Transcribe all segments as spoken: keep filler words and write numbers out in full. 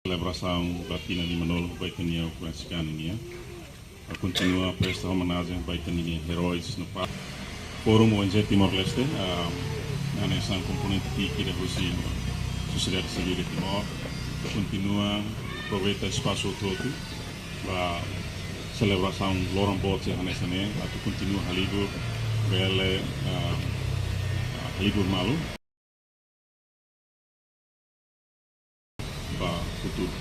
Selebrasaun ba tinan limanulu ba ita-nia okurrensika nian. Kontinua presta omenajen ba ita-nia heróis no pa-, Fórum O N G Timor-Leste, ah, hanesan komponente ki'ik ida husi sosiedade sivíl de Timor, kontinua aproveita espasu hotu-hotu ba selebrasaun loron boot sira hanesan ne'e, atu kontinua halibur, bele, ah, halibur malu ba futuru.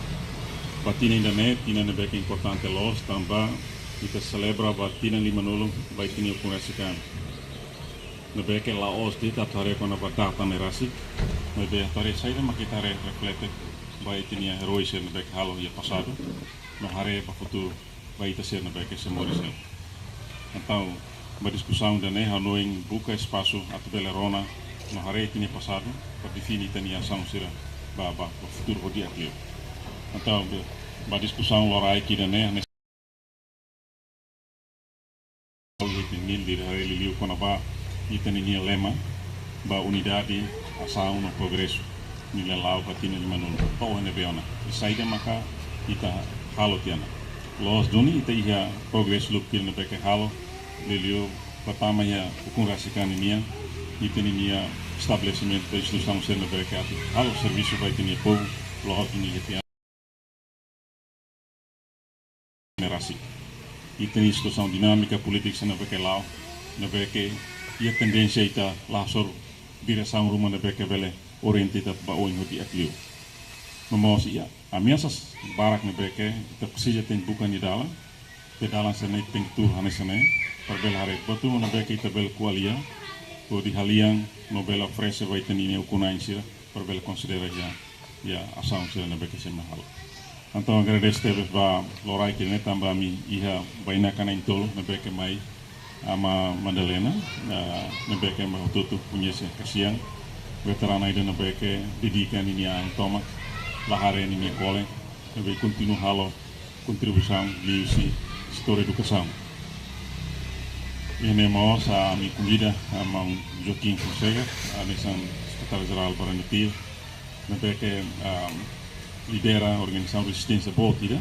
Ba tinan ida-ne'e, tinan ne'ebé ke importante loos, tanba ita selebra ba tinan limanulu ba ita-nia okurrensika. Ne'ebé ke la'ós de'it atu haree kona-ba data ne'e rasik, maibé atu haree saida mak ita haree reflete ba ita-nia heróis sira ne'ebé ke halo iha pasadu, no haree ba futuru ba ita sira ne'ebé ke sei moris ne'e. Entaun, ba diskusaun ida-ne'e ha'u hanoin buka espasu atu bele rona no haree ita-nia pasadu, para define ita-nia asaun sira ba, ba, ba futuru ho di'ak liu. Entaun, ba, ba diskusaun loraik ida-ne'e, hanesan iha ita-nia líder haree liuliu kona-ba ita-nia lema, ba unidade, asaun no progresu. Nia la'o ba tinan limanulu. Ba ohin ne'ebé ona. I saida maka ita halo tiha ona. Loos duni ita iha progresu lubuk ne'ebé ke halo, liuliu ba tama iha ukun rasik an nian, ita-nia estabelesimentu ba instituisaun sira ne'ebé ke atu halo servisu ba ita-nia povu, loos duni iha tiha ne'e rasik. Ita-nia situasaun dinámika polítika sira ne'ebé ke la'o, ne'ebé ke iha tendénsia ita la hasoru diresaun ruma ne'ebé ke bele orienta ita ba oin ho di'ak liu. No mós iha ameasas barak ne'ebé ke ita presiza tenke buka nia dalan, de'it dalan sira-ne'e tenke tuur hanesan ne'e, para bele haree buat ruma ne'ebé ke ita bele ko'alia, hodi halian no bele oferese ba ita-nia ukun-na'in sira, para bele konsidera iha, iha asaun sira ne'ebé ke sei mai halo. Entaun, agradese tebes ba loraik ida-ne'e tanba ami iha bainaka na'in-tolu ne'ebé ke mai, Ama Madalena, ah, ne'ebé ke ema hotu-hotu koñese kasian, veterana ida ne'ebé ke dedika ninia an tomak, la haree ninia kole, ne'ebé kontinua halo kontribuisaun liuhusi setór edukasaun. Iha ne'e mós, ah, ami konvida, ah, maun Joaquim Fonseca, ah, hanesan Sekretáriu-Jerál ba RENETIL, ne'ebé ke, ah, lidera organizasaun rezisténsia boot ida,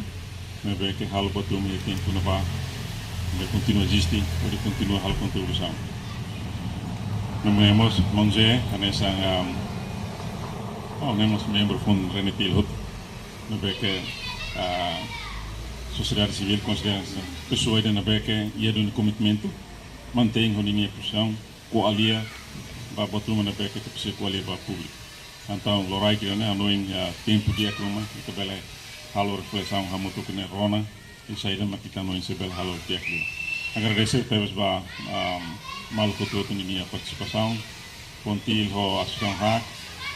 ne'ebé ke halo buat ruma iha tempu ne'ebá, ne'ebé kontinua eziste, hodi kontinua halo kontribuisaun. No mós maun Zé, hanesan, ah, oh, no mós membru foun RENETIL hotu, ne'ebé ke, ah, sosiedade sivíl konsidera hanesan pesoa ida ne'ebé ke iha duni komitmentu, mantein ho ninia pozisaun, ko'alia ba buat ruma ne'ebé ke ita presiza ko'alia ba públiku. Entaun, loraik ida-ne'e, hanoin, ah, tempu di'ak ruma, ita bele halo reflesaun hamutuk ne'e rona, i saida mak ita hanoin sei bele halo di'ak liu. Agradese tebes ba, ah, maluk hotu-hotu ninia partisipasaun, FONGIL ho asosiasaun haat,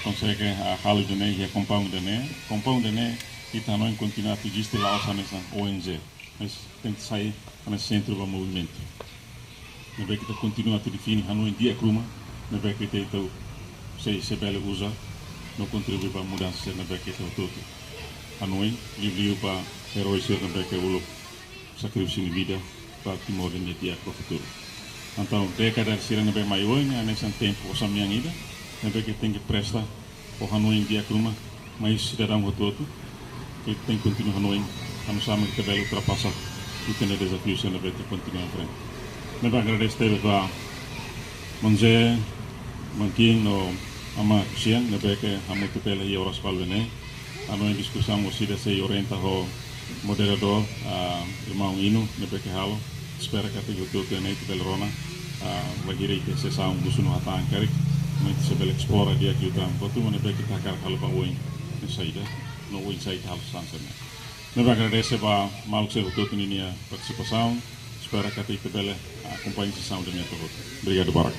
konsege, ah, halo ida-ne'e, iha kompaun ida-ne'e. Kompaun ida-ne'e, ita hanoin kontinua atu eziste la'ós hanesan O N G. Mas tenke sai hanesan sentru ba movimentu. Ne'ebé ke ita kontinua atu define hanoin di'ak ruma, ne'ebé ke ita, ita sei, sei bele uza, no kontribui ba mudansa sira ne'ebé ke ita hotu-hotu hanoin, liuliu ba heróis sira ne'ebé ke uluk sakrifísiu nia vida ba Timor nia di'ak ba futuru. Entaun, dékada sira ne'ebé mai oin, hanesan tempu osan-mean ida, ne'ebé ke tenke presta ho hanoin di'ak ruma, mai sidadaun hotu-hotu, ke tenke kontinua hanoin, oinsá mak ita bele ultrapasa ita-nia dezafiu sira ne'ebé ita kontinua enfrenta. Ne'ebé agradese tebes ba maun Zé, maun Kim no Ama Kusian, ne'ebé ke hamutuk bele iha oras balu ne'e. Hanoin diskusaun orsida sei orienta ho moderadór, ah, irmaun Inu, ne'ebé ke halo. Espera katak ita hotu-hotu iha ne'e ita bele rona, ah, bainhira ita sesaun husu no hatán karik, mak ita sei bele esplora di'ak liután buat ruma ne'ebé ke ita hakarak halo ba oin, no saida, no oinsá ita halo hanesan ne'e. Ne'ebé agradese ba maluk sira hotu-hotu ninia partisipasaun, espera katak ita bele akompaña sesaun ida-ne'e to'o hotu. Obrigadu barak.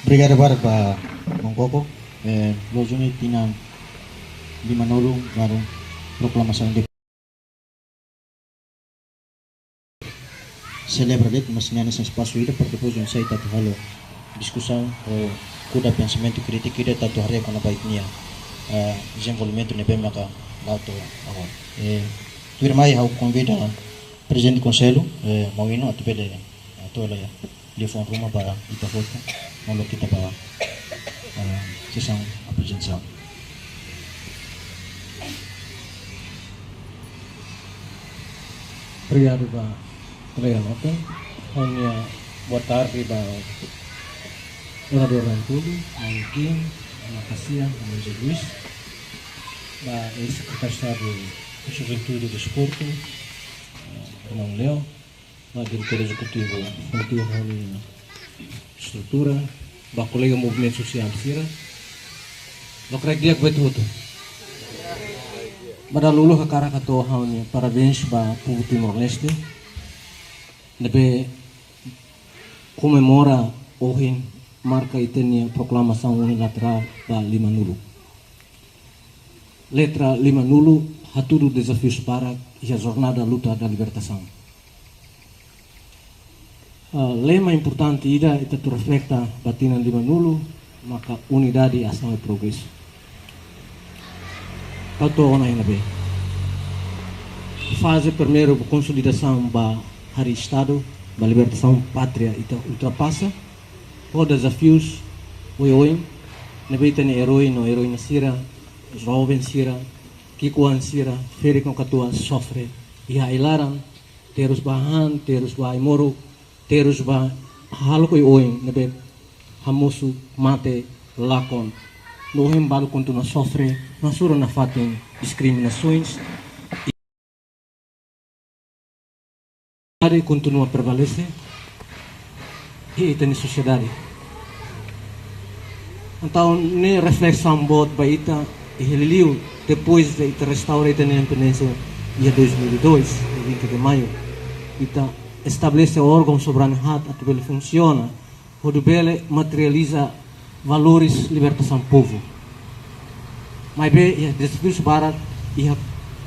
Obrigadu barak ba maun Koko. Eh, loos duni tinan limanulu baru proklamasaun de selebra de'it, mas nia hanesan espasu ida para depois oinsá ita atu halo diskusaun ou kuda pensamentu krítiku ida atu haree kona-ba ita-nia, eh, dezenvolvimentu ne'ebé maka la'o to'o agora. Eh, tuirmai ha'u konvida Prezidente Konsellu, eh, maun Inu atu bele, eh, atu bele liafuan ruma ba ita hotu, molok ita ba, eh, sesaun Atensaun. Obrigadu ba kolega Lope. Ha'u-nia boa tarde ba oradór na'in-tolu, Maun Kim, Maun Kasia, Maun José Luís, ba eis-Sekretáriu Estadu Juventude e Desportu, eh, Irmaun Leo, ba diretór ezekutivu, Fontir Rani Estrutura, ba kolega movimentu sosiál sira, lokraik di'ak ba ita hotu. Ba dahuluk hakarak hato'o ha'u-nia parabéns ba povu Timor-Leste ne'ebé komemora ohin, marka ita-nia proklamasaun unilaterál ba limanulu. Letra limanulu hatudu dezafiu barak iha jornada luta da libertasaun. Ah, lema importante ida ita atu refleta ba tinan limanulu maka unidade, asaun i progresu. Ha'u hato'o ona iha ne'ebé. Faze primeiru ba konsolidasaun ba harii Estadu, ba libertasaun pátria ita ultrapasa. Ho dezafius oioin ne'ebé ita-nia eroi no eroína sira, joven sira, ki'ikoan sira, ferik no katuas sofre iha ai-laran, terus ba han, terus ba ai-moruk, terus ba hahalok oioin ne'ebé hamosu mate, lakon, no ohin balu kontinua sofre, no hasoru nafatin diskriminasoens, i kontinua prevalese iha ita-nia sosiedade. Entaun, ne'e reflesaun boot ba ita, iha liuliu depois de ita restaura ita-nia independénsia iha dois mil e dois, dia vinte de maio. Ita estabelese órgaun soberanu haat atu bele funsiona, hodi bele materializa valores libertasaun povu. Maibé iha dezafius barak, iha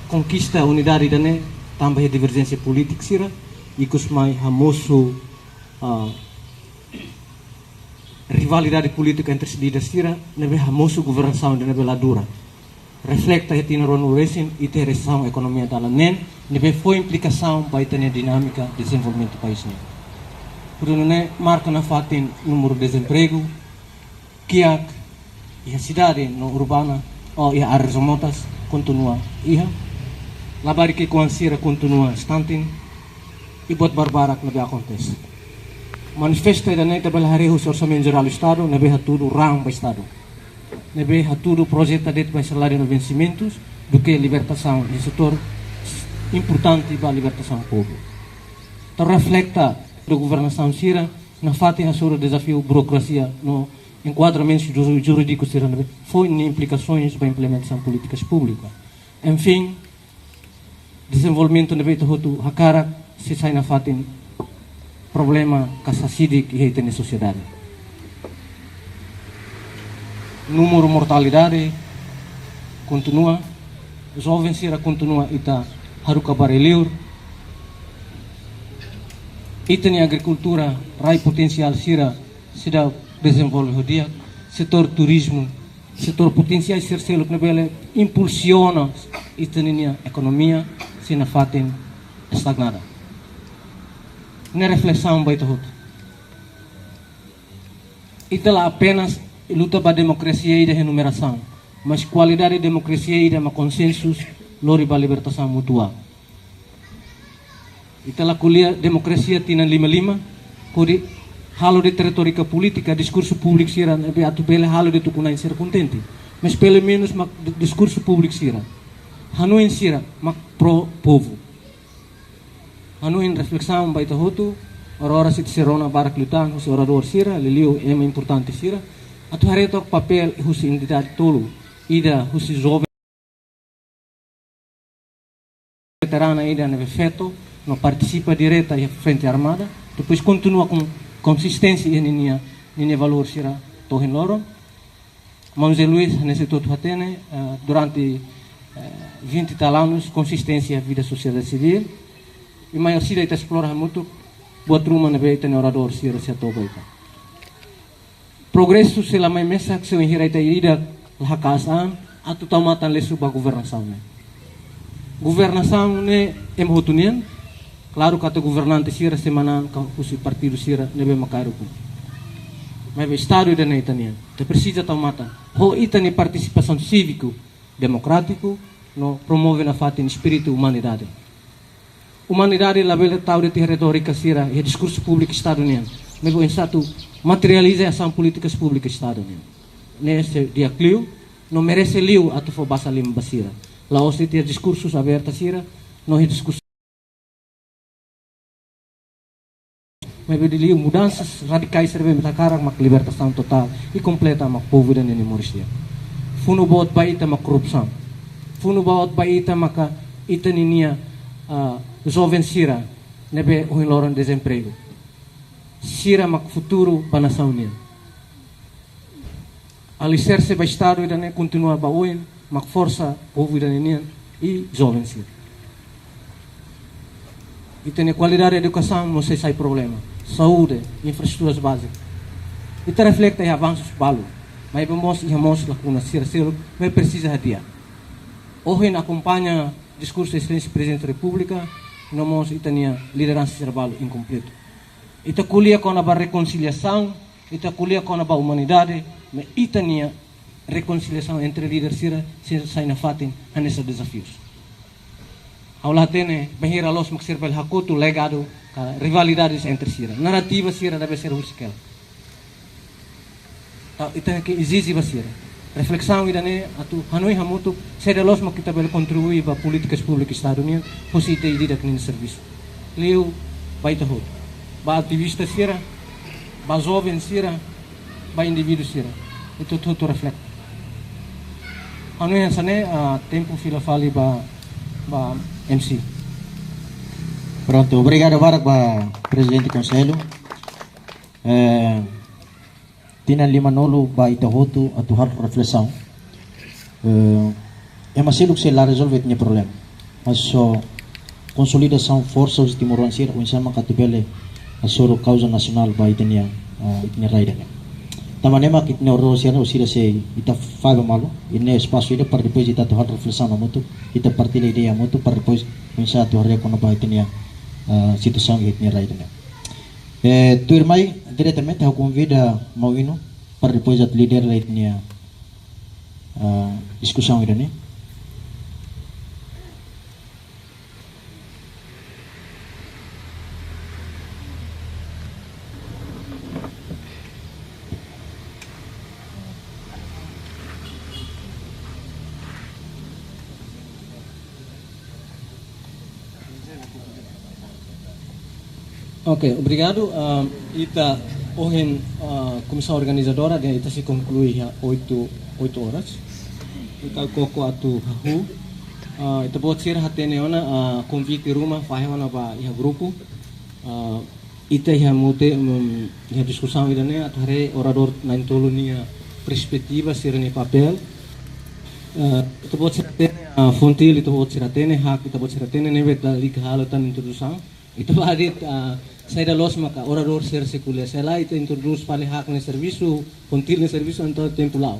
konkista unidade ida-ne'e, tanba iha diverjénsia polítika sira, ikus mai hamosu, ah, rivalidade polítika entre sidida sira, ne'ebé hamosu governasaun ida ne'ebé la dura. Refleta iha tinan ruanulu-resin, ita iha resesaun ekonomia dalan neen, ne'ebé fó implikasaun ba ita-nia dinámika dezenvolvimentu país nian. Portantu, ne'e marka nafatin númeru dezempregu, kiak, iha sidade no urbana, ou iha área remotas, kontinua iha. Labarik ki'ikoan sira kontinua stunting, i buat barbarak ne'ebé akontese. Manifesta ida-ne'e ita bele haree husi Orsamentu Jerál Estadu, ne'ebé hatudu raan ba Estadu, ne'ebé hatudu projeta de'it ba saláriu no vensimentus, duké libertasaun iha setór importante ba libertasaun povu. Ita refleta ba governasaun sira, nafatin hasoru dezafiu burokrasia no enkuadramentu juri-, jurídiku sira ne'ebé fó ninia implikasoens ba implementasaun polítikas públikas. Enfin, dezenvolvimentu ne'ebé ita hotu hakarak sei sai nafatin problema ka sasidik iha ita-nia sosiedade. Númeru mortalidade kontinua, joven sira kontinua ita haruka ba rai-liur. Ita-nia agrikultura, rai potensiál sira seidauk dezenvolve ho di'ak, setór turizmu, setór potensiál sira seluk ne'ebé bele impulsiona ita-nia ekonomia, sei nafatin estagnada. Ne'e reflesaun ba ita hotu. Ita la apenas luta ba demokrasia ida iha numerasaun, mas kualidade demokrasia ida mak konsensus lori ba libertasaun mutuál. Ita la ko'alia demokrasia tinan lima lima, hodi halo de'it retóriku polítiku, diskursu públiku sira ne'ebé atu bele halo de'it ukun-na'in sira kontente. Mas pelumenus mak di-, diskursu públiku sira, hanoin sira mak pró povu. Hanoin reflesaun ba ita hotu, oras-oras ita sei rona barak liután husi oradór sira, liuliu ema importante sira, atu haree took papél husi entidade tolu, ida husi joven veterana ida ne'ebé feto no partisipa direta iha frente armada, depois kontinua ho konsisténsia iha ninia, ninia valór sira to'o ohin loron. Maun José Luís, hanesan ita hotu hatene, eh, durante, eh, vinte e tal anos, konsisténsia vida sosiedade sivíl, i mai orsida ita esplora hamutuk buat ruma ne'ebé ita-nia oradór sira sei hato'o ba ita. Progresu sei la mai mesak se wainhira ita ida-idak la haka'as an atu tau matan lesu ba governasaun ne'e. Governasaun ne'e ema hotu nian, klaru katak governante sira sei manán ka husi partidu sira ne'ebé mak kaer ukun. Maibé Estadu ida-ne'e ita-nian. Ita presiza tau matan ho ita-nia partisipasaun síviku, demokrátiku, no promove nafatin espíritu umanidade. Umanidade labele tau de'it iha retórika sira, iha diskursu públiku Estadu nian. Maibé oinsá atu materializa asaun polítikas públikas Estadu nian. Ne'e sei di'ak liu, no merese liu atu fó basa liman ba sira. La'ós de'it iha diskursus aberta sira, no iha diskursu. Maibé liuliu mudansas radikais sira be ita hakarak mak libertasaun totál i kompleta mak povu ida-ne'e nia moris di'ak. Funu boot ba ita mak korrupsaun. Funu boot ba ita maka ita ninia, ah, joven sira ne'ebé ohin loron dezempregu. Sira mak futuru ba nasaun nian. Aliserse ba Estadu ida-ne'e kontinua ba oin, mak forsa povu ida-ne'e nian i joven sira. Ita-nia kualidade edukasaun mós sei sai problema. Saúde, infraestruturas bázika. Ita refleta iha avansus balu. Maibé mós iha mós lakuna sira seluk, maibé presiza hadi'a. Ohin akompaña diskursu Exelénsia Prezidente Repúblika, no mós ita-nia lideransa sira balu inkompletu. Ita ko'alia kona-ba rekonsiliasaun, ita ko'alia kona-ba umanidade, maibé ita-nia rekonsiliasaun entre líder sira sei sai nafatin hanesan dezafius. Ha'u la hatene bainhira loos mak sira bele hakotu legadu ka rivalidades entre sira. Narrativa sira debe ser husik hela. Entaun, ita tenke ezije ba sira reflesaun ida-ne'e atu hanoin hamutuk, saida loos mak ita bele kontribui ba polítikas públikas Estadu nian, husi ita ida-idak nia servisu. Liu ba ita hotu. Ba ativista sira, ba joven sira, ba indivíduu sira. Ita hotu-hotu refleta. Hanoin hanesan ne'e, ah, tempu fila fali ba, ba M C. Prontu, obrigadu barak ba Prezidente Konsellu. Eh, tinan limanulu ba ita hotu atu halo reflesaun. Eh, ema seluk sei la rezolve ita-nia problema. Mas só konsolidasaun forsa husi timoroan sira, oinsá mak atu bele hasoru kauza nasionál ba ita-nia, ah, ita-nia rai ida-ne'e. Tanba ne'e mak ita-nia oradór sira, orsida sei ita faba malu, ita-nia espasu ida para depois ita atu halo reflesaun hamutuk, ita partilla ideia hamutuk, para depois oinsá atu haree kona-ba ita-nia, ah, situasaun ita-nia rai ida-ne'e. Eh, tuirmai, diretamente, ha'u konvida Maun Inu para depois atu lidera lai ita-nia, ah, diskusaun ida-ne'e. Ok, obrigadu. Ah, ita ohin, ah, komisaun organizadora dehan ita sei konklui iha oito, oito horas. Ita koko atu hahú. Ah, ita-boot sira hatene ona, ah, konvite ruma fahe ona ba iha grupu. Ah, ita iha mute, mm, iha diskusaun ida-ne'e atu haree oradór na'in-tolu nia perspetiva, sira-nia papél. Ah, ita-boot sira hatene, ah, Fontil, ita-boot sira hatene, Haak, ita-boot sira hatene, ne'ebé lalika halo tan introdusaun. Ita bá de'it, ah, saida loos maka oradór sira sei ko'alia. Sei la ita introdús fali Haak nia servisu, Fontil nia servisu, entaun tempu la'o.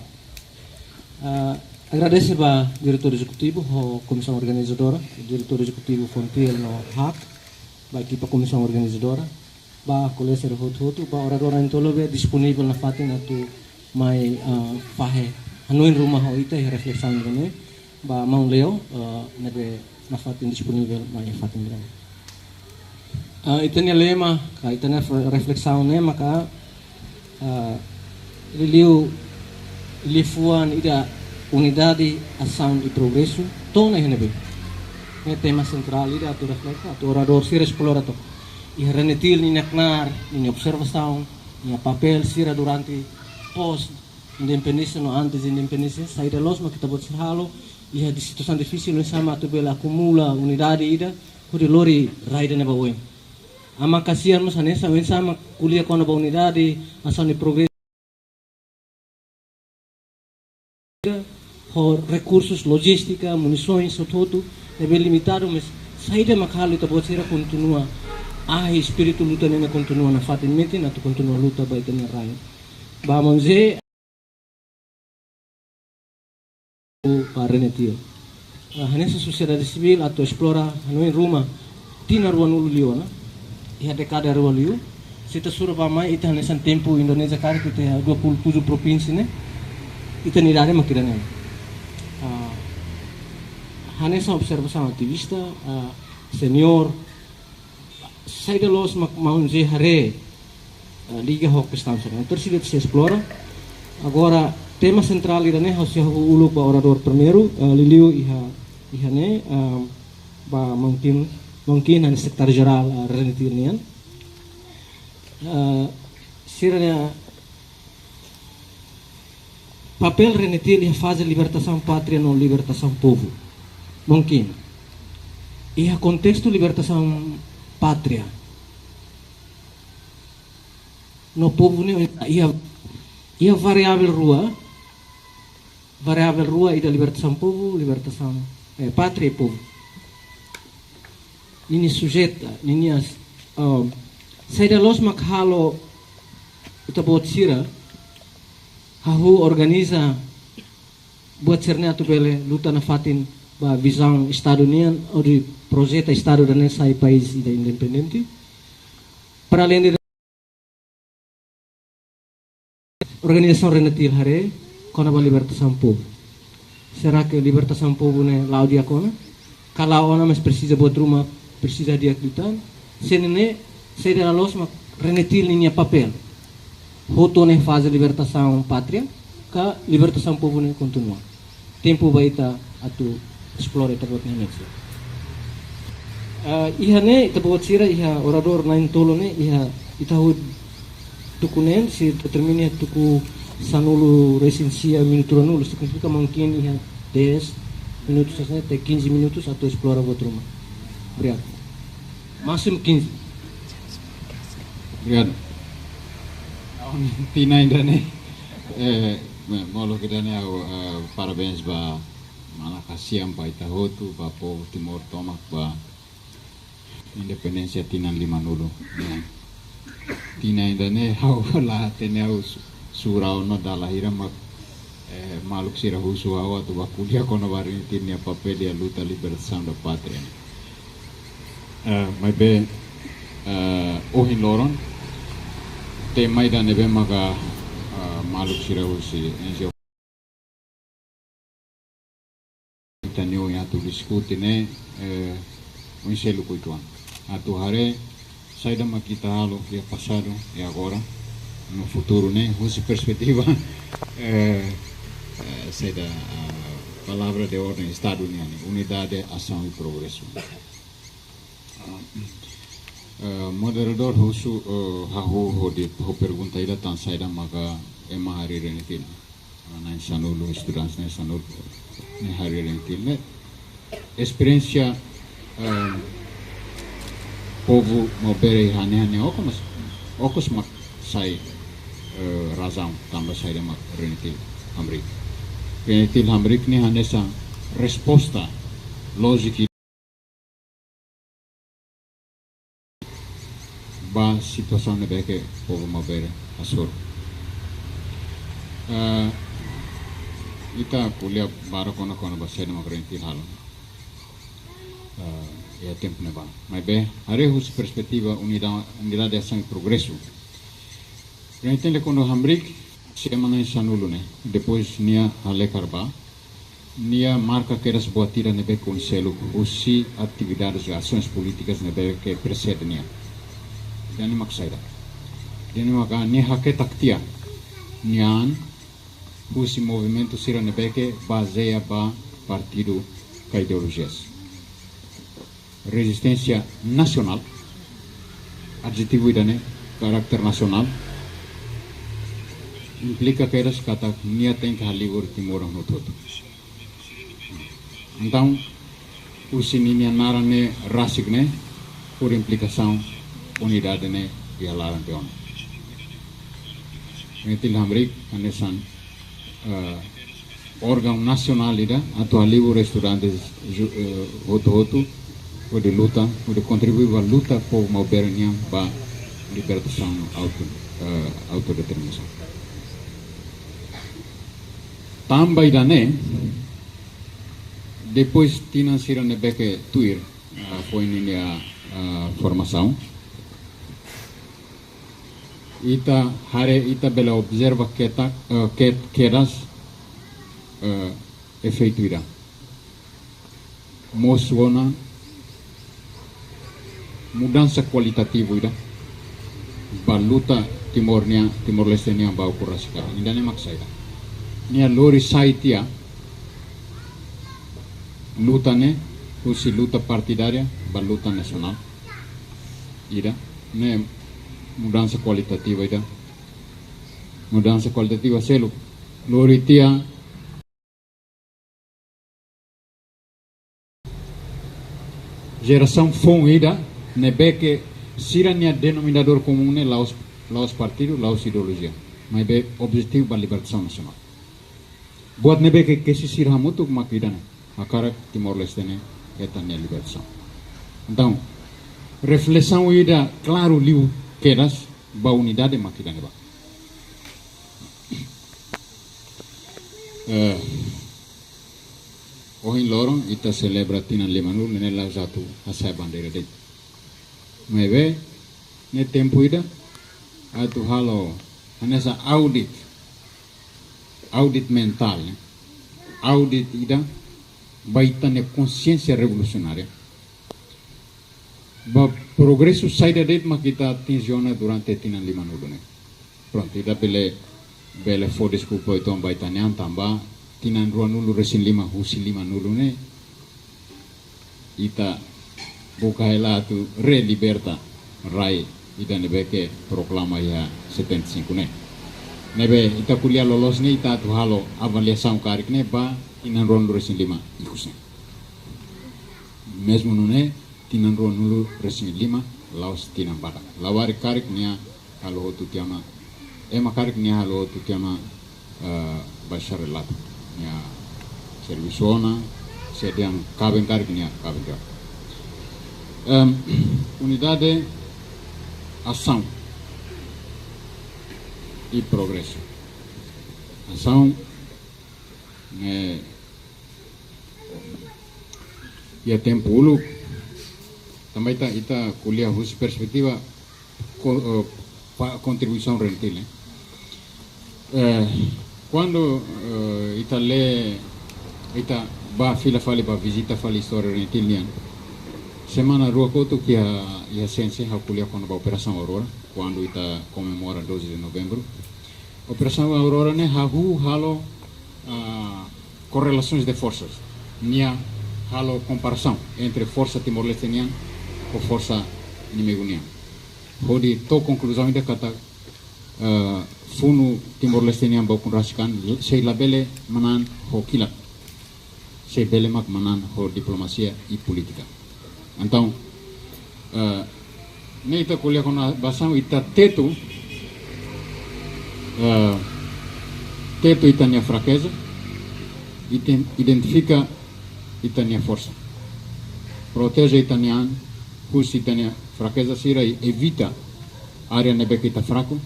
Ah, agradese ba diretór ezekutivu ho komisaun organizadora, diretór ezekutivu Fontil no Haak, ba ekipa komisaun organizadora, ba kolega sira hotu-hotu, ba oradór na'in-tolu be disponivel nafatin atu mai, ah, fahe hanoin ruma ho ita iha reflesaun ida-ne'e, ba Maun Leo, ah, ne'ebé nafatin disponivel mai fatin ida-ne'e. Ah, ita-nia lema, ka ita-nia refle-, reflesaun ne'e maka, ah, liuliu liafuan ida unidade, asaun i progresu, to'o ona iha ne'ebé. Ne'e tema sentrál ida atu refleta, atu oradór sira esplora took. Iha RENETIL ninia knaar, ninia observasaun, ninia papél sira durante pós independénsia no antes independénsia, saida loos mak ita-boot sira halo, iha di situasaun difisil, oinsá mak atu bele akumula unidade ida, hodi lori rai ida-ne'e ba oin. Ama kasian mós hanesan, oinsá mak ko'alia kona-ba unidade, asaun i progresu, ho rekursus, lojístika, munisoens, hotu-hotu, ne'ebé limitadu, mas saida mak halo ita-boot sira kontinua, ah, espíritu luta ne'e kontinua nafatin metin, atu kontinua luta ba ita-nia rai. Ba Maun Zé, ba RENETIL. Ah, hanesan sosiedade sivíl atu esplora hanoin ruma tinan ruanulu liu ona, iha dékada rua liu, Se ita sura ba mai, ita hanesan tempu Indonézia karik ita iha dua puluh tujuh provinsi ne'e, ita-nia idade mak ida-ne'e. Ah, hanesan observasaun ativista, ah, senior, saida loos mak maun Zé haree, ah, liga ho kestaun sira-ne'e. Terus ita sei esplora. Agora, tema sentrál ida-ne'e, ha'u sei hahú uluk ba oradór primeiru, ah, liuliu iha, iha ne'e, ah, ba maun Kim, maun Kim hanesan sekretáriu jerál, ah, RENETIL nian. Ah, sira-nia papél RENETIL iha faze libertasaun pátria no libertasaun povu. Maun Kim, iha kontestu libertasaun pátria no povu ne'e, iha, iha variável rua, variável rua ida libertasaun povu, libertasaun, eh, pátria i povu. Ninia sujeta, ninia, ah, saida loos mak halo ita-boot sira hahú organiza buat sira-ne'e atu bele luta nafatin ba vizaun Estadu nian, hodi projeta Estadu ida-ne'e sai país ida independente. Para além de organizasaun RENETIL haree kona-ba libertasaun povu. Será que libertasaun povu ne'e la'o di'ak ona? Ka la'o ona, mas presiza buat ruma, presiza di'ak liután. Se ne'e ne'e, saida loos mak RENETIL ninia papél? Hotu ona iha faze libertasaun pátria, ka libertasaun povu ne'e kontinua? Tempu ba ita atu esplora ita-boot nia anexo. Ah, iha ne'e ita-boot sira iha oradór na'in-tolu ne'e, iha ita hahú tuku neen, se ita termina tuku sanulu resin sia minutu ruanulu, signifika maun Kim iha dez minutus, até quinze minutus atu esplora buat ruma. Obrigadu. Másimu quinze. Obrigadu. Tinan ida-ne'e, eh, molok ida-ne'e ha'u, eh, parabéns ba Malak Asian, ba ita hotu, ba povu Timor tomak, ba independénsia tinan limanulu. Ne'e, tinan ida-ne'e ha'u la hatene ha'u su-, sura ona dala hira mak, eh, maluk sira husu ha'u atu bá ko'alia kona-ba RENETIL nia papél iha luta libertasaun da pátria. Eh, maibé, eh, ohin loron, tema ida ne'ebé maka, eh, maluk sira husi N G O ita-nia oin atu diskute ne'e, eh, oin seluk uitoan. Atu haree saida mak ita halo iha pasadu i agora, no futuru ne'e, husi perspetiva, eh, eh, saida, ah, palavra de orden Estadu nian, unidade, asaun i progresu. Ah, eh, moderadór husu, eh, hahú hodi, ho pergunta ida tan saida maka ema harii RENETIL. Na'in-sanulu, estudante na'in-sanulu ne'e harii RENETIL ne'e. Esperiénsia, eh, povu Maubere hanesan ne'e okos, mas okos mak sai, eh, razaun tanba saida mak RENETIL hamriik. RENETIL hamriik ne'e hanesan resposta lójika ba situasaun ne'ebé ke povu Maubere hasoru. Eh, ita ko'alia barak ona kona-ba saida mak RENETIL halo. Eh, iha tempu ne'ebá. Maibé, haree husi perspetiva unida-, unidade asaun i progresu. RENETIL kuandu hamriik, husi ema na'in-sanulu ne'e. Depois nia halekar bá. Nia marka kedas buat ida ne'ebé ke oin seluk husi atividades i asoens polítikas ne'ebé ke presede nia. Ida-ne'e mak saida? Ida-ne'e maka nia haketak tiha nia an husi movimentu sira ne'ebé ke bazeia ba partidu ka ideolojias. Rezisténsia nasionál, adjetivu ida-ne'e, karakter nasionál, implika kedas katak nia tenke halibur timoroan hotu-hotu. Entaun, husi ninia naran ne'e rasik ne'e, por implikasaun unidade ne'e iha laran tiha ona. RENETIL hamriik hanesan, eh, órgaun nasionál ida atu halibur estudantes ju-, eh, hotu-hotu hodi luta, hodi kontribui ba luta povu Maubere nian ba libertasaun auto, eh, autodeterminasaun. Tanba ida-ne'e, depois tinan sira ne'ebé ke tuir, ah, foin ninia, ah, formasaun, Ita haree, ita bele observa ketak, eh, ke-, kedas, eh, efeitu ida. Mosu ona mudansa kualitativu ida ba luta Timor nian, Timor-Leste nian ba ukun rasik kalan. Ida-ne'e mak saida? Nia lori sai tiha luta ne'e, husi luta partidária ba luta nasionál. Ida-ne'e mudansa kualitativa ida. Mudansa kualitativa seluk, lori tiha jerasaun foun ida ne'ebé ke sira-nia denominadór komún ne'e la'ós, la'ós partidu, la'ós ideolojia, maibé objetivu ba libertasaun nasionál. Buat ne'ebé ke kesi sira hamutuk mak ida-ne'e, hakarak Timor-Leste ne'e hetan nia libertasaun. Entaun, reflesaun ida klaru liu kedas ba unidade mak ida-ne'ebá. Eh, ohin loron ita selebra tinan limanulu, ne'e la'ós atu hasa'e bandeira de'it. Maibé, ne'e tempu ida atu halo hanesan audit, audit mentál, ne'e. Audit ida ba ita-nia konsiénsia revolusionária. Ba progresu saida de'it mak ita atinje ona durante tinan limanulu ne'e. Prontu, ita bele, bele fó deskulpa uitoan ba ita-nia an tanba tinan ruanulu-resin-lima husi limanulu ne'e ita buka hela atu reliberta rai ida ne'ebé ke proklama iha setenta e cinco ne'e. Ne'ebé ita ko'alia loloos ne'e ita atu halo avaliasaun karik ne'e ba tinan ruanulu-resin-lima ikus ne'e. Mezmu nune'e, tinan ruanulu-resin-lima la'ós tinan badak. Labarik karik nia halo hotu tiha ona, ema karik nia halo hotu tiha ona, eh, bacharelado. Nia servisu ona, se dehan kaben karik nia kaben tiha ona. Em, unidade, asaun i progresu. Asaun, eh, iha tempu uluk, tanba ita, ita ko'alia husi perspetiva ko-, eh, pa-, kontribuisaun Renatil, eh. Eh, kuandu, eh, ita lee, ita bá fila fali, bá vizita fali istória Renatil nian. Semana rua kotuk iha, iha Sense, ha'u ko'alia kona-ba Operasaun Aurora, kuandu ita komemora doze de Novembru. Operasaun Aurora ne'e hahú halo, ah, korrelasaun de forsas. Nia halo komparasaun entre forsa Timor-Leste nian ho forsa inimigu nian. Hodi to'o konkluzaun ida katak, ah, funu Timor-Leste nian ba ukun rasik an sei labele manán ho kilat. Sei bele mak manán ho diplomasia i polítika. Entaun, eh, ne'e ita ko'alia kona-ba asaun, ita tetu, eh, tetu ita-nia frakeza, iten-, identifika ita-nia forsa. Proteje ita-nia an husi ita-nia frakeza sira i evita área ne'ebé ke ita fraku,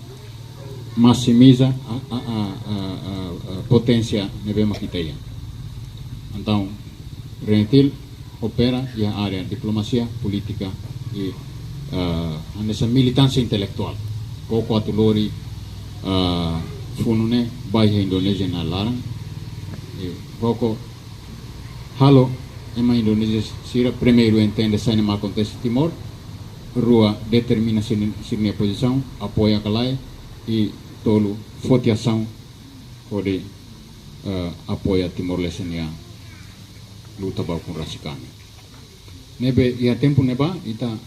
maksimiza a, a, a poténsia ne'ebé mak ita iha. Entaun, Renatil opera iha área diplomasia, polítika i, eh, hanesan militánsia intelektuál. Koko atu lori, eh, funu ne'e ba iha Indonézia nia laran. I koko halo ema Indonézia sira, primeiru, entende saida mak akontese Timor, rua, determina sira, sira-nia pozisaun, apoia ka lae, i tolu, foti asaun hodi, eh, apoia Timor-Leste nia luta ba ukun rasik an. Ne'ebé iha tempu ne'ebá, ita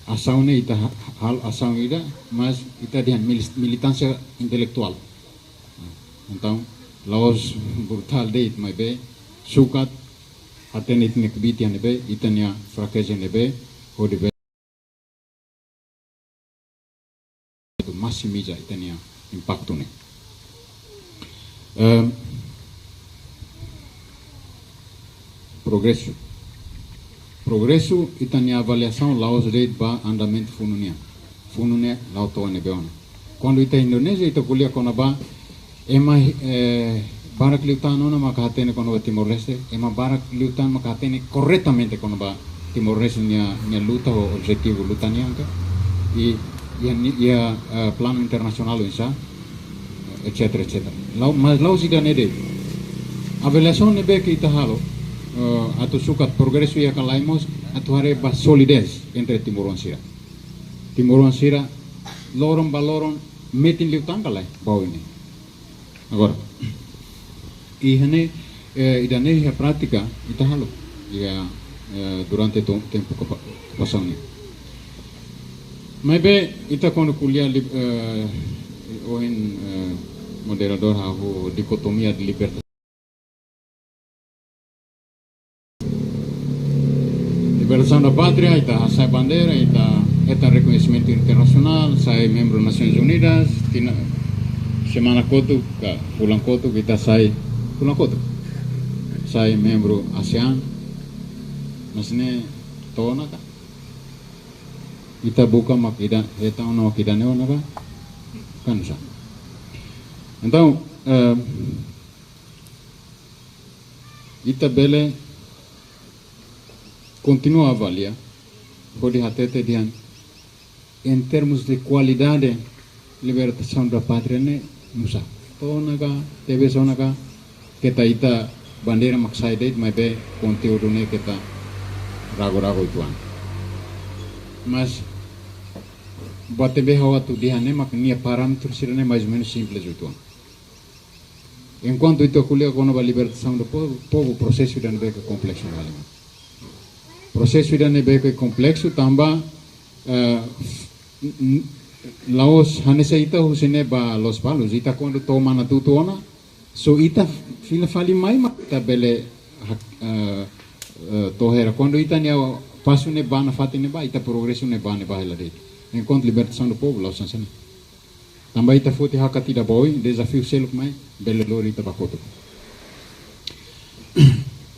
asaun ne'e ita ha-, halo asaun ida, mas ita dehan milis-, militánsia intelektuál. Entaun, la'ós brutál de'it, maibé sukat, hatene ita-nia kbiit iha ne'ebé, ita-nia frakeza iha ne'ebé, hodi bele maksimiza ita-nia impaktu ne'e. Em, progresu. Progresu, ita-nia avaliasaun la'ós de'it ba andamentu funu nian. Funu ne'e la'o to'o ne'ebé ona. Kuandu ita Indonézia, ita ko'alia kona-ba ema, eh, barak liután ona maka hatene kona-ba Timor-Leste, ema barak liután maka hatene korretamente kona-ba Timor-Leste nia, nia luta ho objetivu luta nian ka. I iha ni-, iha, eh, planu internasionál oinsá, etcetera, etcetera. La'o, mas la'ós ida-ne'e de'it. Avaliasaun ne'ebé ke ita halo, eh, atu sukat progresu iha ka lae mós, atu haree ba solidez entre timoroan sira. Timoroan sira, loron ba loron, metin liután ka lae, ba oin ne'e. Agora, iha ne'e, eh, ida-ne'e iha prátika, ita halo, iha, eh, durante to-, tempu ka pa-, pasadu ne'e. Maibé, ita kuandu ko'alia li-, eh, ohin, eh, moderadór hahú dikotomia de liberta-, libertasaun da pátria, ita hasa'e bandeira, ita hetan rekoñesimentu internasionál, sai membru Nasoins Unidas, tinan, semana kotuk, ka, fulan kotuk, ita sai, fulan kotuk, sai membru ASEAN, mas ne'e to'o ona ka? Ita buka mak ida, hetan ona mak ida-ne'e ona ka? Kan sa. Entaun, eh, ita bele kontinua avalia, hodi hatete dehan, em termos de qualidade, libertasaun da pátria ne'e nusá. To'o ona ka, tebes ona ka, keta ita bandeira mak sai de'it, maibé konteúdu ne'e keta ragu-ragu uitoan. Mas, buat ne'ebé ha'u atu dehan ne'e mak nia parâmetru sira-ne'e mais ou menos simples uitoan. Enkuantu ita ko'alia kona-ba libertasaun do povu, povu, prosesu ida ne'ebé ke kompleksu la halimar. Prosesu ida ne'ebé ke kompleksu tanba, eh, n-, n-, la'ós hanesan ita husi ne'e ba Lospalos, ita kuandu to'o Manatuto ona, só ita fila fali mai mak ita bele ha-, eh, eh, to'o hela. Kuandu ita-nia pasu ne'e ba nafatin ne'ebá, ita progresu ne'e ba ne'ebá hela de'it. Enkuantu libertasaun do povu, la'ós hanesan ne'e. Tanba ita foti hakat ida ba oin, dezafiu seluk mai, bele lori ita ba kotuk.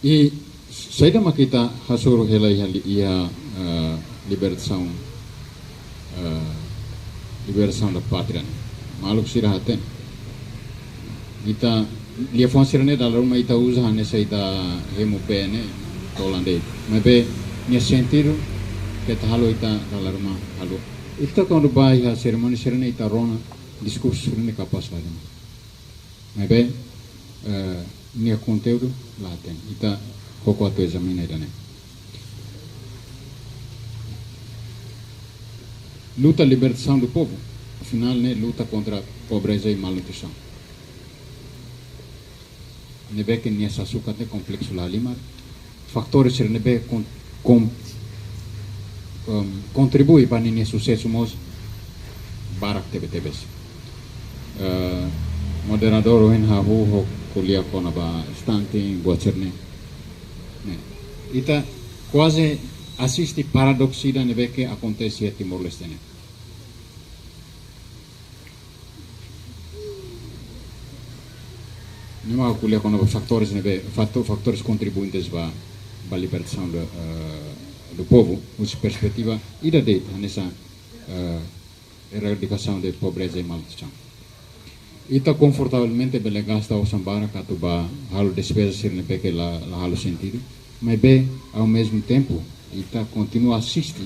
I saida mak ita hasoru hela iha li-, iha, eh, libertasaun, eh, libertasaun da pátria ne'e. Maluk sira hatene. Ita, liafuan sira-ne'e dala ruma ita uza hanesan ita hemu bee ne'e, tolan de'it. Maibé, nia sentidu, keta halo ita dala ruma halo. Ita kuandu ba iha serimónia sira-ne'e ita rona, diskursu sira-ne'e kapás la halimar. Maibé, eh, nia konteúdu la hatene. Ita koko atu ezamina ida-ne'e. Luta libertasaun do povu, afinál, ne'e luta kontra pobreza i malnutrisaun. Ne'ebé ke nia sasukat ne'e kompleksu la halimar. Fatór sira ne'ebé kon-, kon-, em, kontribui ba ninia susesu mós barak tebe-tebes. Eh, moderadór ohin hahú ho ko'alia kona-ba stunting, buat sira-ne'e. Ne'e. Ita kuaze asiste paradoksu ida ne'ebé ke akontese iha Timor-Leste ne'e. Ne'e mak ko'alia kona-ba fatór ne'ebé, fato-, fatór kontribuinte ba, ba libertasaun do, eh, do povu, husi perspetiva ida de'it, hanesan, eh, erradikasaun de pobreza i malnutrisaun. Ita konfortavelmente bele gasta osan barak atu ba halo despeza sira ne'ebé ke la, la halo sentidu, maibé, ao mesmo tempo, ita kontinua asiste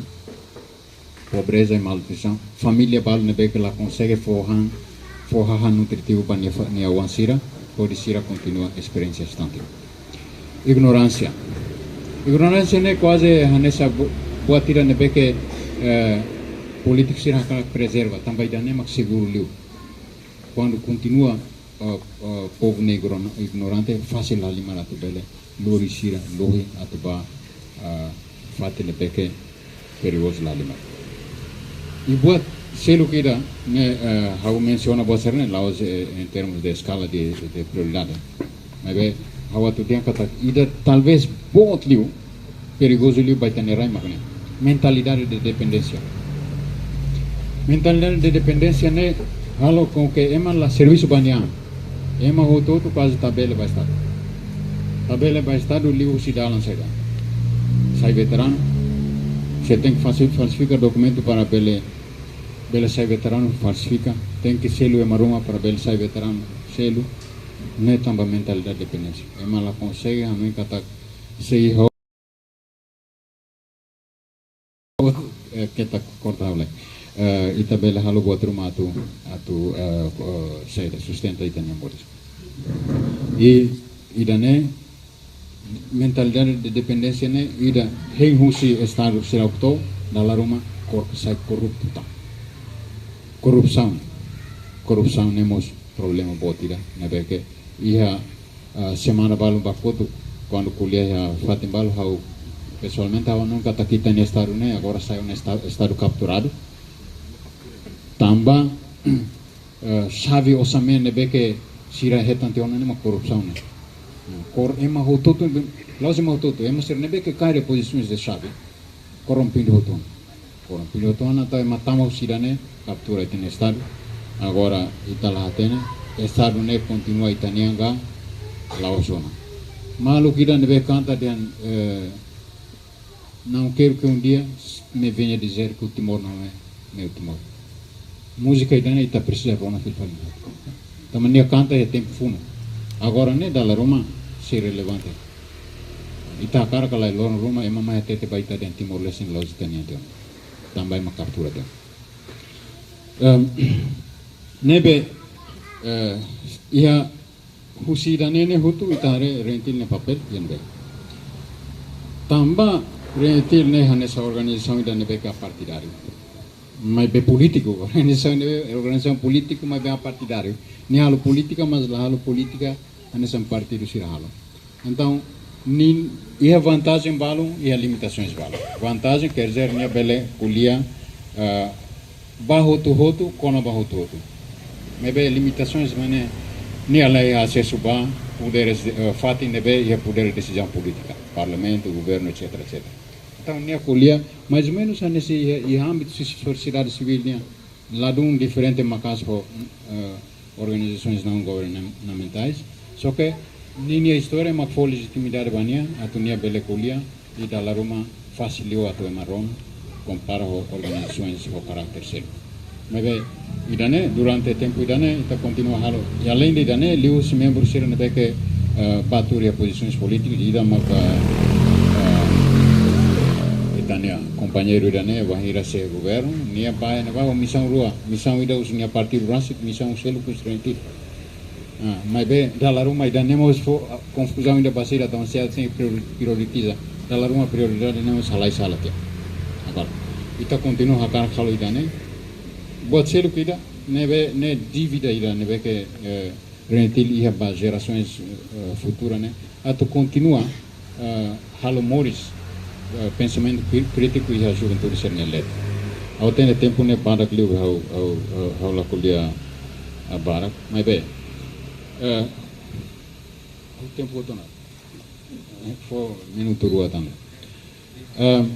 pobreza i malnutrisaun, família balu ne'ebé ke la konsege fó han, fó hahán nutritivu ba nia fa-, nia oan sira, hodi sira kontinua esperiénsia stunting. Ignoránsia. Ignoránsia ne'e kuaze hanesan bu-, buat ida ne'ebé ke, eh, polítiku sira hakarak prezerva, tanba ida-ne'e mak seguru liu. Kuandu kontinua, eh, eh, povu ne'e igno-, ignorante, fasil la halimar atu bele lori sira, lohi atu ba, eh, fatin ne'ebé ke perigozu la halimar. I buat seluk ida ne'e, eh, ha'u mensiona buat sira-ne'e, la'ós, eh, em termos de escala de, de prioridade. Maibé, ha'u atu dehan katak ida talvés boot liu, perigozu liu ba ita-nia rai mak ne'e. Mentalidade de dependénsia. Mentalidade de dependénsia ne'e halo com que ema la servisu ba nia an. Ema hotu-hotu kuaze tabele ba Estadu. Tabele ba Estadu liuhusi dalan saida? Sai veteranu. Se tenke falsi-, falsifika dokumentu para bele, bele sai veteranu, falsifika. Tenke selu ema ruma para bele sai veteranu, selu. Ne'e tanba mentalidade de dependénsia. Ema la konsege hanoin katak sei ho-, eh, Keta korta ha'u lai. Eh, ita bele halo buat ruma atu, atu, eh, eh, saida, sustenta ita-nia moris. I, ida-ne'e, mentalidade de dependénsia ne'e, ida hein husi estadu sira hotu, dala ruma kor-, sai korruptu tan. Korrupsaun. Korrupsaun ne'e mós problema boot ida, ne'ebé ke iha, ah, semana balun ba kotuk, kuandu ko'alia iha fatin balu, ha'u pesoalmente ha'u nunka ta kita ni estadu ne'e, agora sai un esta-, estadu kapturadu. Tanba, eh, xave orsamentu ne'ebé ke sira hetan tiha ona ne'e mak korrupsaun ne'e. Kor-, ema hotu-hotu, la'ós ema hotu-hotu, ema sira ne'ebé ke kaer pozisaun de xave. Korrompidu hotu ona. Korrompidu hotu ona, entaun ema tama husi ida-ne'e, kaptura ita-nia estadu. Agora, ita la hatene, estadu ne'e kontinua ita-nian ka, la'ós ona. Maluk ida ne'ebé kanta dehan, eh, não quero que um dia me venha dizer que o Timor não é meu Timor. Múzika ida-ne'e ita presiza rona fila fali. Tanba nia kanta iha tempu funu. Agora ne'e dala ruma sei relevante. Ita hakarak ka lae, loron ruma ema mai hatete ba ita dehan Timor-Leste la'ós ita-nian tiha ona. Tanba ema kaptura tiha ona. Em, ne'ebé, eh, iha husi ida-ne'e ne'e hotu ita haree RENETIL nia papél iha ne'ebé. Tanba RENETIL ne'e hanesan organizasaun ida ne'ebé ke apartidáriu. Maibé polítiku, organizasaun ne'e organizasaun polítiku, maibé apartidáriu. Nia halo polítika, mas la halo polítika hanesan partidu sira halo. Entaun, nia iha vantajen balun, iha limitasoens balun. Vantajen, quer dizer, nia bele ko'alia, ah, ba hotu-hotu, kona-ba hotu-hotu. Maibé limitasoens mak ne'e, nia la iha asesu ba poderes de, eh, fatin ne'ebé iha podér desizaun polítika, parlamentu, governu, etcétera, etcétera. Entaun, nia ko'alia, mais ou menus, hanesan iha, iha ámbitu sosi-, sosiedade sivíl nian, ladún diferente maka'as ho, eh, organizasoens não governamentais. Só ke ninia istória mak fó lejitimidade ba nia atu nia bele ko'alia, i dala ruma fasil liu atu ema rona, kompara ho organizasoens ho karáter seluk. Maibé, ida-ne'e, durante tempu ida-ne'e, ita kontinua halo. I aleinde ida-ne'e, liuhusi membru sira ne'ebé ke, eh, bá tuur iha pozisoens polítikas, ida maka, eh, ita-nia kompañeiru ida-ne'e, bainhira sei governu, nia bá, nia bá ho misaun rua, misaun ida husi nia partidu rasik, misaun seluk husi RENETIL. Ah, maibé, dala ruma ida-ne'e mós fó, ah, konfuzaun ida ba sira, entaun sira tenke priori-, prioritiza. Dala ruma prioridade ne'e mós halai sala tiha. Agora, ita kontinua hakarak halo ida-ne'e. Buat seluk ida, ne'ebé, ne'e dívida ida, ne'ebé ke, eh, RENETIL iha ba jerasoens, eh, futura ne'e. Atu kontinua, eh, halo moris, eh, pensamentu krí-, krítiku iha juventude sira-nia leet. Ha'u hatene tempu ne'e badak liu, ha'u, ha'u, ha'u, ha'u la ko'alia, ah, barak. Maibé, eh, ha'u tempu hotu ona. Eh, fó minutu rua tan. Ehm,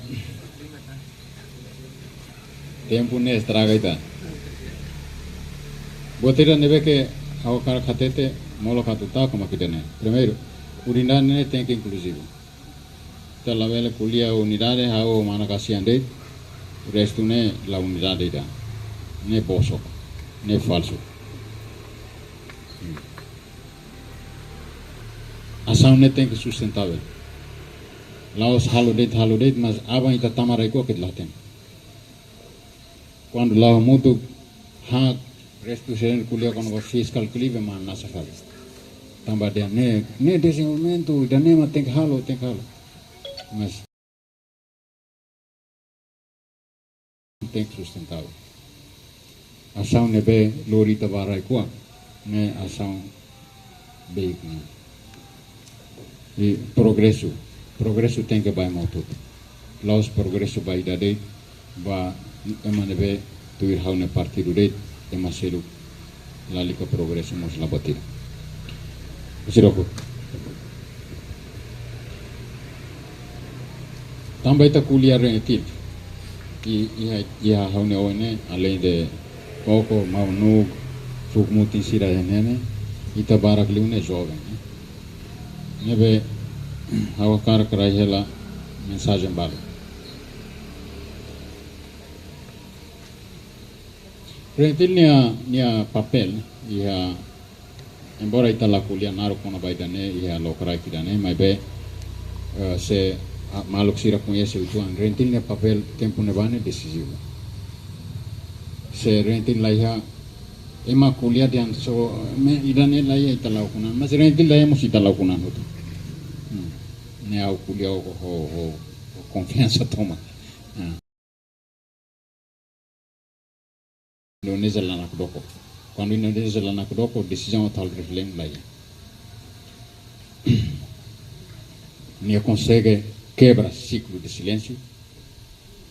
tempu ne'e estraga ita. Buat ida ne'ebé ke ha'u hakarak hatete, molok atu taka mak ida-ne'e. Primeiru, unidade ne'e tenke inkluzivu. Ita labele ko'alia unidade, ha'u mana kasian de'it, restu ne'e la unidade ida. Ne'e bosok, ne'e falsu. Hmm. Asaun ne'e tenke sustentável. La'ós halo de'it, halo de'it, mas aban ita tama rai kuak ita la hatene. Kuandu la'o hamutuk, ha, restu sira ko'alia kona-ba fiskál kle'be mak nasa fali. Tanba dehan ne'e, ne'e dezenvolvimentu, ida-ne'e mak tenke halo, tenke halo. Mas tenke sustentável. Asaun ne'ebé lori ita bá rai kuak, ne'e asaun beik ona. I progresu, progresu tenke ba ema hotu-hotu. La'ós progresu ba ida de'it, ba ema ne'ebé tuir ha'u-nia partidu de'it, ema seluk lalika progresu mós la buat ida. Husi rokok. Tanba ita ko'alia RENETIL. I, iha, iha ha'u-nia oin ne'e, aleinde koko, maun-nuu, fuuk-mutin sira iha ne'e ne'e, ita barak liu ne'e joven, ne'e. Ne'ebé, ha'u hakarak rai hela mensajen balu. RENETIL nia, nia papél, iha, embora ita la ko'alia naruk kona-ba ida-ne'e, iha lokraik ida-ne'e, maibé, eh, se Ah, maluk sira koñese uitoan, Rentil nia papél tempu ne'ebá ne'e desizivu. Se Rentil la iha, ema ko'alia dehan só, me, ida-ne'e la iha ita la ukun an, mas Rentil la iha mós ita la ukun an hotu. Hmm. Ne'e ha'u ko'alia ho, ho, ho, ho konfiansa tomak. Ah. Indonézia la nakdoko. Kuandu Indonézia la nakdoko, desizaun atu halo reflemu la iha. Nia konsege kebra siklu de silénsiu,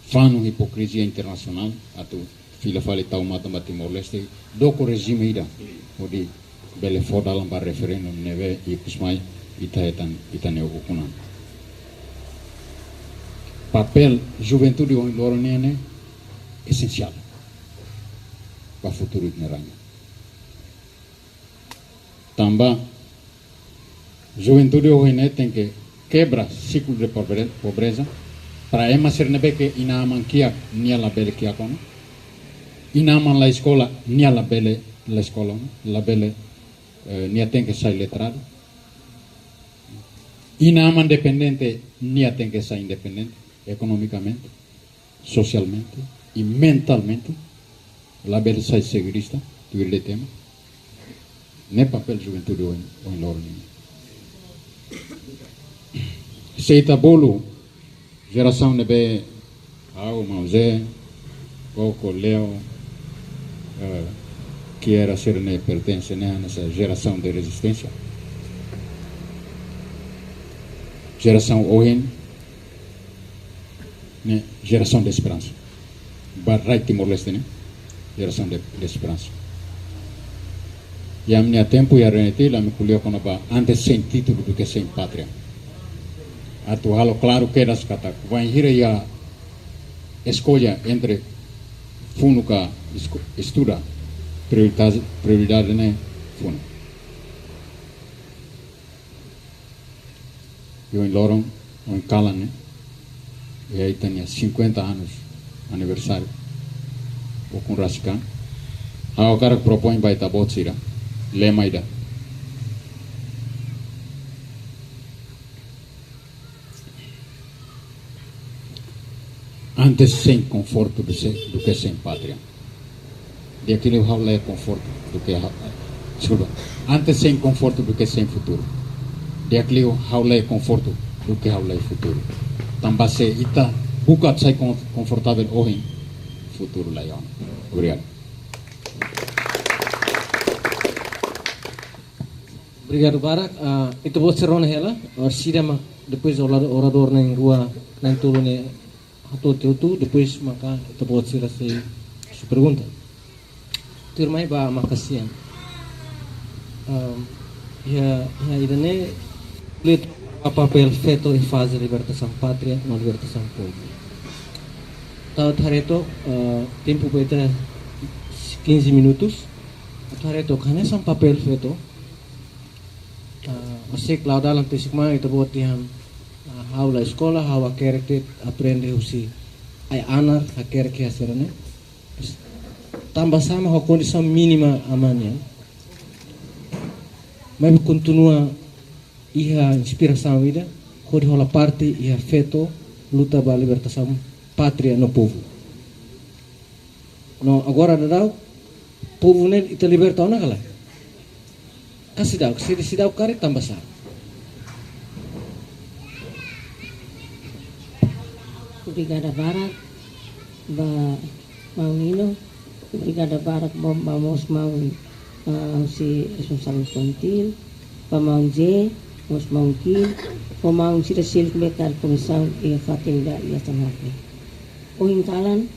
fanu hipokrizia internasionál, atu fila fali tau matan ba Timor-Leste, doko rejime ida, hodi bele fó dalan ba referendu ne'ebé ikus mai ita hetan ita-nia ukun an. Papél juventude ohin loron nian ne'e esensiál ba futuru ita-nia rain. Tanba juventude ohin ne'e tenke kebra siklu de pobre-, pobreza, para ema sira ne'ebé ke inan-aman kiak nia labele kiak ona. Inan-aman la eskola, nia labele la eskola ona, labele, eh, nia tenke sai letradu. Inan-aman dependente, nia tenke sai independente ekonomikamente, sosialmente i mentalmente. Labele sai segurista, tuir de'it ema. Ne'e papél juventude ohin, ohin loron nian. Se ita bolu jerasaun ne'ebé ha'u, maun Zé, Koko, Leo, eh, Kiera sira-ne'e pertense ne'e hanesan jerasaun de rezisténsia. Jerasaun ohin ne'e jerasaun de esperansa. Ba rai Timor-Leste ne'e jerasaun de, de esperansa. Iha ami-nia tempu iha Rentil, ami ko'alia kona-ba antes sem título do que sem pátria. Atu halo klaru kedas katak bainhira iha eskolla entre funu ka esko-, estuda, prioridade, prioridade ne'e funu. I ohin loron, ohin kalan ne'e, iha ita-nia cinquenta anos aniversáriu ukun rasik an. Ha'u hakarak propoin ba ita-boot sira lema ida. Antes sem conforto do se-, do que sem pátria. Di'ak liu ha'u la iha konfortu duké ha'u, deskulpa. Antes sem conforto do que sem futuro. Di'ak liu ha'u la iha konfortu duké ha'u la iha futuru. Tanba se ita buka atu sai kon-, konfortavel ohin, futuru la iha ona. Obrigadu. Obrigadu barak. Ah, ita-boot sira rona hela, orsida mak depois orado-, oradór na'in rua, na'in tolu ne'e hato'o tiha hotu, depois maka ita-boot sira sei husu pergunta. Tuirmai ba makasian. Ehm, iha, iha ida-ne'e, lihat papél feto iha faze libertasaun pátria no libertasaun povu. Entaun atu haree took, eh, tempu ba ita quinze minutos. Atu haree took hanesan papél feto. Ah, ha'u sei klaru dalan, tesi kma ita-boot dehan, ah, ha'u la eskola, ha'u hakerek de'it, aprende husi ai-anar, hakerek iha sira-ne'e. Tanba sá mak ho kondisaun mínima aman nian, maibé kontinua iha inspirasaun ida hodi hola parte iha feto luta ba libertasaun pátria no povu. No agora daudaun, povu ne'e ita liberta ona ka lae? Ka seidauk, se seidauk karik tanba sá? Obrigada barak ba maun Nino, obrigada barak ba, ba mós maun, ah, husi responsavel infantíl, ba maun Zé, mós maun Kim, ba maun sira seluk ne'ebé kaer komisaun iha fatin ida iha San José. Ohin kalan,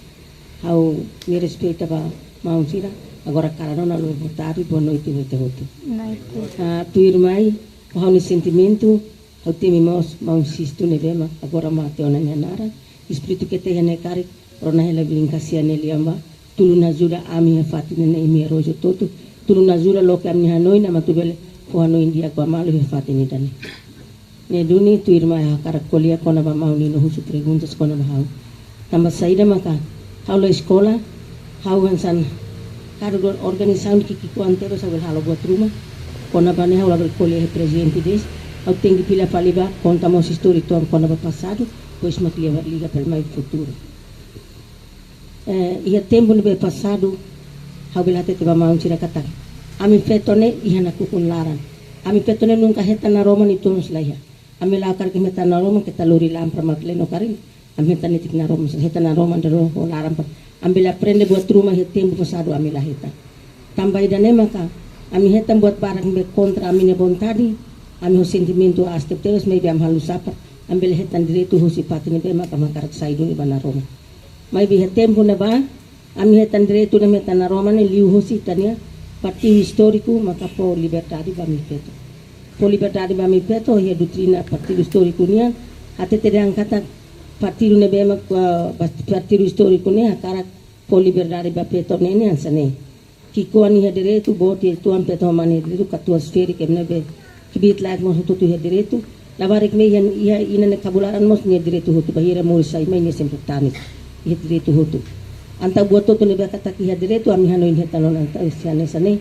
ha'u nia respeita ba maun sira, agora kalan ona, lubuk boa tarde, boa noite ba ita hotu. Noite. Ah, tuirmai, ha'u-nia sentimentu, ha'u temi mós maun Sisto ne'ebé mak agora mate ona nia naran, espíritu ke iha ne'e karik, rona hela brinka sia ne'e lian ba, tulun ajuda ami iha fatin ne'e, imi iha Rojo Totu, tulun ajuda loke ami-nia hanoin, ami atu bele fó hanoin di'ak ba malu iha fatin ida-ne'e. Ne'e duni, tuirmai ha'u hakarak ko'alia kona-ba maun Nino husu perguntas kona-ba ha'u. Tanba saida maka ha'u la eskola, ha'u hanesan kaer dua organizasaun ki'ik-ki'ik oan terus ha'u bele halo buat ruma. Kona-ba ne'e ha'u labele ko'alia iha prezidente de'it, Ha'u tenke fila fali ba, konta mós istória uitoan kona-ba pasadu, depois mak liga, liga fali mai futuru. Eh, iha tempu ne'ebé pasadu, ha'u bele hatete ba maun sira katak, ami feto ne'e iha nakukun laran. Ami feto ne'e nunka hetan naroman uitoan mós la iha. Ami la'o karik hetan naroman, keta lori lampra mak leno karik. Ami hetan netik naroman, hetan naroman dero ho laran pa. Ami bele aprende buat ruma iha tempu pasadu ami la hetan. Tanba ida-ne'e maka ami hetan buat barak ne'ebé kontra ami-nia vontade, ami ho sentimentu aas tebes, maibé ami halo sapa, ami bele hetan direitu husi fatin ne'ebé maka ami hakarak sai duni ba naroman. Maibé iha tempu ne'ebá, ami hetan direitu ne'e, ami hetan naroman ne'e liu husi ita-nia partidu istóriku maka fó liberdade ba ami feto. Fó liberdade ba ami feto, iha doutrina partidu istóriku nian, hatete dehan katak partidu ne'ebé mak, ah, partidu istóriku ne'e hakarak fó liberdade ba feto ne'e, ne'e hanesan ne'e. Ki'ikoan iha direitu, boot uitoan feto ho mane iha direitu, katuas ferik ema ne'ebé kbiit-laek mós hotu-hotu iha direitu. Labarik ne'e iha, iha inan ne'e kabun laran mós nia direitu hotu, bainhira moris sai mai nia sempre tanis iha direitu hotu. Entaun buat hotu ne'ebé katak iha direitu, ami hanoin hetan ona, entaun hanesan ne'e.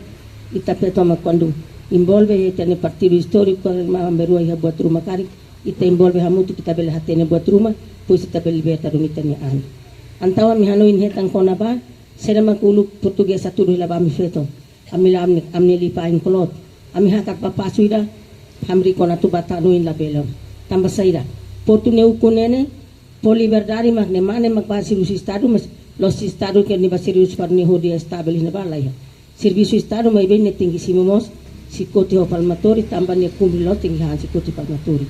Ita feto mak kuandu envolve iha ita-nia partidu istóriku, kuandu ema berua iha buat ruma karik, ita envolve hamutuk, ita bele hatene buat ruma, depois ita bele liberta duni ita-nia an. Entaun ami hanoin hetan kona-ba, saida mak uluk portugés hatudu hela ba ami feto. Ami la, ami, ami lipa ain kolot. Ami hakarak ba pasu ida, hamriik ona atu ba tanu oin labele. Tanba saida? Portu ne'e ukun ne'e, fó liberdade mak ne'e mane mak ba servisu estadu, mas la'ós estadu ke nia ba servisu para nia hodi estabelese ne'ebá, la iha. Servisu estadu maibé nia tenke simu mós xikote ho palmatóriu, tanba nia kumpre loos tenke han xikote palmatóriu.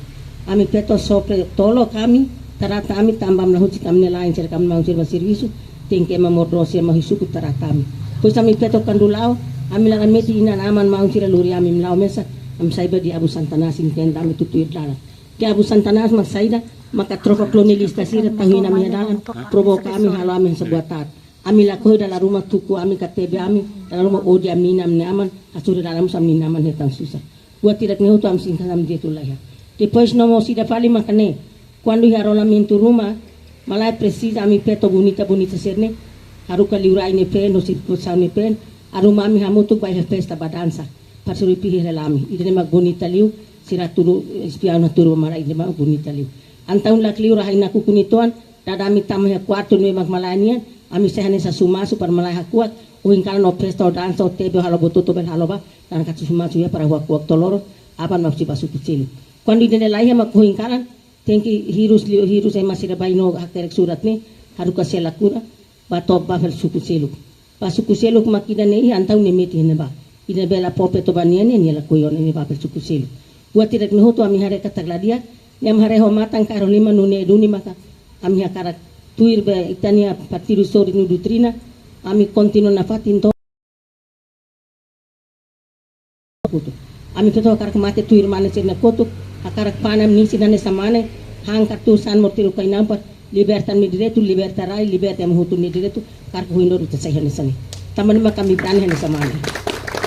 Ami feto sofre, tolok ami, trata ami, tanba ami la husi ami-nia la'en, sira ami maun sira ba servisu, tenke ema mordosi, ema husi suku trata ami. Depois ami feto kuandu la'o, ami laran metin inan-aman, maun sira lori ami, ami la'o mesak, ami sai ba diabu Santa Inácio nia tenda, ami tutuir dalan. Diabu Santa Inácio mak saida, maka tropa kolonialista sira tau iha ami-nia dalan, provoka ami, halo ami hanesan buat aat. Ami lakohi dala ruma tuku ami, katebe ami, dala ruma odi ami-nia inan, ami-nia aman, hasoru dala ruma ami-nia inan-aman hetan susar. Buat hirak ne'e hotu ami singkasa ami direitu la iha. Depois no mós ida fali maka ne'e, kuandu iha rolamentu ruma, malae presiza ami feto bonita-bonita sira-ne'e, haruka liurai nia feen, no sirpusau nia feen, aruma ami hamutuk ba iha festa ba dansa, para sira pihi hela ami. Ida-ne'e mak bonita liu, sira tudu espiaun hatudu ba malae, ida-ne'e mak bonita liu. Entaun lakleur, rai nakukun uitoan, dada ami tama iha kuartu ne'ebé mak malae nian, ami sai hanesan sumasu para malae hakuak, ohin kalan ó festa, ó dansa, ó tebe, ó halo buat hotu bele halo ba, laran katak sumasu iha para hakuak to'o loron, aban mak sei ba suku seluk. Kuandu ida-ne'e la iha mak ohin kalan, tenke hirus liu, hirus ema sira bá iha no hakerek surat ne'e, haruka sela kura, bá to'o ba fali suku seluk. Ba suku seluk mak ida-ne'e iha, entaun nia metin iha ne'ebá. Ida-ne'ebé la fó feto ba nia ne'e, nia lakohi ona, nia bá fali suku seluk. Buat hirak ne'e hotu ami haree katak la di'ak, ne'e ami haree ho matan kaer ho liman nune'e duni maka ami hakarak tuir be ita-nia partidu istóriku nia doutrina, ami kontinua nafatin to'o kotuk. Ami feto hakarak mate tuir mane sira-nia kotuk, hakarak fa'an ami-nia isin hanesan mane, han kartun, han morteiru, kainampa, liberta ami-nia direitu, liberta rai, liberta ema hotu nia direitu, hakarak ohin loron ita sai hanesan ne'e. Tanba ne'e maka ami brani hanesan mane.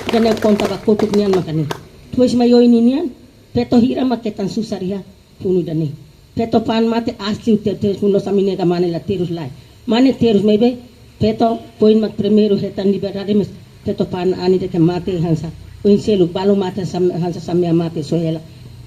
Ida-ne'e konta ba kotuk nian maka ne'e. Depois mai oin ninian, feto hira mak hetan susar iha funu ida-ne'e. Feto fa'an mate asli, te, te, funu sami nega mane la terus lai. Mane terus maibé, feto foin mak primeiru hetan liberdade, mas feto fa'an Ani de'it mate hanesan oin seluk, balu mate hanesan, hanesan samea mate soe hela.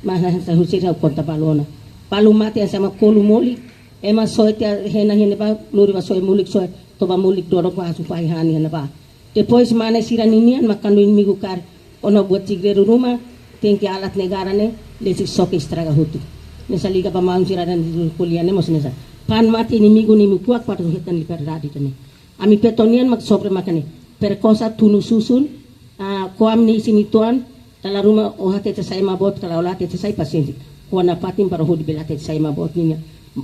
Mas hanesan husi ha'u konta balu ona. Balu mate hanesan ema kolu molik, ema soe tiha hena iha ne'ebá, lori ba soe molik, soe toba molik, doro ko asu fahi hani iha ne'ebá. Depois mane sira ninian mak kuandu inimigu kaer ona buat segredu ruma, tenke alat negara ne'e, lesi soke estraga hotu. Hanesan liga ba maun sira dan ko'alia ne'e mós hanesan. Fa'an mate inimigu nia mukuak para hetan liberdade ida-ne'e. Ami feto nian mak sofre maka ne'e. Perkosa, tunu susun, ah, ko'a ami-nia isin uitoan, dala ruma ó hatete sai ema boot, ka lae, ó la hatete sai, pasiénsia. Ko'a nafatin para hodi bele hatete sai ema boot nian.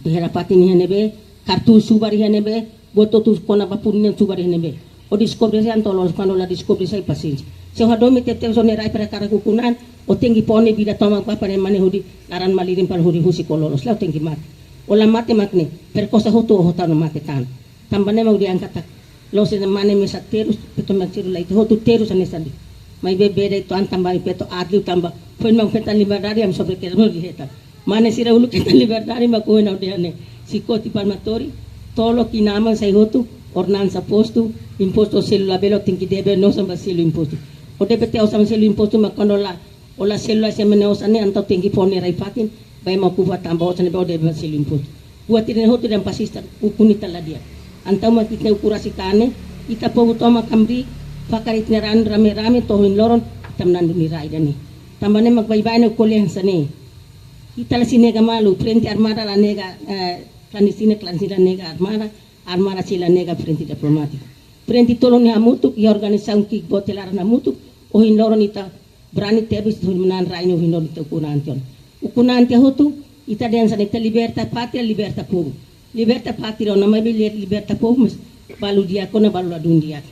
Hela fatin iha ne'ebé, kartun subar iha ne'ebé, buat hotu kona-ba funu nian subar iha ne'ebé. Ó deskobre sai entaun loos, kuandu la deskobre sai pasiénsia. Se ó hadomi tebetebes ó-nia rai para hakarak ukun an, ó tenke fó ó-nia vida tomak ba para mane hodi laran malirin para hodi husik ó loloos, la'ós ó tenke mate. Ó la mate mak ne'e, perkosa hotu ó hotu no mate tan. Tanba ne'e mak dehan katak, la'ós ema mane mesak terus, feto mesak terus, lae, hotu terus hanesan de'it. Maibé beda uitoan tanba feto aat liu tanba, foin mak feto hetan liberdade, ami sofre kedas mós hetan. Mane sira uluk hetan liberdade mak ohin ha'u dehan ne'e. Xikote, palmatóriu, tolok, inan-aman sai hotu, ordenansa postu, impostu selu labele, tenke debe osan ba selu impostu. Ó debe tiha osan selu impostu mak kuandu la Hola selula se mene osan ne'e entaun tenke fó nia rai-fatin, ba ema okupa tanba osan ne'e ba o debe selu impostu. Buat ida-ne'e hotu dehan fasista ukun ita la di'ak. Entaun mak ita ukun rasik ne'e, ita povu tomak hamriik, fakar ita-nia rai rame-rame, to'o ohin loron, ita manán duni rai ida-ne'e. Tanba ne'e mak baibain ne'e ko'alia hanesan ne'e. Ita la sei nega malu, frente armada la nega, eh, klandestina, klandestina la nega armada, armada sei la nega frente diplomátika. Frente tolu ne'e hamutuk, iha organizasaun ki'ik boot nia laran hamutuk, ohin loron ita brani tebes, ita manán rai ne'e ohin loron ita ukun an tiha ona. Ukun an tiha hotu, ita dehan hanesan ne'e ita liberta pátria, liberta povu. Liberta pátria ona maibé liberta povu mós balu di'ak ona, balu ladún di'ak.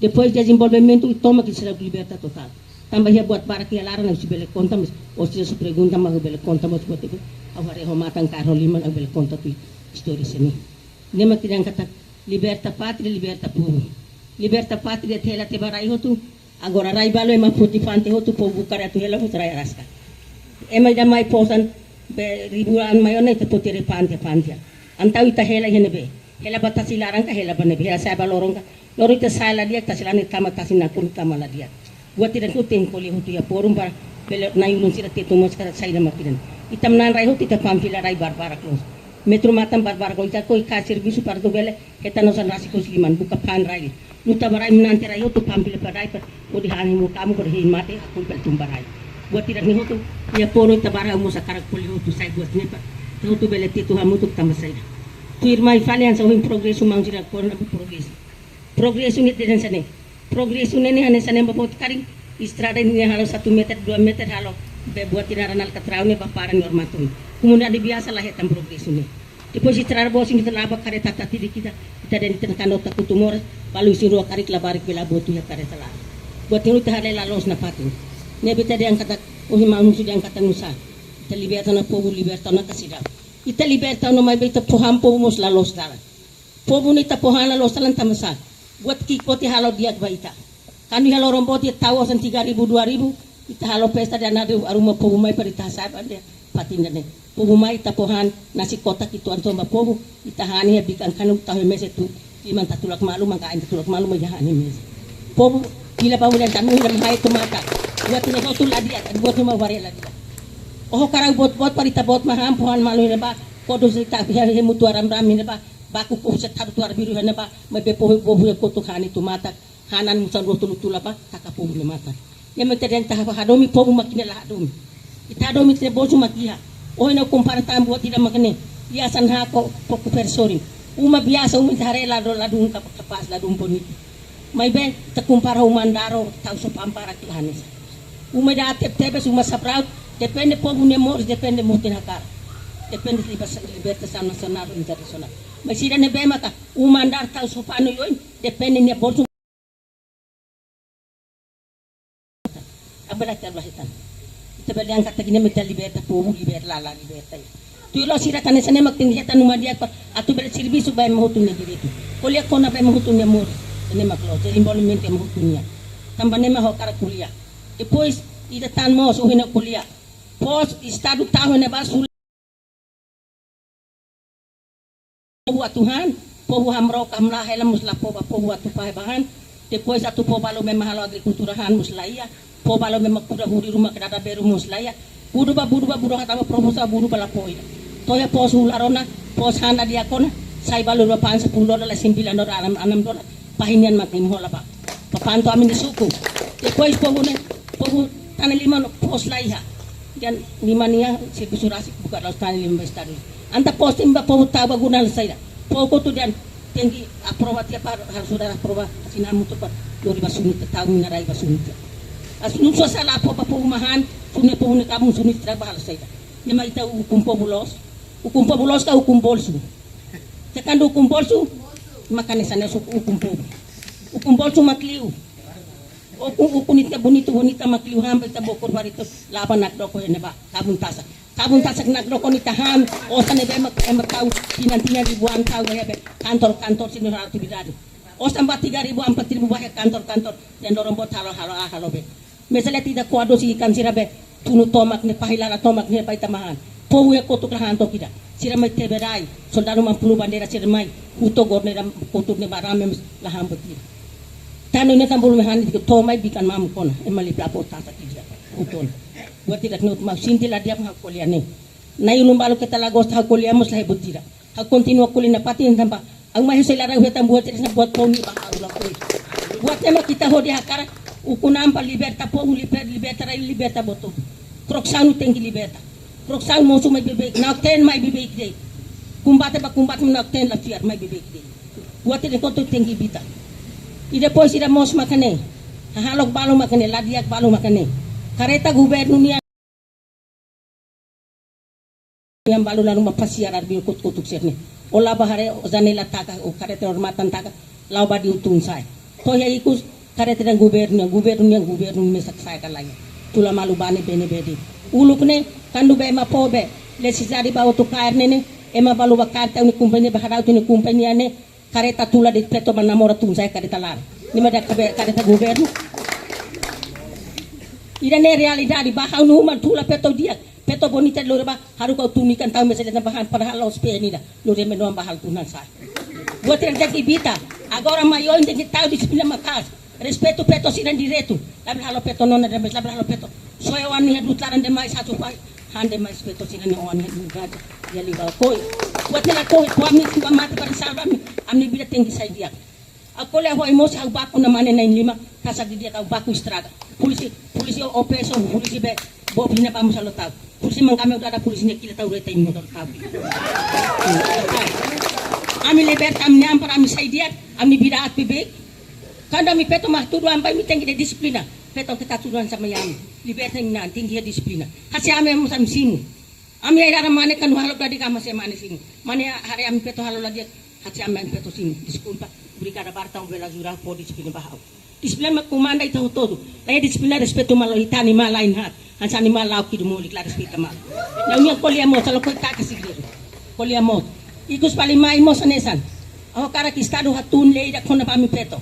Depois dezenvolvimentu tomak ita sei liberta totál. Tanba iha buat barak iha laran ha'u sei bele konta mós, ou seja, se pergunta mak ha'u bele konta mós buat ida-ne'e. Ha'u haree ho matan ka ho liman ha'u bele konta tuir istória sira-ne'e. Ne'e mak ita dehan katak liberta pátria, liberta povu. Liberta pátria ita hela tiha ba rai hotu, agora rai balu ema foti fa'an tiha hotu, povu buka rai atu hela hotu rai araska. Ema ida mai fó osan be ribuan mai ona ita foti rai fa'an tiha, fa'an tiha. Entaun ita hela iha ne'ebé? Hela ba tasi laran ka hela ba ne'ebé? Hela sa'e ba loron ka? Loron ita sa'e la di'ak, tasi laran ita tama, tasi nakonu ita tama la di'ak. Buat ida-ne'e hotu tenke ko'alia hotu iha fórum para bele na'i-ulun sira Tetun mós katak saida mak ita-nia. Ita manán rai hotu ita fa'an fila rai barbarak loos. Metru matan barbarak loos, ita koi ka servisu para atu bele hetan osan rasik husi liman, buka fa'an rai. Luta ba rai, manán tiha rai hotu, fa'an fila ba rai para hodi han hemu kamu, para hein mate, hakoi bele tun ba rai. Buat ida-ne'e hotu, iha fórum ita barak mós hakarak ko'alia hotu sai buat ne'e para ita hotu bele Tetun hamutuk tanba saida. Tuirmai fali hanesan ohin progresu maun sira kona progresu. Progresu ne'e dehan hanesan ne'e. Progresu ne'e hanesan ne'e ba boot karik estrada ne'e halo satu meter, dua meter halo be buat ida naran alkatraun ne'e ba para nia ormaton. Komunidade biasa la hetan progresu ne'e. Depois estrada boot sira ne'e ita la'o ba kareta tati di kita, ita dehan ita-nia kandor takutu moras, balu isin-rua karik labarik bele boot iha kareta laran. Buat ida-ne'e ita haree la loos nafatin. Ne'ebé ita dehan katak, ohin maun husu dehan katak nusá. Ita liberta ona povu, liberta ona ka seidauk. Ita liberta ona maibé ita fó han povu mós la loos dalan. Povu ne'e ita fó han la loos dalan tanba sá? Buat ki'ik boot ita halo di'ak ba ita. Kuandu iha loron boot ita tau osan tiga ribu, dua ribu, ita halo festa dehan atu aruma povu mai para ita hasa'e ba dehan fatin ida-ne'e. Povu mai ita fó han nasi kotak ki'ik uitoan ba povu, ita han iha bikan kanu tau iha meza tuir liman tatulak malu, maka ain tatulak malu mai han iha meza. Povu fila ba ulun tanu ida mai tomak. Buat ida-ne'e hotu la di'ak, buat ida-ne'e mak haree la di'ak. Oho karau boot-boot para ita boot mak han, fó han malu iha ne'ebá, kodu sira ita iha hemu tuar ramrami iha ne'ebá, baku kohu sira tadu tuar biru iha ne'ebá, maibé povu, povu iha kotuk han iha tomak, hanan musan rua tolu tula ba, taka povu nia matan. Ne'e mak ita dehan ita hadomi povu mak ne'e la hadomi. Ita hadomi ita-nia bolsu mak iha. Ohin ha'u kompara tan buat ida mak ne'e. Biasa na ko poku persori. Uma biasa uma ita haree ladún, ladún kap-, kapás, ladún bonitu. Maibé ita kompara uma andar ho tau sofá para ki hanesan. Uma ida tebe-tebes, uma sabraut, depende povu nia moris, depende mutin hakar. Depende liber-, libertasaun nasionál, internasionál. Mas sira ne'ebé maka uma andar tau sofá no oioin, depende nia bolsu. Abela ita la hetan. Ita bele angkat lagi ne'e mak ita liberta povu, liberta la, la liberta. Tuir loloos sira hanesan ne'e mak tenke hetan uma di'ak para atu bele servisu ba ema hotu nia direitu. Ko'alia kona-ba ema hotu nia moris. Ne'e mak loos, dezenvolvimentu ema hotu nian. Tanba ne'e mak ha'u hakarak ko'alia. Depois, ida tan mós, ohin ha'u ko'alia. Foos Estadu tau iha ne'ebá sula povu atu han, povu hamrook hamlaha hela mós la fó ba povu atu fahe ba han. Depois atu fó balu ema halo agrikultura han mós la iha, fó balu ema kuda huri ruma ka dada berru mós la iha. Budu ba, budu ba, budu hatama proposta budu ba la fó ida. To'o iha foos hula rona, foos han la di'ak ona, sai balu ba fa'an sepuluh dolar, la sembilan dolar, enam, enam dolar. Fahe nian mak imi hola ba. Ba fa'an to'o ami-nia suku. Depois povu ne'e, povu tane liman foos la iha. Dehan liman iha servisu rasik buka la'ós tane liman ba Estadu. Entaun foos imi ba povu tau ba guna saida? Povu kotu dehan tenke aprova tiap hari, harus sudah aprova, asina hamutuk ba lori ba sunu ita tau mina rai ba sunu ita. Asunu sosa la aprova povu mak han, sunu povu ne'e kabun sunu ita ba halo saida? Ne'e mak ita ukun povu loos. Ukun povu loos ka ukun bolsu? Se kuandu ukun bolsu, maka hanesan ne'e ukun povu. Ukun bolsu mak liu. Ukun, ukun ita bonitu, bonita mak liu, hampa ita bokor barito, laba nakdoko iha ne'ebá, kabun tasak. Kabun tasak nakdoko ne'e ita han, osan ne'ebé mak, ema tau, tinan-tinan ribuan tau, iha be, kantor-kantor sira-nia atividade. Osan ba tiga ribu, empat ribu ba iha kantor-kantor, dehan loron boot halo, halo, ah, halo be. Mesak leti ida ko'a dosi ikan sira be, tunu tomak ne'e, fahi laran tomak ne'e ba ita mak han. Povu iha kotuk la han took ida. Sira mai tebe rai, soldadu mampulu bandeira sira mai, huto gor ne'e ram kotuk ne'e ba rame mós la han buat ida. Tanu ne'e tambul mai han ida to'o mai bikan mamuk ona, ema liu plafo tasa ki dia, huto ona. Buat ida-ne'e mak ha'u sente la di'ak mak ha'u ko'alia ne'e. Na'i-ulun balu keta la gosta ha'u ko'alia mós la heboot ida. Ha'u kontinua ko'alia nafatin tanba ha'u mai husi laran heta buat ida-ne'e buat poni ba ha'u lakohi. Buat ema ita hodi hakarak ukun-an ba liberta povu, liber-, liberta rai, liberta buat hotu. Kroksanu tenke liberta. Kroksanu mosu mai beibeik, nakten mai beibeik de'it. Kombate ba kombate nakten la fiar mai beibeik de'it. Buat ida-ne'e hotu tenke evita. I depois ida mós mak ne'e. Hahalok balu mak ne'e, la di'ak balu mak ne'e. Kareta governu nian, nian balu la ruma pasiar arbiru kotuk-kotuk sira-ne'e. Ó la'o ba haree, ó janela taka, ó kareta ó matan taka, la'o ba di'ak tun sa'e. To'o iha ikus, kareta nian governu, governu nian, governu mesak sa'e ka lae. Tula malu ba ne'ebé-ne'ebé de'it. Uluk ne'e, kuandu be ema fó be, lesi jadi ba oto kaer ne'e ne'e, ema balu ba kaer tiha ó-nia kompañia, ba hadau tiha ó-nia kompañia ne'e, kareta tula de'it feto ba namora tun sa'e kareta laran. Ne'e mak dehan kabe-, kareta governu. Ida-ne'e realidade, ba ha'u-nia uma tula feto di'ak, feto bonita lori ba, haruka ó tun ikan tau mesa deta ba han, padahal la'ós pé nida, lori menoan ba halo tun-an sa'e. Buat ida-ne'e tenke evita, agora mai oin tenke tau dixiplina maka'as, respeitu feto sira-nia direitu, labele halo feto nona demais, labele halo feto. Soe oan iha du'ut laran demais, hatu fai, han demais feto sira-nia oan iha du'ut laran, iha liga koi. Buat ida-ne'e lakohi, kuami simba mate para salva ami, ami-nia vida tenke sai di'ak. Ha'u ko'alia ho ai mós ha'u baku ona mane na'in-lima, kasak didi'ak ha'u baku estraga. Polísia, polísia opeso, polísia be, bob hina ba mós halo tau. Polísia mangkame udah ada polísia nia kila tau reta imo tau. Ami liberta ami-nia an para ami sai di'ak, ami-nia vida aat beibeik. Kuandu ami feto mak tudu an ba ami tenke iha dixiplina. Feto keta tudu an sama ami. Liberta ami-nia an, tenke iha dixiplina. Hanesan ami mós ami simu. Ami ai-laran mane kuandu halo dadi kama se mane simu. Mane haree ami feto halo la di'ak, hanesan ami feto simu. Deskulpa, obrigada barak tanba bele ajuda fó dixiplina ba ha'u. Dixiplina mak komanda ita hotu-hotu. Lae dixiplina respeitu malu ita animál la'en haat. Hanesan animál la'o kidu molik la respeita malu. Ne'e ha'u-nia ko'alia mós, halo ko'alia taka segredu. Ko'alia mós. Ikus fali mai mós hanesan. Ha'u hakarak Estadu hatún lei ida kona-ba ami feto.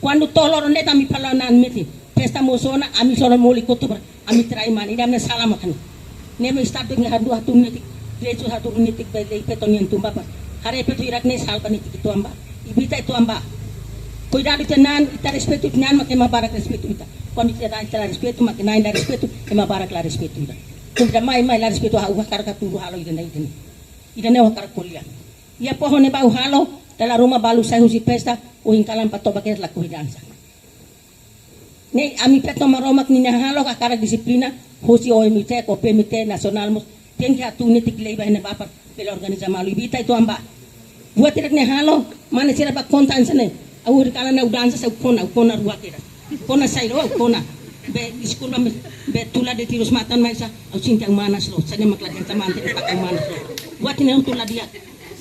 Kuandu to'o loron de'it ami fali ona ami metin. Festa mós ona, ami só molik kotuk ba. Ami trai mane, ida-ne'e sala mak ne'e. Ne'e mak Estadu tenke hadu hatún netik, direitu hatún netik ba lei feto nian tun ba. Haree feto hirak ne'e salva netik uitoan ba. Evita uitoan ba. Kuidadu ita-nia an, ita respeitu ita-nia an mak ema barak respeitu ita. Kuandu ita la, ita la respeitu, mak na'in la respeitu, ema barak la respeitu ita. Kuandu ita mai, mai la respeitu, ha'u hakarak hatudu halo ida-ne'e, ida-ne'e. Ida-ne'e ha'u hakarak ko'alia. Iha foho ne'ebá ha'u halo, dala ruma balu sai husi festa, ohin kalan ba toba kedas lakohi dansa. Ne'e ami feto Maromak ninia hahalok hakarak dixiplina, husi O M I T, ko P M I T, nasionál mós, tenke hatún netik lei ba iha ne'ebá para bele organiza malu, evita uitoan ba. Buat ida-ne'e halo, mane sira bá konta hanesan ne'e, ha'u ohin kalan ha'u dansa, ha'u kona, ha'u kona rua kedas. Kona sai rua, ha'u kona. Be, deskulpa, be tula de'it terus matan mai sa, ha'u sente ha'u manas loos, sa ne'e mak la dansa mante, ha'u manas loos. Buat ne'e ha'u tula dia.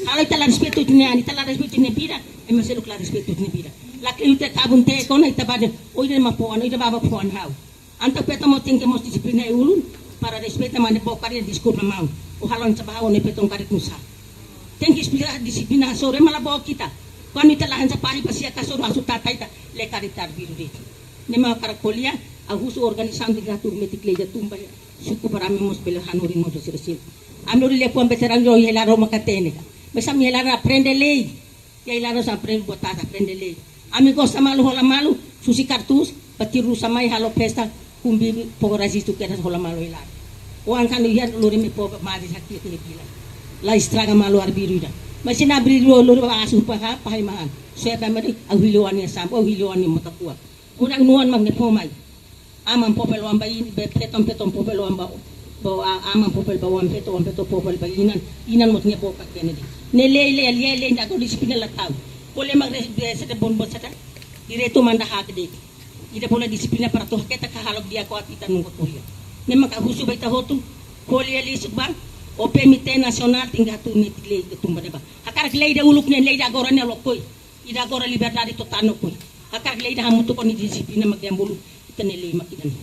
Halo ita la respeitu ita-nia an, ita la respeitu ita-nia vida, ema seluk la respeitu ita-nia vida. Lakleur ita kabun te kona ita bade, ó ida mak fó an, ó ida bá bá fó an ha'u. Entaun feto mós tenke mós dixiplina iha ulun, para respeita mane book karik deskulpa maun. Ó halo hanesan ba ha'u ne'e feto karik nusá. Tenke esplika dixiplina hasoru, ema la book ita. Kuandu ita la hanesan pari pasiar hasoru hasoru tata ita, lee karik ita arbiru de'it. Ne'e mak ha'u hakarak ko'alia, ha'u husu organizasaun tenke hatún netik lei ida tun ba iha suku para ami mós bele hanorin mós sira seluk. Ami lori liafuan veteranu iha laran mak hatene ka. Maibé ami iha laran aprende lei. Iha laran sá aprende buat tata, aprende lei. Ami gosta malu, hola malu, susi kartús, bá tiru sá mai halo festa, kumbi, fó rejistu kedas hola malu iha laran. Oan kuandu iha lori mai fó ba mari haki ke bila. La estraga malu arbiru ida. Maibé se nia arbiru lori ba asu ba ha, ba hai mahan. Soe ba mari, ha'u hili ó-nia samba, ha'u hili ó-nia mota-kuak. Kurang nuan mak ne'e fó mai. Aman fó bele oan ba inan, be feton feton fó bele oan ba, ba a-, aman fó bele ba oan feto, oan feto fó bele ba inan, inan mós nia book ka kene di. Ne'e lei, lei, lei, lei, ida-ne'e dixiplina la tau. Ko'alia mak re-, be sete bon bon sete. Direitu manda hak de'it. Ida fó ona dixiplina para to'o ketak hahalok di'ak ho ita nunka ko'alia. Ne'e mak ha'u husu ba ita hotu, ko'alia lisuk ba, O P M I T nasionál tenke hatún netik lei ida tun ba ne'ebá. Hakarak lei ida uluk ne'e, lei ida agora ne'e lakohi. Ida agora liberdade totál lakohi. Hakarak lei ida hamutuk ho nia dixiplina mak iha bolu ita-nia lei mak ida-ne'e.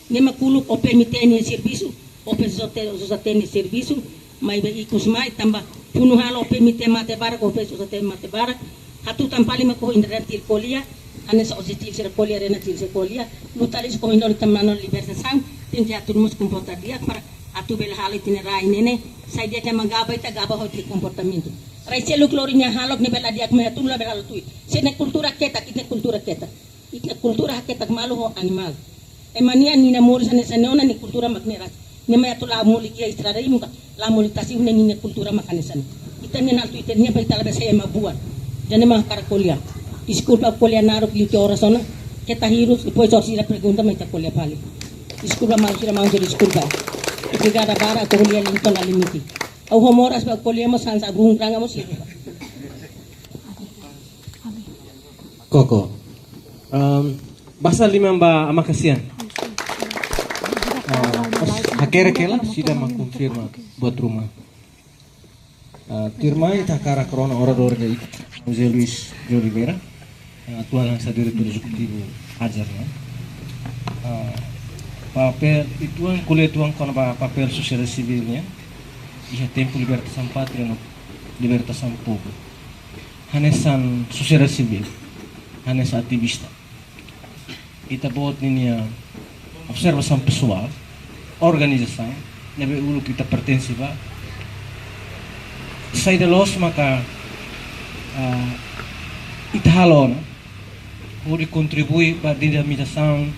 Ne'e mak uluk O P M I T nia servisu, O P S J T, J T nia servisu, maibé ikus mai tanba funu halo O P M I T mate barak, O P S J T mate barak. Hatutan fali mak ho indra til ko'alia, hanesan oje til sira ko'alia, rena til sira ko'alia. Luta lisuk ho indra ita-nia libertasaun, tenke hatún mós komporta di'ak para atu bele halo ita-nia rai ne'e ne'e, sai di'ak ema gaba ita gaba ho ita-nia komportamentu. Rai seluk lori nia hahalok ne'ebé la di'ak mai hatún labele halo tuir. Sira-nia kultura ketak, ita-nia kultura ketak. Ita-nia kultura haketak malu ho animál. Ema nian ninia moris hanesan ne'e ona, nia kultura mak ne'e rasik. Nia mai atu la molik iha estrada ida ka, la molik tasi, ne'e ninia kultura mak hanesan ne'e. Ita-nian atu ita-nian ba ita labele sai ema buat. Jadi mak hakarak ko'alia. Deskulpa ko'alia naruk liu tiha oras ona. Keta hirus, depois oras ida pergunta mai ita ko'alia fali. Deskulpa maun sira, maun sira deskulpa. Obrigada barak, ko'alia liu to'o la limite. Ha'u ho moras ba ko'alia mós hanesan burung ranga mós sira. Koko. Ehm, basa liman ba Ama Kasian. Ah, hakerek hela, sira mak konfirma buat ruma. Ah, tuirmai ita hakarak rona oradór ida, José Luis de Oliveira, yang atuál hanesan diretór ezekutivu AJER, ne'e. Ah, papél uitoan, ko'alia uitoan kona-ba papél sosiedade sivíl nian iha tempu libertasaun pátria no libertasaun povu. Hanesan sosiedade sivíl, hanesan ativista, ita-boot ninia observasaun pesoál, organizasaun ne'ebé uluk ita pertense ba, saida loos maka, ah, ita halo ona hodi kontribui ba dinamizasaun,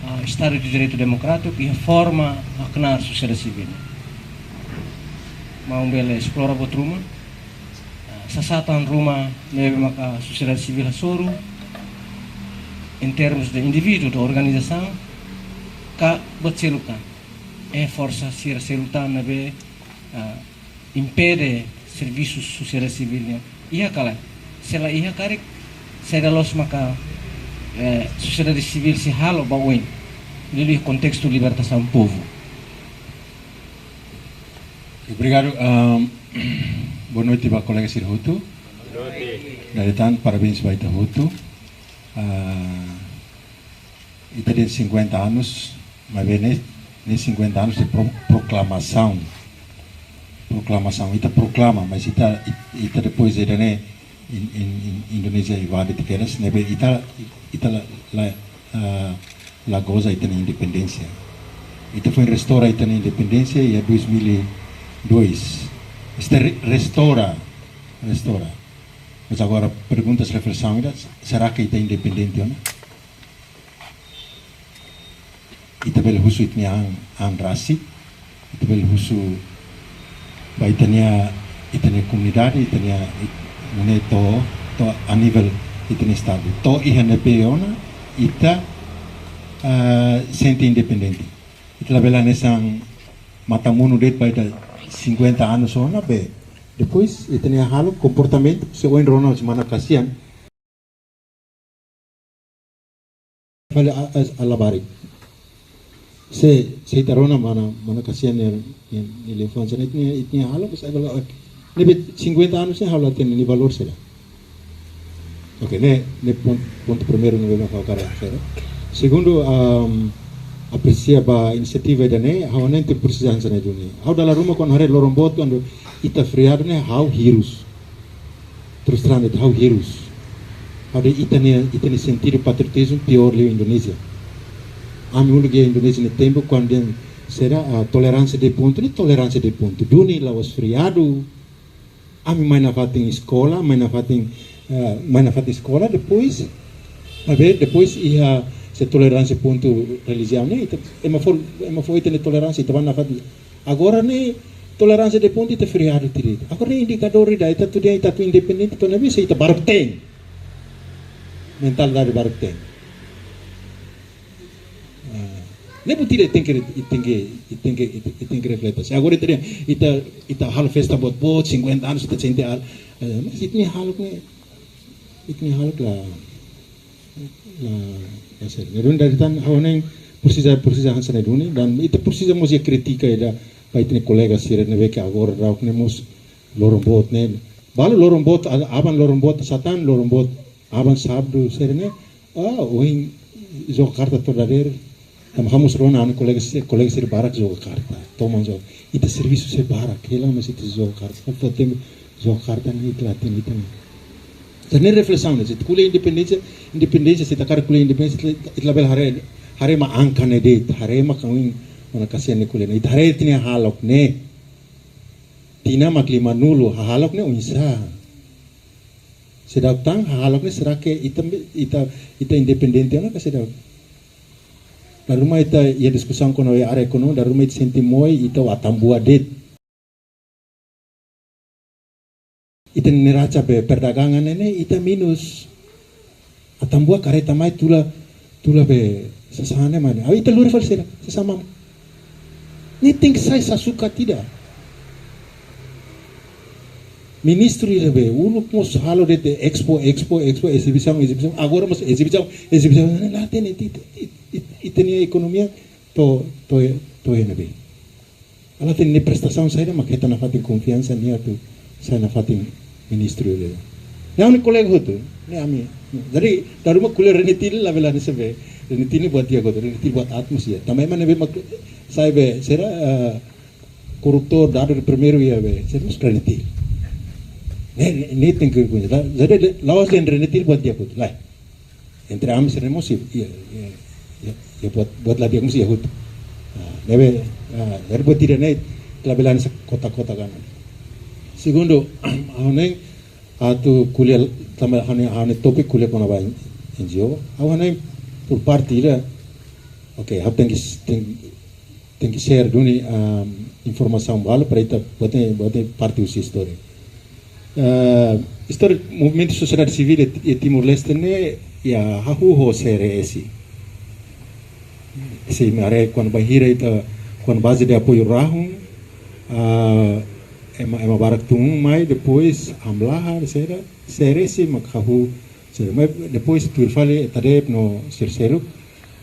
ah, Estadu de Direitu Demokrátiku iha forma, ah, knaar sosiedade sivíl. Maun bele esplora buat ruma, ah, sasán ruma ne'ebé maka sosiedade sivíl hasoru, em termos de indivíduu, de organizasaun, ka buat seluk tan. Eh, forsa sira seluk tan ne'ebé, ah, impede servisu sosiedade sivíl nian. Iha ka lae? Se la iha karik, saida loos maka, eh, sosiedade sivíl sei halo ba oin, liuliu kontestu libertasaun povu. Obrigadu. Ahm, boa noite ba kolega sira hotu. Dala ida tan, parabéns ba ita hotu. Ah, ita dehan cinquenta anos, maibé ne'e, ne'e cinquenta anos de pro-, proklamasaun. Proklamasaun, ita proklama, mas ita, it-, ita depois ida-ne'e in, in, in Indonézia invade tiha kedas, ne'ebé ita, ita la, la, ah, la goza ita-nia independénsia. Ita foin restaura ita-nia independénsia iha dois mil e dois. Ita re-, restaura, restaura. Mas agora perguntas, reflesaun ida, será que ita independente ou não? Ita bele husu ita-nia an, an rasik, ita bele husu ba ita-nia, ita-nia komunidade, ita-nia, it-, ne'e to'o, to'o a nivel ita-nia estadu. To'o iha ne'ebé ona, ita, ah, sente independente. Ita labele hanesan matan-monu de'it ba ita cinquenta anos ona, be. Depois, ita-nia hahalok, komportamentu, se oin rona, se mana kasihan, fali a, a, a labarik. Se, se ita rona mana, mana kasihan nia, nia, nia elefante, nia, nia, nia hahalok, se agora, ne'ebé cinquenta anos, se hahalok nia valór saida. Ok, ne'e, ne'e pon-, pontu primeiru ne'ebé ha'u hakarak hatete. Segundu, ahm, apresia ba inisiativa ida-ne'e, ha'u hanoin ita presiza hanesan ne'e duni. Ha'u dala ruma kuandu haree loron boot kuandu ita feriadu ne'e ha'u hirus. Terus terang de'it ha'u hirus. Ha'u dehan ita-nia, ita-nia sentidu patriotizmu piór liu Indonézia. Ami uluk iha Indonézia nia tempu kuandu dehan saida, ah, toleránsia de pontu, ne'e toleránsia de pontu. Duni la'ós feriadu. Ami mai nafatin eskola, mai nafatin, eh, mai nafatin eskola, depois, maibé, depois iha se toleránsia pontu relijiaun ne'e, ita, ema fó, ema fó ita-nia toleránsia, ita bá nafatin. Agora ne'e, toleránsia de pontu ita feriadu tiha de'it. Agora ne'e indikadór ida, ita atu dehan ita atu independente, entaun ne'e bisa ita baruk-teen. Mentalidade baruk-teen. Ah, ne'e buat ida tenke, tenke, tenke, tenke reflete. Se agora ita, ita, ita halo festa boot-boot, cinquenta anos, ita sente al, eh, mas ita-nia hahalok ne'e, ita-nia hahalok la, la, la sériu. Ne'e duni dala ida tan, ha'u hanoin presiza, presiza hanesan ne'e duni, dan ita presiza mós iha krítika ida ba ita-nia kolega sira ne'ebé ke agora daudaun ne'e mós loron boot ne'e. Balu loron boot, a-, aban loron boot sá tan, loron boot aban sábadu sira-ne'e. Ah, ohin joga karta to'o dadeer. Tanba ha'u mós rona ha'u-nia kolega si-, kolega sira barak joga karta. Toman joga. Ita servisu sei barak, hela mas ita joga karta. Tanba tempu joga karta ne'e ita la hatene ita-nia. Entaun ne'e reflesaun ne'e, se ita ko'alia independénsia, independénsia, se ita hakarak ko'alia independénsia, ita, ita labele haree, haree mak angka ne'e de'it, haree mak ohin mana kasihan ne'e ko'alia ne'e. Ita haree ita-nia hahalok ne'e. Tinan mak limanulu, hahalok ne'e oinsá? Seidauk tan, hahalok ne'e será ke ita, ita, ita independente ona ka seidauk? Dala ruma ita iha diskusaun kona-ba área ekonomia, dala ruma ita sente moe, ita Atambua de'it. Ita-nia neraca be perdagangan ne'e, ita minus. Atambua karreta mai tula, tula be sasán ne'e mai. Awi ita lori fali sira, sasán mama. Ne'e tenke sai sasuka ida. Ministru ida be, uluk mós halo de'it expo, expo, expo, exibisaun, exibisaun. Agora mós exibisaun, exibisaun. Ne'e la hatene, ita, ita, ita, ita-nia ekonomia to'o, to'o, to'o iha ne'ebé. Ela la hatene prestasaun saida mak hetan nafatin konfiansa nia atu sai nafatin ministru ida. Ne'e ha'u-nia kolega hotu, ne'e ami. Jadi, dala ruma ko'alia RENETIL labele hanesan be, RENETIL ne'e buat di'ak hotu, RENETIL buat aat mós iha. Tanba ema ne'ebé mak sai be, sira, eh, korruptór dadu primeiru iha be, sira mós RENETIL. Ne'e, ne'e, ne'e tenke koñese. Jadi, la'ós dehan RENETIL buat di'ak hotu, lae. Entre ami sira mós iha, iha, iha, iha buat, buat la di'ak mós iha hotu. Ah, ne'ebé, ah, jadi buat ida-ne'e labele hanesan kotak-kotak kan. Segundu, ha'u hanoin atu ko'alia tanba ha'u-nia, ha'u-nia tópiku ko'alia kona-ba NGO. Ha'u hanoin por parte ida, oke, ha'u tenke, tenke, tenke share duni, ah, informasaun balu para ita buat ne'e, buat ne'e parte husi istória. Eh, istória movimentu sosiedade sivíl iha, iha Timor-Leste ne'e, iha hahú ho CRS. Se imi haree kuandu bainhira ita, kuandu baze de apoiu rahun, ah, ema, ema barak tun mai, depois hamlaha, et cetera. CRS mak hahú, et cetera. Mas depois tuir fali ETADEP no sira seluk.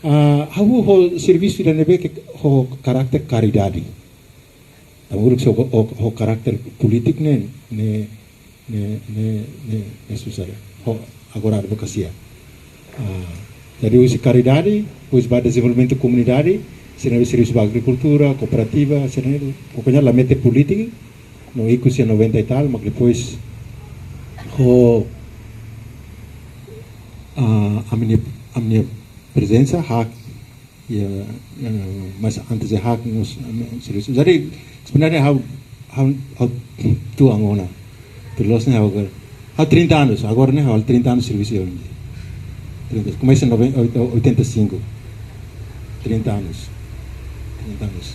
Ah, hahú ho servisu ida ne'ebé ke ho karáter karidade. Tanba uluk se ho, ho, ho karáter polítiku ne'e, ne'e, ne'e, ne'e, ne'e, ne'e susar. Ho, agora advokasia. Ah, jadi husi karidade, depois ba dezenvolvimentu komunidade, sira ne'e servisu ba agrikultura, kooperativa, sira ne'e, pokoknya la mete polítika, no ikus iha noventa e tal, mas depois ho, ah, ami-nia, ami-nia prezensa, hak, ya, ya, mas antes de hak, nos, ami, serius. Jadi, sebenarnya ha'u, ha'u, ha'u tuan ona. Tuir loos ne'e ha'u agora. Ha'u trinta anos, agora ne'e ha'u trinta anos servisu iha ONG. Trinta, komesa em noventa, oitenta e cinco. Trinta anos. Trinta anos.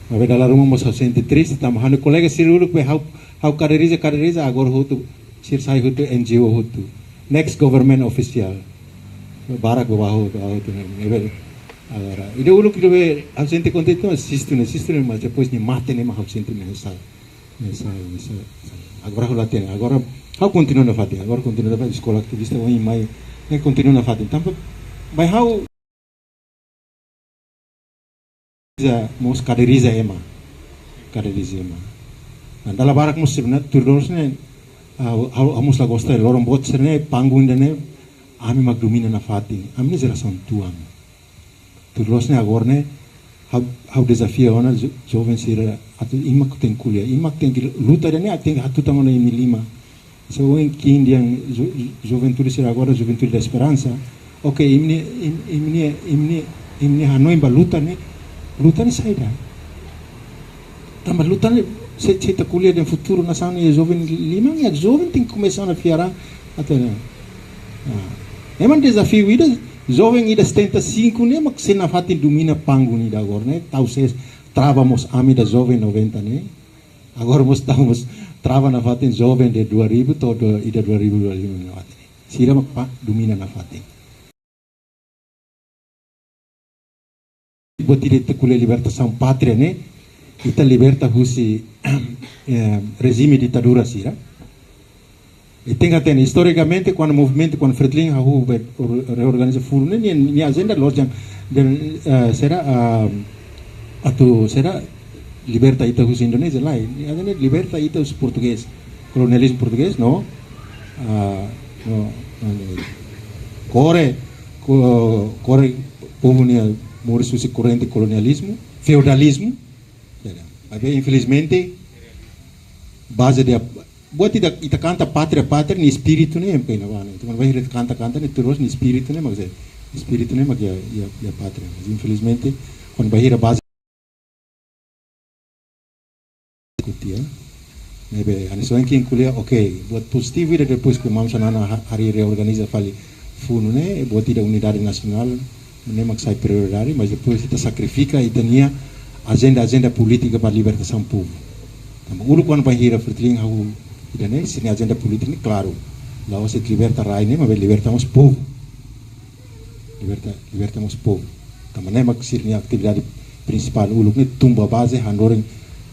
Mas be dala ruma mós ha'u sente triste, tanba ha'u-nia kolega sira uluk be ha'u, ha'u kaderiza, kaderiza, agora hotu, sira sai hotu NGO hotu. Next government official. Barak ba ha'u, ba ha'u hotu ne'e. Ne'ebé, agora, ida uluk ida be, ha'u sente kontente, mas sistu ne'e, sistu ne'e, mas depois nia mate ne'e, mas ha'u sente mesak. Mesak, mesak. Agora ha'u la hatene, agora ha'u kontinua nafatin, agora kontinua nafatin, eskola ativista, oin mai, ne'e kontinua nafatin. Tanba, mai ha'u, iha mós kaderiza ema. Kaderiza ema. Nah, dala barak mós sebenarnya tuir loos ne'e, ah, ha'u, ha'u mós la gosta loron boot sira-ne'e, panggung ida-ne'e, ami mak domina nafatin. Ami ne'e jerasaun tuan. Tuir loos ne'e agora ne'e, ha'u, ha'u dezafia ona jo-, joven sira atu imi mak tenke ko'alia, imi mak tenke luta ida-ne'e, tenke hatutan ona imi-nia liman. Se ohin ki'ik dehan ju-, juventude sira agora, juventude da esperansa. Oke, imi-nia, im-, imi-nia, imi-nia, imi-nia hanoin ba luta ne'e, luta ne'e saida. Tanba luta ne'e, se, se ita ko'alia dehan futuru nasaun ne'e joven liman, ya joven tenke komesa ona fiar an, atu ne'e. Ah. Ema nia dezafiu ida, joven ida setenta e cinco ne'e, mak sei nafatin domina panggung ida agora ne'e, tau ses trava mós ami ida joven noventa ne'e. Agora mós tau mós trava nafatin joven de dua ribu to'o dua, ida dua ribu dua puluh lima nafatin. Sira mak pa-, domina nafatin. Buat ida ita ko'alia libertasaun pátria ne'e, ita liberta husi, eh, rejime ditadura sira. I tenke hatene, istorikamente, kuandu movimentu, kuandu Fretilin hahú be or-, reorganiza funu ne'e, nia, nia ajenda loos dehan, dehan, eh, sira, ah, atu, sira liberta ita husi Indonézia, lae. Nia ajenda liberta ita husi portugés, kolonializmu portugés, no, ah, no, no, no. Kore, ko-, kore povu nia moris husi korrente kolonializmu, feodalizmu, ya, ya. Mas, infelizmente, baze de ap-, buat ita, ita kanta pátria, pátria, nia espíritu ne'e, ema ne'ebá ne'e. Entaun, bainhira ita kanta, kanta ne'e, tuir loos nia espíritu ne'e, mas, eh, espíritu ne'e, mas, ya, ya, ya pátria. Mas, infelizmente, kuandu bainhira baze kutia, ne'ebé, hanesan ohin ki'ik ko'alia, oke, buat pozitivu ida depois ke Maun Xanana ha-, harii reorganiza fali funu ne'e, buat ida unidade nasionál, Ne'e mak sai prioridade, mas depois ita sakrifika ita-nia ajenda, ajenda polítika ba libertasaun povu. Tanba uluk kuandu bainhira Fretilin hahú ida-ne'e, sira-nia ajenda polítika ne'e klaru. La'ós de'it liberta rai ne'e, maibé liberta mós povu. Liberta, liberta mós povu. Tanba ne'e mak sira-nia atividade prinsipál uluk ne'e tun ba baze hanorin,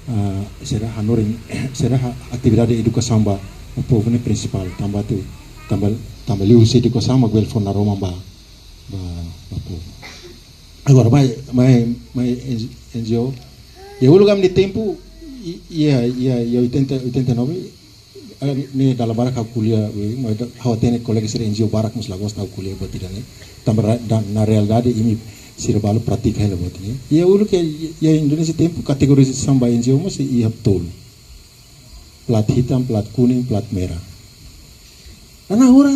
ah, sira hanorin, sira ha-, atividade edukasaun ba, ba povu ne'e prinsipál. Tanba atu, tanba, tanba liuhusi edukasaun mak bele fó naroman ba, ba, ba povu. Agora, mai, mai, mai N G O. Iha uluk ami-nia tempu, i-, iha, iha, iha oitenta, oitenta e nove, ah, ne'e dala barak ha'u ko'alia, eh, maibé ha'u hatene kolega sira N G O barak mós la gosta ha'u ko'alia buat ida-ne'e. Tanba ra-, da-, na realidade, imi sira balu pratika hela buat ne'e. Iha uluk iha, iha Indonézia tempu, kategorizasaun ba N G O mós iha tolu. Plat hitam, plat kuning, plat merah. Nah, agora,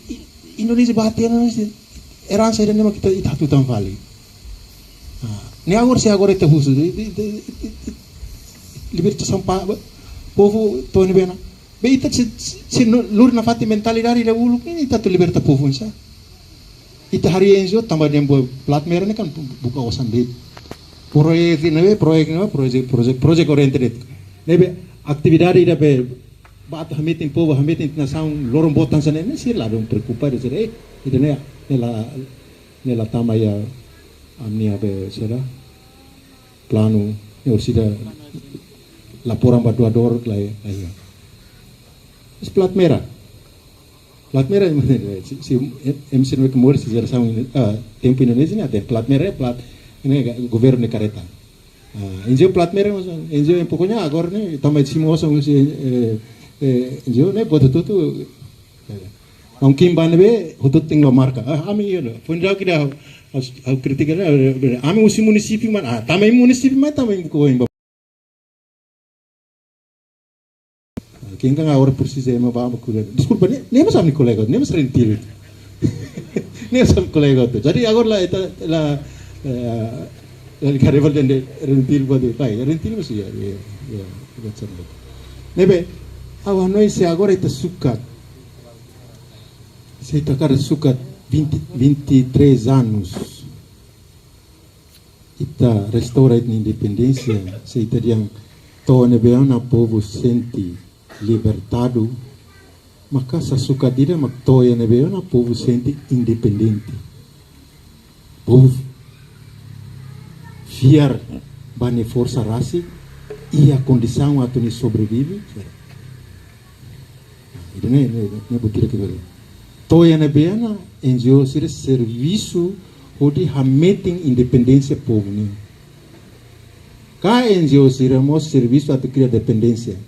I-, Indonézia bate, Indonézia eransa ida-ne'e mak ita, ita hatutan fali. Ah, ne'e agora, se agora ita husu, de, de, de, de, de, libertasaun ba, ba, povu to'o ne'ebé ona. Be ita se, se, se no, lori nafatin mentalidade ida uluk ne'e, ita atu liberta povu oinsá. Ita harii N G O tanba dehan buat plat merah ne'e kan bu-, buka osan de'it. Proyek ne'ebé, proyek ne'ebé, proyek, proyek, proyek oriented. Ne'ebé atividade ida be ba atu hametin povu, hametin nasaun, loron boot hanesan ne'e, ne'e sira ladún preokupa de'it, sira, eh, ida-ne'e, ne'e la, ne'e la tama iha ami-nia be, sira, planu, ne'e orsida laporan ba doadór, la, la iha. Es plat merah. Plat merah, se, se, em, em, se no me equivoco, se jerasaun, ah, tempu Indonézia ne'e, hatene plat merah, plat, ne'e, governu nia kareta. Ah, N G O plat merah, mas N G O yang pokoknya agora ne'e, tanba simu osan husi, eh, eh, N G O ne'e, buat hotu-hotu, eh, maun ki'ik ba ne'ebé, hotu-hotu tenke ba marka. Ah, ami iha, foin daudauk ida, ha'u, ha'u kritika, eh, ami husi munisípiu, mas, ah, tanba munisípiu, mas tanba ko ba. Ki'ik kan agora presiza ema ba, ba ko'alia. Deskulpa, ne'e, ne'e mós ami-nia kolega, ne'e mós Rentil. Ne'e mós ami-nia kolega hotu. Jadi agora la, ita, la, eh, la liga rival dende Rentil ba de, pai, Rentil mós iha, iha, iha, iha, iha. Ne'ebé, ha'u hanoin se agora ita sukat. Se ita kada sukat vinte, vinte e três anos. Ita restaura ita-nia independénsia, se ita dehan to'o ne'ebé ona povu sente libertadu, maka sasukat ida mak to'o iha ne'ebé ona povu sente independente. Povu fiar ba nia forsa rasik, iha kondisaun atu nia sobrevive. Ida-ne'e, ne'e, ne'e buat ida ke bele. To'o iha ne'ebé ona N G O sira servisu hodi hametin independénsia povu nian. Ka N G O sira mós servisu atu kria dependénsia.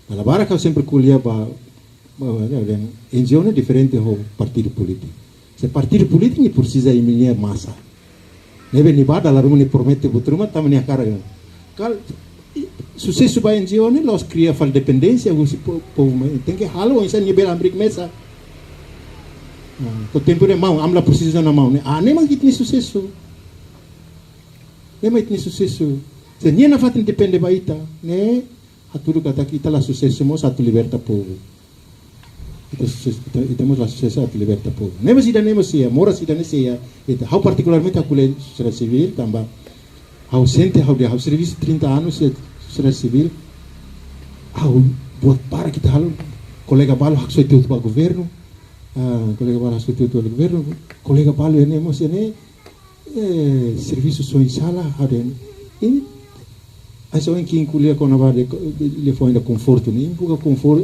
Dala barak ha'u sempre ko'alia ba, ba, ba, ba, N G O ne'e diferente ho partidu polítiku. Se partidu polítiku ne'e presiza imi-nia masa. Ne'ebé nia ba dala ruma nia promete buat ruma tanba nia hakarak. Kal-, i-, susesu ba N G O ne'e la'ós kria fali dependénsia husi po-, povu, mas tenke halo oinsá nia bele hamriik mesak. Ah, to'o tempu ne'e maun, ami la presiza ona maun ne'e. Ah, ne'e mak ita-nia susesu. Ne'e mak ita-nia susesu. Se nia nafatin depende ba ita, ne'e hatudu katak ita la susesu mós atu liberta povu. Ita susesu, ita, ita mós la susesu atu liberta povu. Ne'e mós ida-ne'e mós iha, moras ida-ne'e sei iha, ita, ha'u partikularmente ha'u ko'alia sosiedade sivíl, tanba ha'u sente, ha'u dehan, ha'u servisu trinta anos iha sosiedade sivíl, ha'u buat barak ita halo, kolega balu haksoit hotu ba governu, ah, kolega balu haksoit hotu ba governu, kolega balu iha ne'e mós iha ne'e, eh, servisu soin sala, ha'u dehan. Imi, hanesan ohin ki'ik ko'alia kona-ba de, de, de, liafuan ida konfortu ne'e. Imi buka konfor-,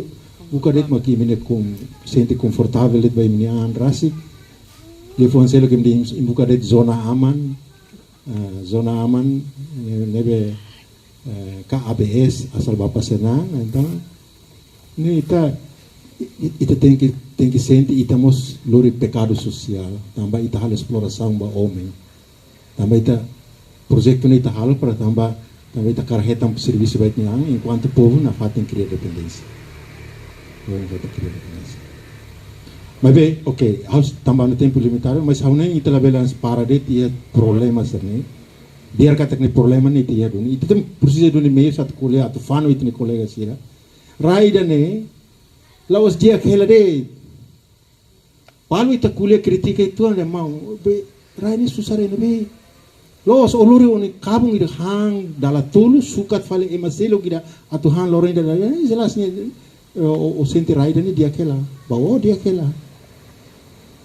buka de'it mak imi ne'e kon-, sente konfortavel de'it ba imi-nia an rasik. Liafuan seluk imi dehan imi buka de'it zona aman. Ah, zona aman, eh, ne'ebé, eh, ka A B S, asal bapa senang, entaun, ne'e ita, i-, i-, ita tenke, tenke sente, ita mós lori pekadu sosiál, tanba ita halo esplorasaun ba omen. Tanba ita, projetu ne'e ita halo para tanba, tanba ita hakarak hetan servisu ba ita-nia an, enkuantu povu nafatin kria dependénsia. Povu nafatin kria dependénsia. Maibé, oke, ha'u tanba nia tempu limitadu, mas ha'u hanoin ita labele para de'it iha problema sira-ne'e. Biar katak ne'e problema ne'e ita iha duni. Ita tenke presiza duni meius atu ko'alia, atu fanu ita-nia kolega sira. Rai ida-ne'e, la'ós di'ak hela de'it. Balu ita ko'alia kritika uitoan, irmaun. Be, rai ne'e susar ne'ebé. Loos, ó lori ó-nia kabun ida han dala tolu, sukat fali ema seluk ida atu han loron ida, ida, ida, jelas ne'e, ó, ó, ó sente rai ida-ne'e di'ak hela. Ba ó di'ak hela.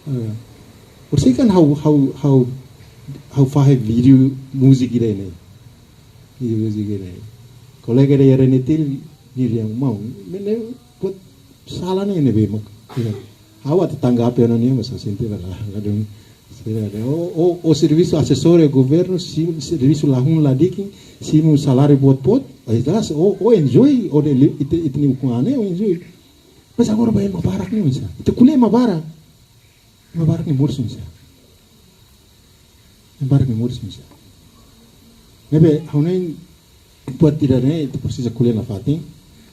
Eh, por sei kan ha'u, ha'u, ha'u, ha'u fahe vídeo múzika ida-ne'e. Vídeo múzika ida-ne'e. Kolega ida iha Renetil, nia dehan, maun, ne'e, ne'e, buat sala ne'e, ne'ebé mak. Ya. Ha'u atu tanggapi ona nia, mas ha'u sente la, la, la dun. Sira, ó, ó, ó servisu asesór iha governu, simu servisu la hun la di'ak, simu saláriu boot-boot, ai das, ó, ó enjoy, ó de li-, ita, ita-nia ukun-an ne'e, ó enjoy. Mas agora ba ema barak ne'e, oinsá? Ita ko'alia ema barak. Ema barak ne'e moris oinsá? Ema barak ne'e moris oinsá? Ne'ebé, ha'u hanoin buat ida-ne'e, ita presiza ko'alia nafatin,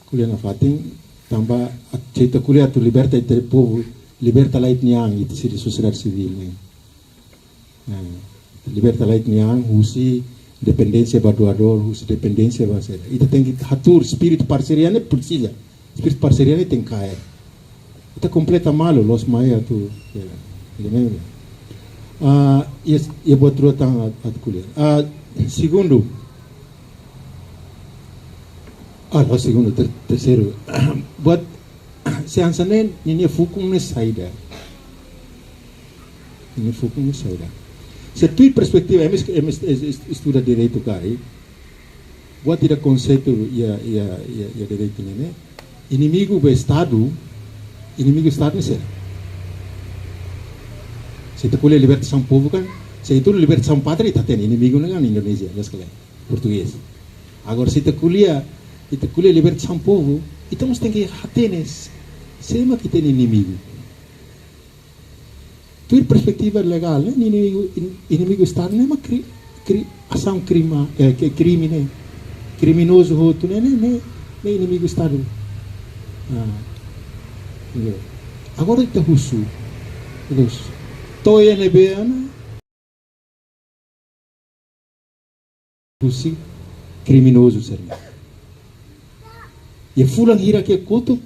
ko'alia nafatin, tanba atu, se ita ko'alia atu liberta ita-nia povu, liberta lai ita-nia an, ita sira sosiedade sivíl ne'e. Eh, liberta lai ita-nia an, husi dependénsia ba doadór, husi dependénsia ba sira. Ita tenke hatuur espíritu parseria ne'e presiza. Espíritu parseria ne'e tenke kaer. Ita kompleta malu, loos mai atu, ya, ya, ya. Ah, iha, iha buat rua tan atu, atu ko'alia. Ah, segundu. Ah, loos, segundu, ter-, terseiru. Buat, se hanesan ne'e, ninia fukun ne'e saida. Ninia fukun ne'e saida. Se tuir perspetiva, ema es-, ema es-, es-, es-, estuda direitu karik, buat ida konseitu iha, iha, iha, iha direitu ne'e, ne'e. Inimigu ba Estadu, inimigu Estadu ne'e sé? Se ita ko'alia libertasaun povu kan, se ita libertasaun pátria, ita hatene inimigu ne'e kan Indonézia, jelas ka lae, portugés. Agora, se ita ko'alia, ita ko'alia libertasaun povu, ita mós tenke hatene sé mak ita-nia inimigu. Tuir perspetiva legál, ne'e, inimigu, in-, inimigu Estadu ne'e mak kri-, kri-, asaun krima, eh, ke-, krime ne'e. Kriminozu hotu ne'e, ne'e, ne'e, ne'e inimigu Estadu. Ah, iya. Agora ita husu, ita husu. To'o iha ne'ebé ona, husi kriminozu sira-ne'e. Iha fulan hirak iha kotuk,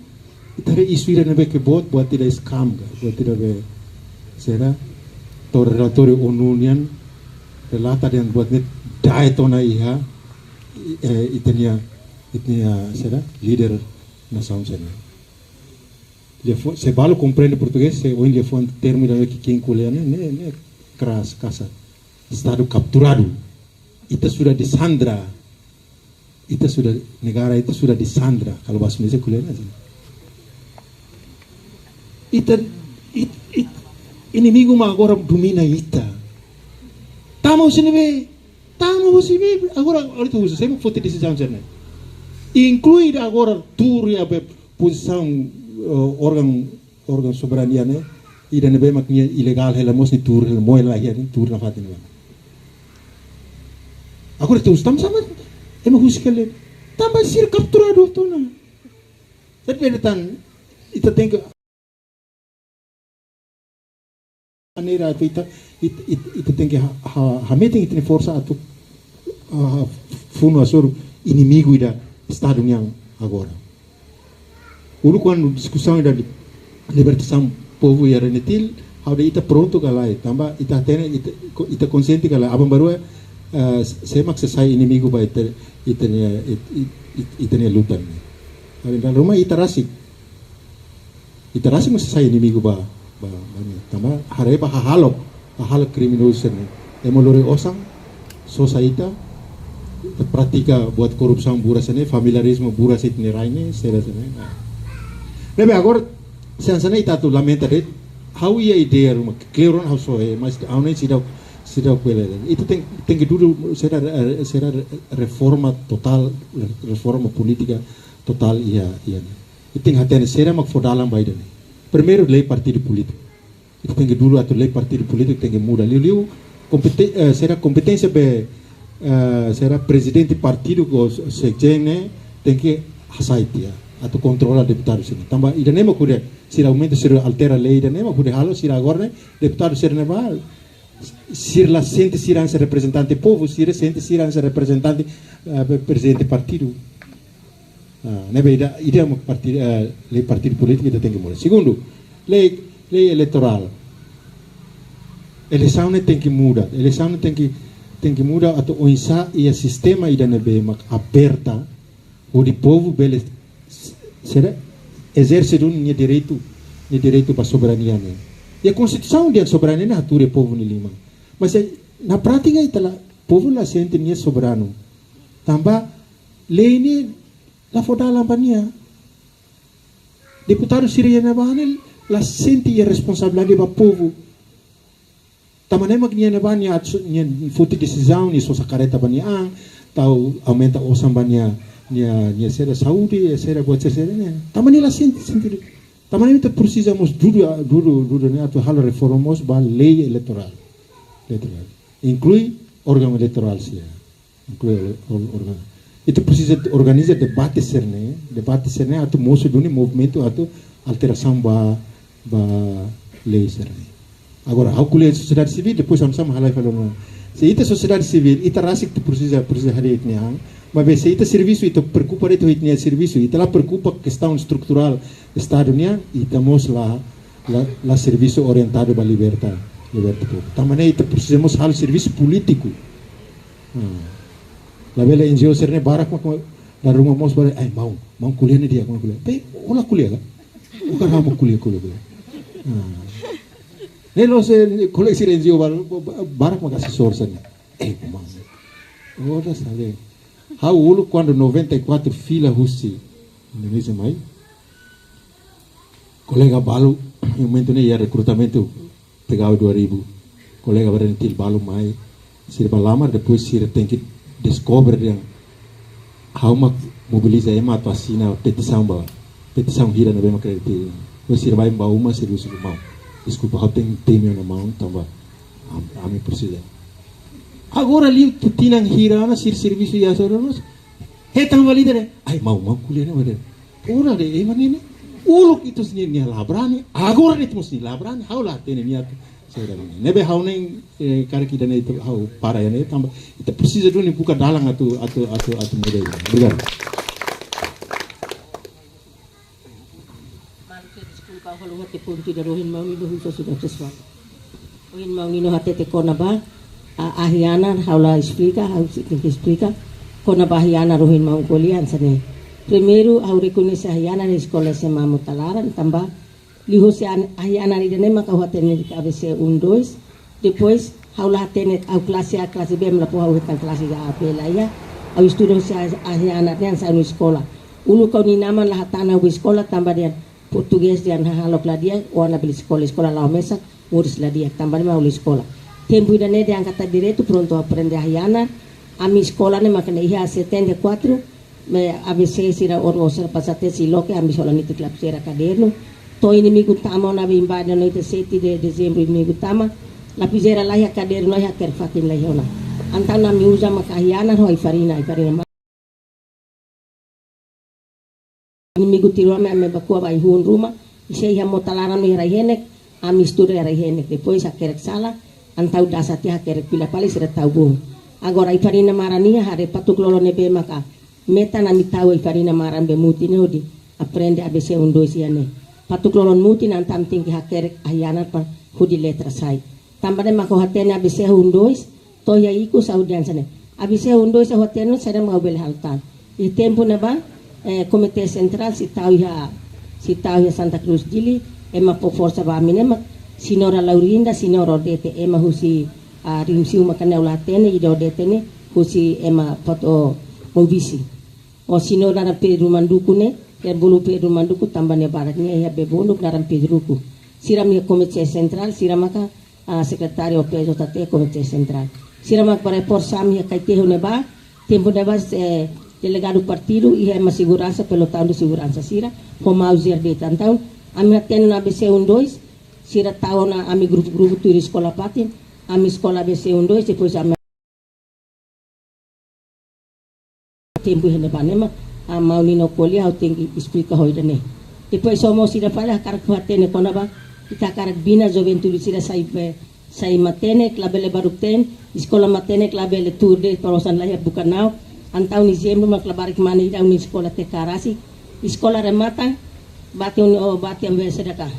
ita haree isu ida ne'ebé ke boot, buat ida scam ka, buat ida be, sira, to'o relatóriu ONU nian, relata dehan buat ne'e da'et ona iha, eh, ita-nia, ita-nia, sira, líder nasaun sira-ne'e. Liafuan, se balu komprende portugés, se ohin liafuan termu ida ne'ebé ke ki'ik ko'alia ne'e, ne'e, ne'e keras, kasar. Estadu kapturadu. Ita sudah disandera. Ita sudah, negara ita sudah disandera. Kalau bahasa Indonesia ko'alia ne'e. Ita, it, it, inimigu mak agora domina ita. Tama husi ne'ebé, tama husi ne'ebé. Agora, agora ita husu, sé mak foti desizaun sira-ne'e? Inklui agora tuur iha be pozisaun, eh, órgaun, órgaun soberania ne'e, ida ne'ebé mak nia ilegál hela mós nia tuur hela, moe la iha nia tuur nafatin ne'e. Agora ita husu tanba sá mak ema husik hela? Tanba sira kapturadu hotu ona. Jadi, ita tan, ita tenke maneira atu ita, it-, it-, ita tenke ha-, ha-, hametin ita-nia forsa atu, ah, funu hasoru inimigu ida Estadu nian agora. Uluk kuandu diskusaun ida li-, libertasaun povu iha Renetil, ha'u dehan ita prontu ka lae, tanba ita hatene, ita ko-, ita konsiente ka lae, aban-bainrua, eh, sé mak sei sai inimigu ba ita, ita-nia, it-, it-, it-, ita-nia luta ne'e. Ha'u dehan dala ruma ita rasik. Ita rasik mak sei sai inimigu ba, ba, ba ne'e. Tanba haree ba hahalok, hahalok kriminozu sira-ne'e. Ema lori osan, sosa ita, ita pratika buat korrupsaun buras ne'e, familiarizmu buras ita-nia rai ne'e, sira sira-ne'e. Ne'ebé agora, se hanesan ne'e ita atu lamenta de'it, ha'u iha ideia ruma, kleur ona ha'u soe, mas ha'u hanoin seidauk, seidauk bele. Ita ten-, tenke dudu, sira, sira reforma totál, reforma polítika totál iha, iha ne'e. Ita tenke hatene sira mak fó dalan ba ida-ne'e. Primeiru, lei partidu polítiku. Ita tenke dudu atu lei partidu polítiku tenke muda. Liuliu kompete-, eh, sira kompeténsia be, eh, sira prezidente partidu ka sekjen ne'e tenke hasai tiha atu kontrola deputadu sira-ne'e. Tanba ida-ne'e mak hodi sira aumenta, sira altera lei ida-ne'e mak hodi halo sira agora ne'e deputadu sira-ne'e ba sira la sente sira hanesan reprezentante povu, sira sente sira hanesan reprezentante, eh, pe-, prezidente partidu. Ah, ne'ebé ida, ida mak parti-, eh, lei partidu polítiku ita tenke muda. Segundu, lei, Lei eleitorál. Eleisaun ne'e tenke muda. Eleisaun ne'e tenke, tenke muda atu oinsá iha sistema ida ne'ebé mak aberta, hodi povu bele s-, sira ezerse duni nia direitu, nia direitu ba soberania ne'e. Iha Konstituisaun dehan soberania ne'e hatuur iha povu nia liman. Mas, eh, na prátika ita la, povu la sente nia soberanu. Tanba lei ne'e la fó dalan ba nia. Deputadu sira iha ne'ebá ne'e la sente iha responsabilidade ba povu. Tanba ne'e mak nia ne'ebá nia atu, nia foti desizaun, nia sosa karreta ba nia an, tau aumenta osan ba nia, nia, nia sira saúde, sira buat sira ne'e. Tanba nia la sente, sente. Tanba ne'e ita presiza mós dudu, dudu, dudu ne'e atu halo reforma mós ba lei eleitorál. Eleitorál. Inklui órgaun eleitorál sira. Inklui órgaun. Ita presiza organiza debate sira-ne'e, debate sira-ne'e atu mosu duni movimentu atu alterasaun ba, ba lei sira-ne'e. Agora, ha'u ko'alia sosiedade sivíl, depois ha'u sama halai fali ona. Se ita sosiedade sivíl, ita rasik atu presiza, presiza harii ita-nia an, maibé se ita servisu, ita preokupa de'it ho ita-nia servisu, ita la preokupa kestaun estruturál Estadu nian, ita mós la, la, la servisu orientadu ba liberta, liberta povu. Tanba ne'e ita presiza mós halo servisu polítiku. Ah. Labele N G O sira-ne'e barak mak, mak dala ruma mós barak, ai, maun, maun ko'alia ne'e di'ak, maun ko'alia. Be, ó la ko'alia ka? Ó hakarak ha'u mak ko'alia, ko'alia, ko'alia. Ah. Ne'e la'ós, eh, kolega sira N G O barak, barak mak asesór sira-ne'e. Eh, maun. Ó la sabe. Ha'u uluk kuandu noventa e kuatru fila husi Indonézia mai. Kolega balu, iha momentu ne'e iha rekrutamentu pegawai dua ribu. Kolega Berentil balu mai, sira bá lamar, depois sira tenke deskobre dehan ha'u mak mobiliza ema atu asina petisaun ba, petisaun hira ne'ebé mak kredit. Depois sira bá iha uma, sira husu maun. Deskulpa, ha'u tenke temi ona maun, tanba am-, ami presiza. Agora liu tinan hira ona sira servisu iha sira nos. Hetan valida ne'e. Ai, maun, maun ko'alia ne'e, maun. Ora de, eh, maun ne'e. Uluk ita-nia, nia la brani. Agora de'it mós nia la brani. Ha'u la hatene nia atu. Saida ne'e. Ne'ebé ha'u ne'e, eh, karik ida-ne'e atu, ha'u para iha ne'e tanba ita presiza duni buka dalan atu, atu, atu, atu muda. Obrigadu. Malu ke deskulpa, ha'u halo hatete pontu ida, ohin maun Nino husu sudah sesuatu. Ohin maun Nino hatete kona-ba, a, ahi-anar, ha'u la esplika, ha'u sei tenke esplika. Kona-ba ahi-anar ohin maun ko'alia hanesan ne'e. Primeiru, ha'u rekoñese ahi-anar iha eskola S M A Mota Laran, tanba liuhusi an-, ahi-anar ida-ne'e maka ha'u hatene A B C um, dois, depois, ha'u la hatene, ha'u klase A, klase B, ema la fó ha'u hetan klase A, B la iha. Ha'u estuda husi ahi-, ahi-anar ne'e hanesan iha eskola. Uluk ha'u-nia inan-aman la hatán ha'u bá eskola tanba dehan portugés dehan hahalok la di'ak, ó labele eskola, eskola la'o mesak, moris la di'ak, tanba ne'e mak ha'u la eskola. Tempu ida-ne'e dehan katak direitu, prontu aprende ahi-anar. Ami eskola ne'e maka ne'e iha setenta e kuatru, me A B C sira or-, orsida pasa tesi loke, ami sola niti klap sira kadernu. To'o inimigu tama ona, be invade ona iha sete de dezembru, inimigu tama. Lapizeira la iha, kadernu la iha, hakerek fatin la iha ona. Entaun ami uza maka ahi-anar ho ai-farina, ai-farina ma-, inimigu tiru ami, ami bá ku'u ba ai-hun ruma. I se iha Mota Laran iha rai-henek, ami estuda iha rai-henek. Depois hakerek sala, entaun dasa tiha hakerek fila fali sira tau boot. Agora ai-farina maran iha, haree fatuk-lolon ne'ebé maka metan, ami tau ai-farina maran be mutin ne'e hodi aprende A B C um, dois iha ne'e. Fatuk-lolon mutin entaun tenke hakerek ahi-anar para hodi letra sai. Tanba ne'e maka ha'u hatene A B C um, dois, to'o iha ikus ha'u dehan hanesan ne'e. A B C um, dois ha'u hatene, saida mak ha'u bele halo tan. Iha tempu ne'ebá, eh, Komité Sentrál sei tau iha, sei tau iha Santa Cruz, Dili, ema fó forsa ba ami ne'e mak Señora Laurinda, Señora Odete, ema husi, ah, Rimsiu maka ne'e ha'u la hatene, ida Odete ne'e husi ema foto Maubisse. Ho señór naran Pedro Manduku ne'e, iha bolu Pedro Manduku tanba nia barak nia iha bebonuk naran Pedruku. Sira mak iha Komité Sentrál, sira maka, ah, sekretáriu P J T Komité Sentrál. Sira mak bá reforsa ami iha Kaiteho ne'ebá, tempu ne'ebá, eh, delegadu partidu, iha ema seguransa, pelotaun de seguransa sira, ho Mauser de'it. Entaun, ami hatene ona A B C um, dois, sira tau ona ami grupu-grupu tuir eskola fatin, ami eskola A B C um, dois, depois ami tempu iha ne'ebá ne'e mak, ah, maun Nino ko'alia, ha'u tenke esplika ho ida-ne'e. Depois somo sira fali hakarak hatene kona-ba, ita hakarak bina juventude sira sai be, sai matenek, labele baruk-teen, eskola matenek, labele tuur de'it para osan la iha buka na'ok, entaun ezemplu mak labarik mane ida uni eskola T K rasik, eskola remata, bate uni o bate ambe sedekah.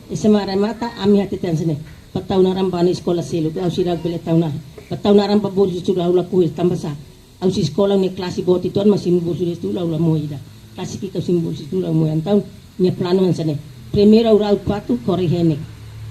Ese mara mata ami hatete hanesan ne'e. Ba tau naran ba ne'e eskola seluk, ha'u seidauk bele tau naran. Ba tau naran ba bolsu estudu ha'u lakohi tanba sá. Ha'u sei eskola ne'e klase boot uitoan, mas simu bolsu estudu ha'u la moe ida. Klase ki'ik ha'u simu bolsu estudu ha'u moe. Entaun, nia planu hanesan ne'e. Primeiru ha'u rau fatuk, hori henek.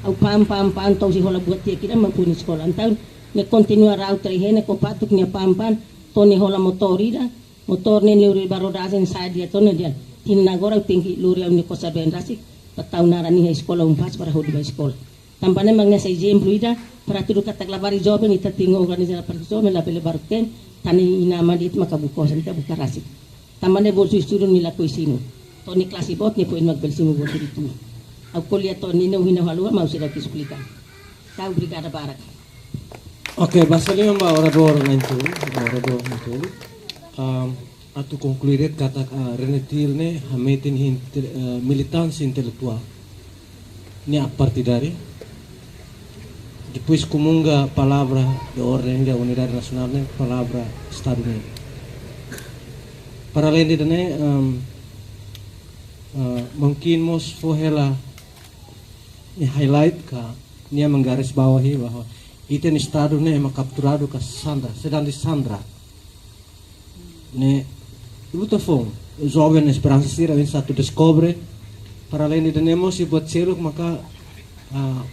Ha'u pam, pam, pam, to'o sei hola buat tiha ida mak fó nia eskola. Entaun, nia kontinua rau trei henek, ho fatuk nia pam, pam, to'o nia hola motór ida. Motór ne'e lori ba rodajen sa'e di'ak ona dehan. Tinan agora ha'u tenke lori ha'u-nia kosar-been rasik, ba tau naran iha eskola Unpaz para hodi ba eskola. Tanba ne'e mak ne'e sai ezemplu ida, para tuir katak labarik joven ita tenke organiza labarik joven labele baruk ten, tan inan-aman de'it maka buka osan ita buka rasik. Tanba ne'e bolsu estudu nia lakohi simu. To'o nia klase boot nia foin mak bele simu bolsu estudu. Ha'u ko'alia to'o ne'e, ne'e ohin ha'u haluha mak ha'u seidauk esplika. Entaun obrigada barak. Ok, basa liman ba oradór na'in-tolu, ba oradór na'in-tolu. Am, atu konklui de'it katak, ah, Renatil ne'e hametin inte-, ah, militánsia intelektuál ne'e apartidária. Depois komunga palavra de orden de unidade nasionál ne'e palavra Estadu ne'e. Para além de ne'e, am, ah, mungkin mós fó hela nia highlight ka nia menggarisbawahi bahwa ita-nia Estadu ne'e ema kapturadu ka sandra, sedang disandra. Ne'e luta foun, joven esperansa sira oinsá atu deskobre, para além de ne'e mós buat seluk maka, ah,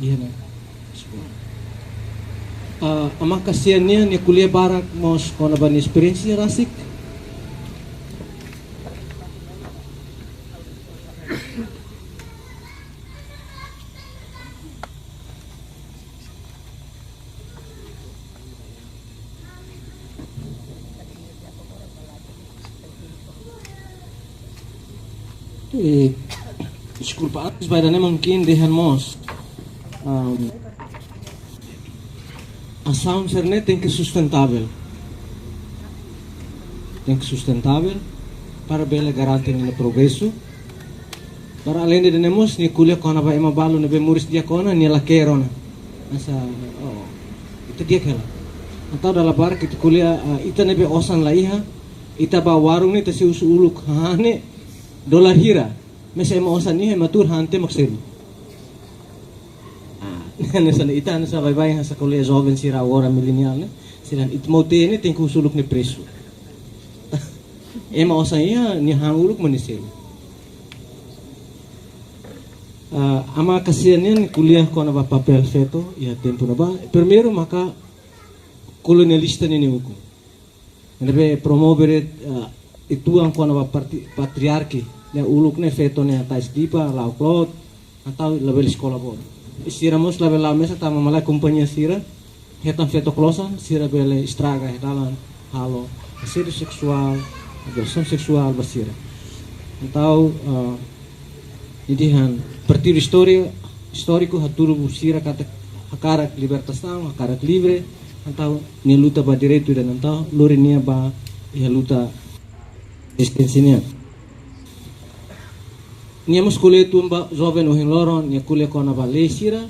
iha ne'e. Ah, Ama Kasian nian, nia ko'alia barak mós kona-ba nia esperiénsia rasik. Eh, deskulpa, antes ba ida-ne'e mungkin dehan mós, am, asaun sira-ne'e tenke sustentável. Tenke sustentável para bele garante nia progresu. Para além de ne'e mós, nia ko'alia kona-ba ema balu ne'ebé moris di'ak ona, nia lakohi rona. Hanesan, oh, ita di'ak hela. Entaun dala barak ita ko'alia, ah, ita ne'ebé osan la iha, ita ba warung ne'e ita sei husu uluk hahán ne'e, dolar hira. Mais ema osan iha, ema tuur hahán tiha mak selu. Ah, hanesan ita hanesan baibain hanesan ko'alia joven sira agora milenial ne'e. Sira ita mós tene tenke husu uluk nia presu. Ema osan iha, nia han uluk mak nia selu. Ah, Ama Kasian nian ko'alia kona-ba papél feto iha tempu ne'ebá. Primeiru maka kolonialista ninia ukun. Ne'ebé promove, ah, uitoan kona-ba parti-, patriarki. Ne'e uluk ne'e feto ne'e hatais dipa, la'o kloot, entaun labele eskola boot. I sira mós labele la'o mesak tanba malae kompañia sira hetan feto klosan, sira bele estraga iha dalan, halo asédiu seksuál, agresaun seksuál ba sira. Entaun, ah, nia dehan partidu istória-, istóriku hatudu ba sira katak hakarak libertasaun, hakarak livre, entaun nia luta ba direitu ida-ne'e entaun lori nia ba iha luta rezisténsia nian. Nia mós ko'alia uitoan ba joven ohin loron, nia ko'alia kona-ba lei sira,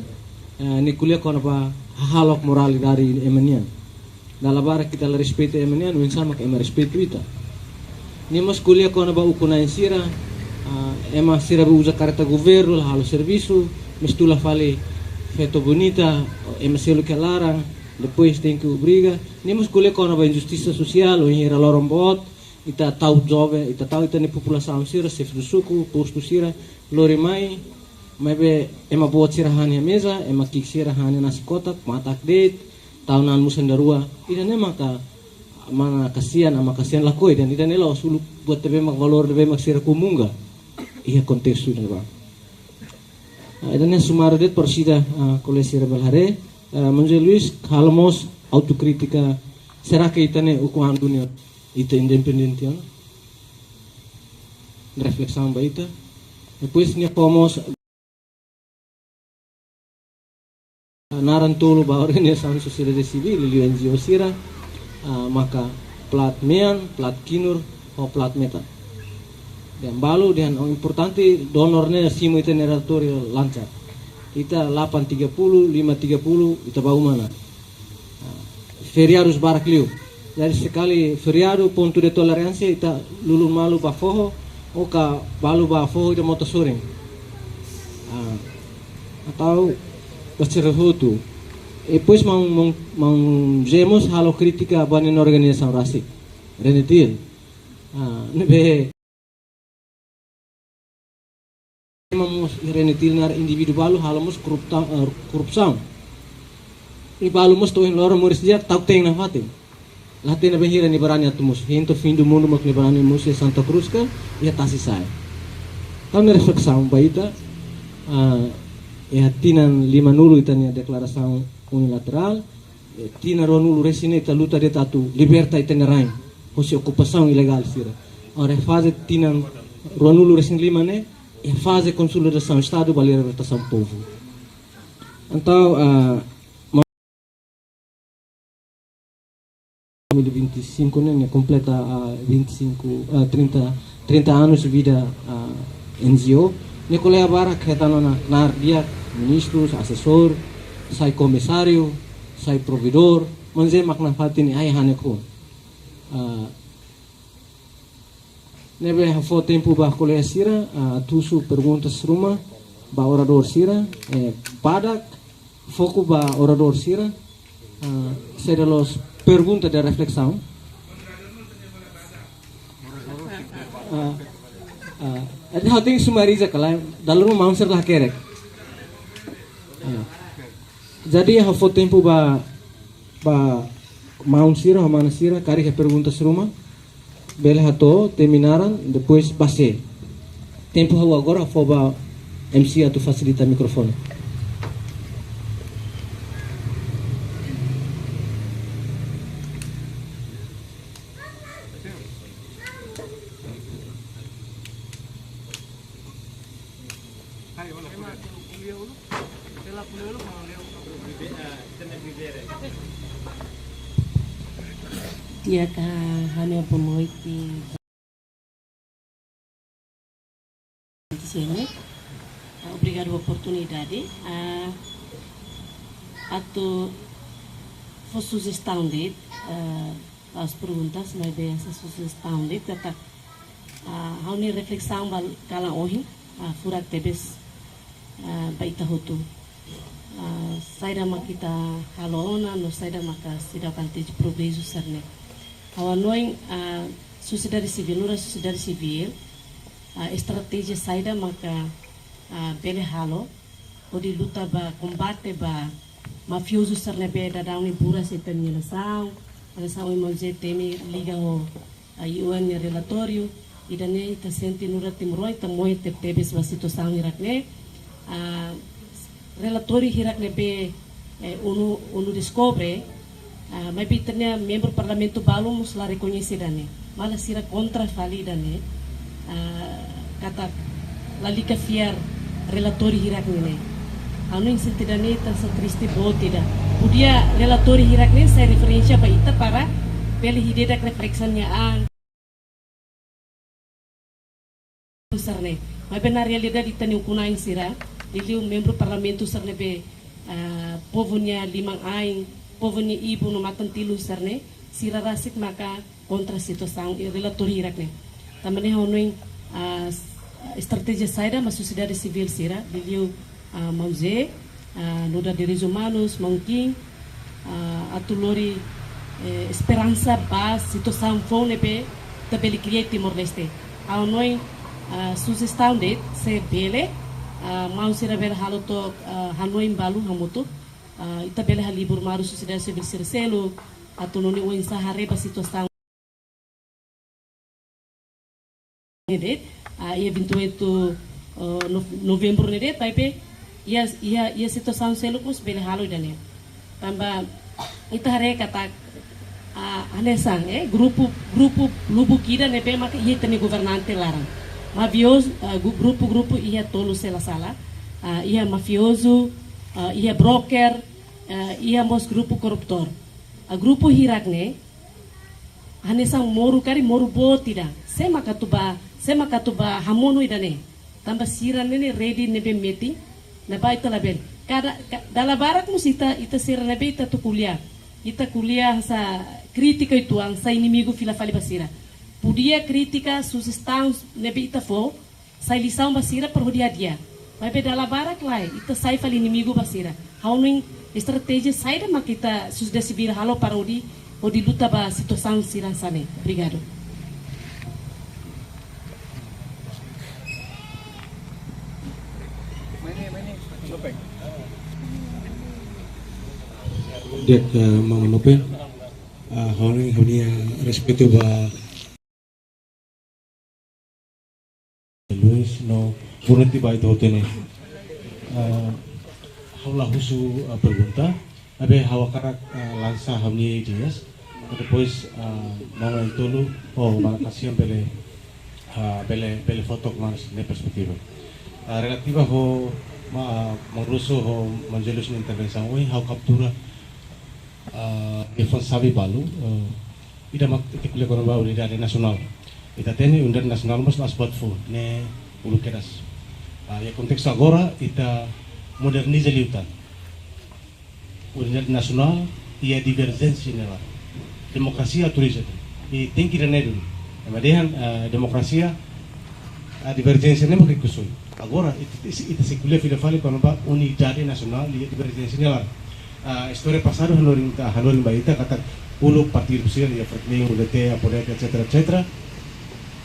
eh, nia ko'alia kona-ba hahalok moralidade ema nian. Dala barak ita la respeitu ema nian, oinsá mak ema respeitu ita. Nia mós ko'alia kona-ba ukun-na'in sira, ah, ema sira be uza kareta governu, la halo servisu, mais tula fali feto bonita, ema seluk iha laran, depois tenke obriga. Nia mós ko'alia kona-ba injustisa sosiál, ohin hira loron boot, ita tau joven, ita tau ita-nia populasaun sira, xefe de suku, postu sira, lori mai, maibé ema boot sira han iha meza, ema ki'ik sira han iha nasi kotak, matak de'it, tau na'an-musan ida rua. Ida-ne'e maka Ama Kasian, Ama Kasian lakohi, ida-ne'e la'ós uluk buat ne'ebé mak valór ne'ebé mak sira komunga iha kontestu ne'ebá. Ah, ida-ne'e sumáriu de'it para orsida, ah, kolega sira bele haree. Ah, Maun José Luís, halo mós autokrítika, será que ita ne'e ukun-an duni, ita independente ona? Reflesaun ba ita. Depois nia fó mós naran tolu ba organizasaun sosiedade sivíl, liuliu N G O sira, ah, maka plat mean, plat kinur, ho plat metan. Dehan balu, dehan, oh, importante donor ne'e simu ita-nia relatóriu lancar. Ita delapan tiga puluh, lima tiga puluh, ita ba uma ona. Ah, feriadus barak liu. Jadi sekali feriadu, pontu de toleránsia, ita lulun malu ba foho, Oka balu ba foho ida mota sorin. Ah, atau ba sira hotu. E depois maun, maun, maun José mós halo krítika ba ninia organizasaun rasik. RENETIL. Ah, ne'ebé ema mós RENETIL nia indivíduu balu halo mós korrupta-, eh, korrupsaun. I balu mós to'o ohin loron moris di'ak ta'uk-teen nafatin. La hatene bainhira nia barani atu mosu. Hein to'o fim do mundo mak nia barani mosu iha Santa Cruz ka, iha tasi sa'e. Ha'u-nia reflesaun ba ita, ah, iha tinan limanulu ita-nia deklarasaun unilaterál, eh, tinan ruanulu resin ne'e ita luta de'it atu liberta ita-nia rain hosi okupasaun ilegál sira. Agora faze tinan ruanulu resin lima ne'e, iha faze konsolidasaun Estadu ba libertasaun povu. Entaun, ah, dois mil e vinte e cinco ne'e, ne'e kompleta, ah, vinte e cinco, ah, trinta, trinta anos de vida, ah, NGO. Ne'e ko'alia barak hetan ona knaar di'ak, ministrus, asesór, sai komisáriu, sai provedór, maun José mak nafatin ai hanesan ne'e. Ah, ne'ebé ha'u fó tempu ba kolega sira, ah, atu husu perguntas ruma ba oradór sira, eh, badak, foku ba oradór sira, ah, saida loos pergunta de reflesaun. Ah, ah, entaun ha'u tenke sumariza kalan, dala ruma maun sira la hakerek. Ah. Jadi ha'u fó tempu ba, ba maun sira, ho mana sira, karik iha perguntas ruma, bele hato'o, temi naran, depois base. Tempu ha'u agora fó ba M C atu fasilita mikrofone. Di'ak, ha'u-nia boa noite. Sene. Ah, obrigadu ba oportunidade. Ah, atu fó sujestaun de'it, ah, as perguntas, maibé hanesan sujestaun de'it, katak, ah, ha'u-nia reflesaun ba kalan ohin, ah, furak tebes, ah, ba ita hotu. Ah, saida mak ita halo ona, no saida maka seidauk atinje progresu sira-ne'e. Ha'u hanoin, ah, sosiedade sivíl, nu'udar sosiedade sivíl, ah, estratéjia saida maka, ah, bele halo, hodi luta ba kombate ba mafiozu sira ne'ebé daudaun ne'e buras ita-nia nasaun, nasaun ema J T M liga ho, ah, U N nia relatóriu, ida-ne'e ita sente nu'udar timoroan ita moe tebetebes ba situasaun hirak-ne'e. Ah, relatóriu hirak ne'ebé, eh, ONU, ONU deskobre, ah, maibé ita-nia membru parlamentu balu mós la rekoñese ida-ne'e. Malah sira kontra fali ida-ne'e, ah, katak lalika fiar relatóriu hirak ne'e. Ha'u hanoin sente ida-ne'e hanesan triste boot ida. Podia relatóriu hirak ne'e sai referénsia ba ita para bele ita ida reflesaun nia an sira-ne'e. Maibé na realidade ita-nia ukun-na'in sira, liuliu membru parlamentu sira ne'ebé, ah, povu nia liman-ain, povu nia ibun no matan-tilun sira-ne'e, sira rasik maka kontra situasaun i relatóriu hirak-ne'e. Tanba ne'e ha'u hanoin, ah, s-, estratéjia saida mak sosiedade sivíl sira, liuliu, ah, maun José, ah, nu'udar direitus umanus, maun Kim, ah, atu lori, eh, esperansa ba situasaun foun ne'ebé ita bele kria iha Timor-Leste. Ha'u hanoin, ah, sujestaun de'it, se bele, ah, maun sira bele halo to'ok, ah, hanoin balu hamutuk, ah, ita bele halibur malu sosiedade sivíl sira seluk, atu nune'e oinsá haree ba situasaun ne'e de'it, ah, iha vinte e oito, eh, no-, novembru ne'e de'it, maibé iha, iha, iha situasaun seluk mós bele halo ida-ne'e. Tanba ita haree katak, ah, hanesan, eh, grupu, grupu lubuk ida ne'ebé maka iha ita-nia governante laran. Mafiozu, ah, gu-, grupu, grupu iha tolu se la sala, ah, iha mafiozu, ah, iha broker, ah, iha mós grupu korruptór. Ah, grupu hirak-ne'e, hanesan moru karik moru boot ida. Sé maka atu bá, sé maka atu bá hamonu ida-ne'e. Tanba sira-ne'e ne'e rede ne'ebé metin, ne'ebá ita labele. Kada, ka-, dala barak mós ita, ita sira ne'ebé ita atu ko'alia. Ita ko'alia hanesan krítika uitoan, hanesan inimigu fila fali ba sira. Podia kritika, sujestaun ne'ebé ita fó, sai lisaun ba sira para hodi hadi'a. Maibé dala barak lae, ita sai fali inimigu ba sira. Ha'u hanoin estratéjia saida mak ita sosiedade sivíl halo para hodi, hodi luta ba situasaun sira hanesan ne'e. Obrigadu. Di'ak, eh, Maun Nopeng. Ah, ha'u-nia, ha'u-nia respeitu ba Luis no, boniti ba ita hotu ne'e. Ah, ha'u la husu, ah, pergunta, maibé ha'u hakarak, ah, lansa ha'u-nia ideias. Depois, ah, Maun Nai Tolu, oh, Maun Kasian bele, ah, bele, bele fó took manas nia perspetiva. Ah, relativa ho, ma, Maun Russo ho Maun José Luis nia intervensaun, ohin ha'u kaptura, ah, nia fó xave balu, ah, ida mak ita ko'alia kona-ba unidade nasionál. Ita hatene unidade nasionál mós la'ós buat foun, ne'e uluk kedas. Ah, iha kontestu agora, ita moderniza liután. Unidade nasionál iha diverjénsia nia laran. Demokrasia autoriza ita. I tenke ida-ne'e duni. Ema dehan, ah, demokrasia, ah, diverjénsia ne'e mak ikus oin. Agora, ita, ita, ita sei ko'alia fila fali kona-ba unidade nasionál iha diverjénsia nia laran. Ah, istória pasadu hanorin, ah, hanorin ba ita katak uluk partidu sira iha Fretilin, U D T, Apodeca, et cetera, et cetera.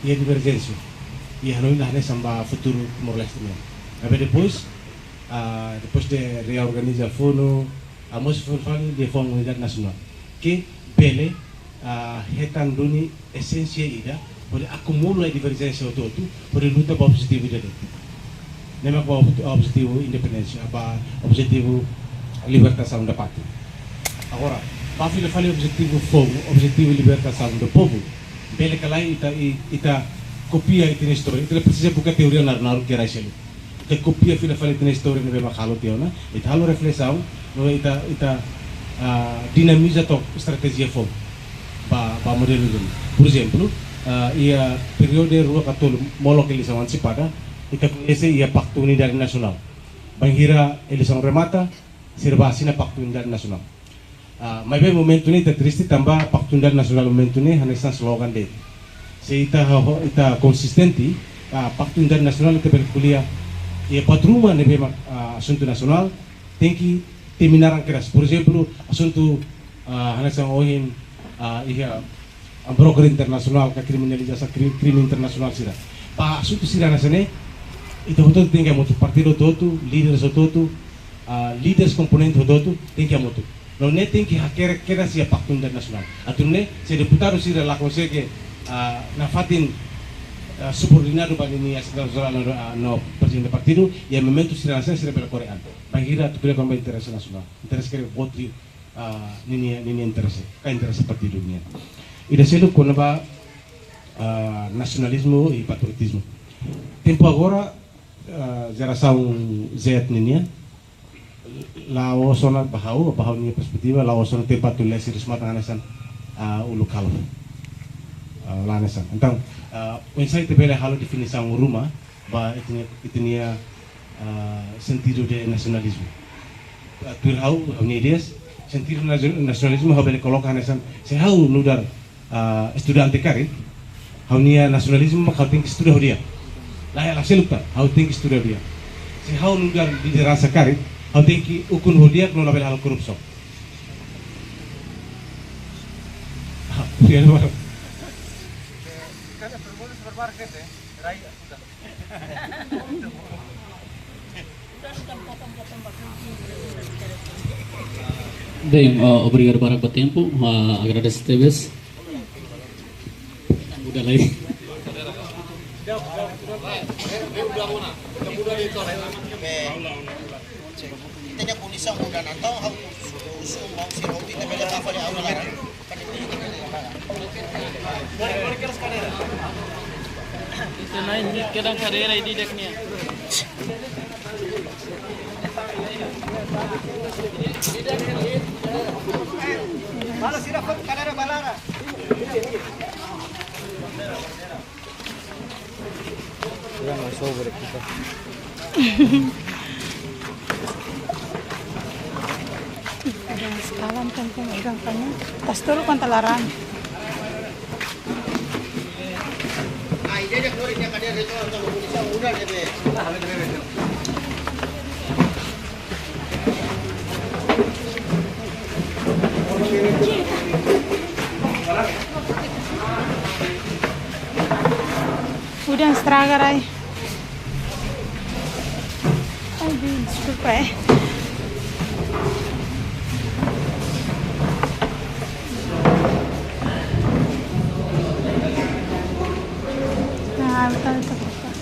Iha diverjénsia. I hanoin la hanesan ba futuru Timor-Leste nian. Maibé depois, ah, depois de reorganiza funu, ah, mós funu fali nia fó unidade nasionál. Ke bele, ah, hetan duni esénsia ida, hodi akumula diverjénsia hotu-hotu, hodi luta ba objetivu ida de'it. Ne'e mak ba ob-, objetivu independénsia, ba objetivu libertasaun da pátria. Agora, ba fila fali objetivu foun, objetivu libertasaun do povu, bele ka lae ita, i-, ita kopia ita-nia istória, ita la presiza buka teoria naruk-naruk ke rai selu. Ita kopia fila fali ita-nia istória ne'ebé mak halo tiha ona, ita halo reflesaun, no ita, ita, ah, dinamiza took estratéjia foun ba, ba modelu duni. Por ezemplu, ah, iha períodu rua ka tolu molok eleisaun antesipada, ita koñese iha Paktu Unidade Nasionál. Bainhira eleisaun remata, sira bá asina Paktu Unidade Nasionál. Ah, maibé momentu ne'e ita triste tanba Paktu Unidade Nasionál momentu ne'e hanesan slogan de'it. Se ita ho-, ita konsistente, ah, Paktu Unidade Nasionál ita bele ko'alia iha buat ruma ne'ebé mak, ah, asuntu nasionál, tenke temi naran kedas. Por ezemplu, asuntu, ah, hanesan ohin, ah, iha, ah, broker internasionál ka kriminalizasaun kri-, krime internasionál sira. Ba asuntu sira hanesan ne'e, ita hotu tenke hamutuk, partidu hotu-hotu, líder hotu-hotu, ah, líder komponente hotu-hotu, tenke hamutuk. No ne'e tenke hakerek kedas iha Paktu Unidade Nasionál. Atu nune'e, se deputadu sira la konsege, ah, nafatin, ah, subordinadu ba ninia sekretáriu jerál no, ah, no prezidente partidu, iha momentu sira hanesan ne'e sira bele kore an. Bainhira atu ko'alia kona-ba interese nasionál. Interese ke boot liu, ah, ninia, ninia interese, ka interese partidu nian. Ida seluk kona-ba, ah, nasionalizmu i patriotizmu. Tempu agora, ah, jerasaun Z ninian, la'ós ona ba ha'u, ba ha'u-nia perspetiva, la'ós ona tempu atu lesi rismatan hanesan, ah, uluk halo. Ah, la hanesan. Entaun, ah, oinsá ita bele halo definisaun ruma ba ita-nia, ita-nia, ah, sentidu de nasionalizmu. Ah, tuir ha'u, ha'u-nia ideias, sentidu nasi-, nasionalizmu ha'u bele koloka hanesan, se ha'u nu'udar, ah, estudante karik, ha'u-nia nasionalizmu mak ha'u tenke estuda ho di'ak. Lae, la seluk tan, ha'u tenke estuda ho di'ak. Se ha'u nu'udar lideransa karik, ha'u tenke ukun ho di'ak no labele halo korrupsaun. Ah, obrigadu barak. Bem, ah, obrigadu barak ba tempu, ah, agradese tebes. Muda lai. Ita-nia kondisaun muda, entaun ha'u husu maun sira hotu ita bele ba fali aula laran. Ita-nia kedan kadeira i di'ak nian. Fala, sira fó kadeira ba laran. Kurang sobre kita. Ada sekalian kan, kan, kan, kan. Tas turun kan telaran. Udah estraga, Rai. Ai, deskulpa, eh. Ah, betul, betul, betul.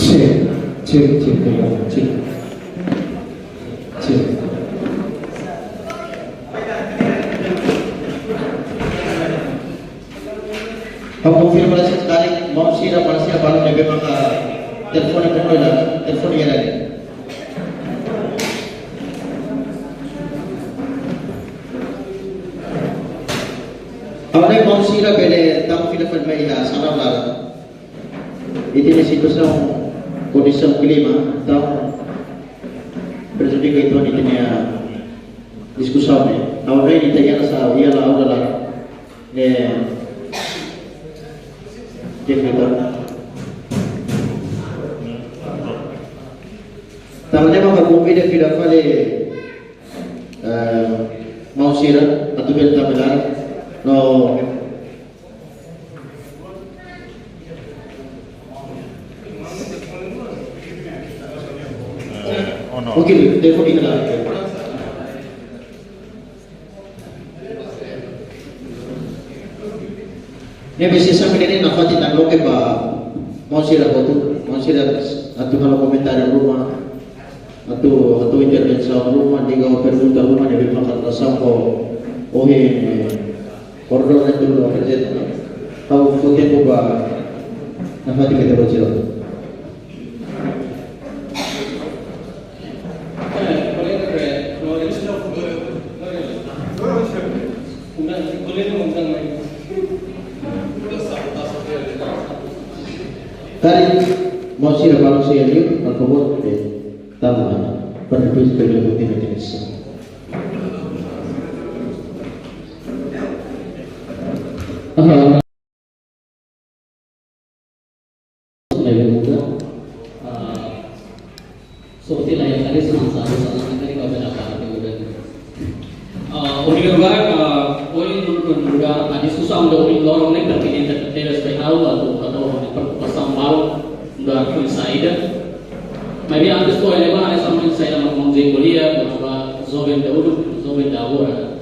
Cek, cek, cek, cek. Cek. Ha'u konfirma sekali, maun sira, maun sira balu ne'ebé maka telefone pokok la, telefone iha ne'e. Agora maun sira bele tau fila fali mai iha sala laran. Ita-nia situasaun, kondisaun klima, entaun prejudika uitoan ita-nia diskusaun ne'e. Agora ita iha sala, iha la aula laran. Ne'e, difikulta. Tanba ne'e maka konvida fila fali, eh, maun sira atu bele tama iha laran. No, eh, oh no. Oke, telefone iha laran. Ne'ebé sira sami ne'e nafatin tan loke ba maun sira hotu, maun sira atu halo komentáriu ruma, atu, atu intervensaun ruma, liga ho pergunta ruma, ne'ebé maka relasaun ho, ho, eh, koordenadór ne'e atu aprezenta. Ha'u fó tempu ba nafatin ba ita-boot sira. Karik maun sira balu sira liu, por favor, eh, tama, para depois pegar o tema de atenção. Aham. Ne'ebé muda, ah, sorte la iha kali, senang satu, senang kali kau bela parti udah. Ah, obrigadu barak, ah, ohin nu'udar, ah, diskusaun ne'e ohin loron ne'e pertinente tebes ba ha'u, atu, atu preokupasaun balu nu'udar foin saida. Maibé antes ha'u eleva hanesan foin saida mak maun Jay ko'alia, kona-ba joven dahuluk, joven agora.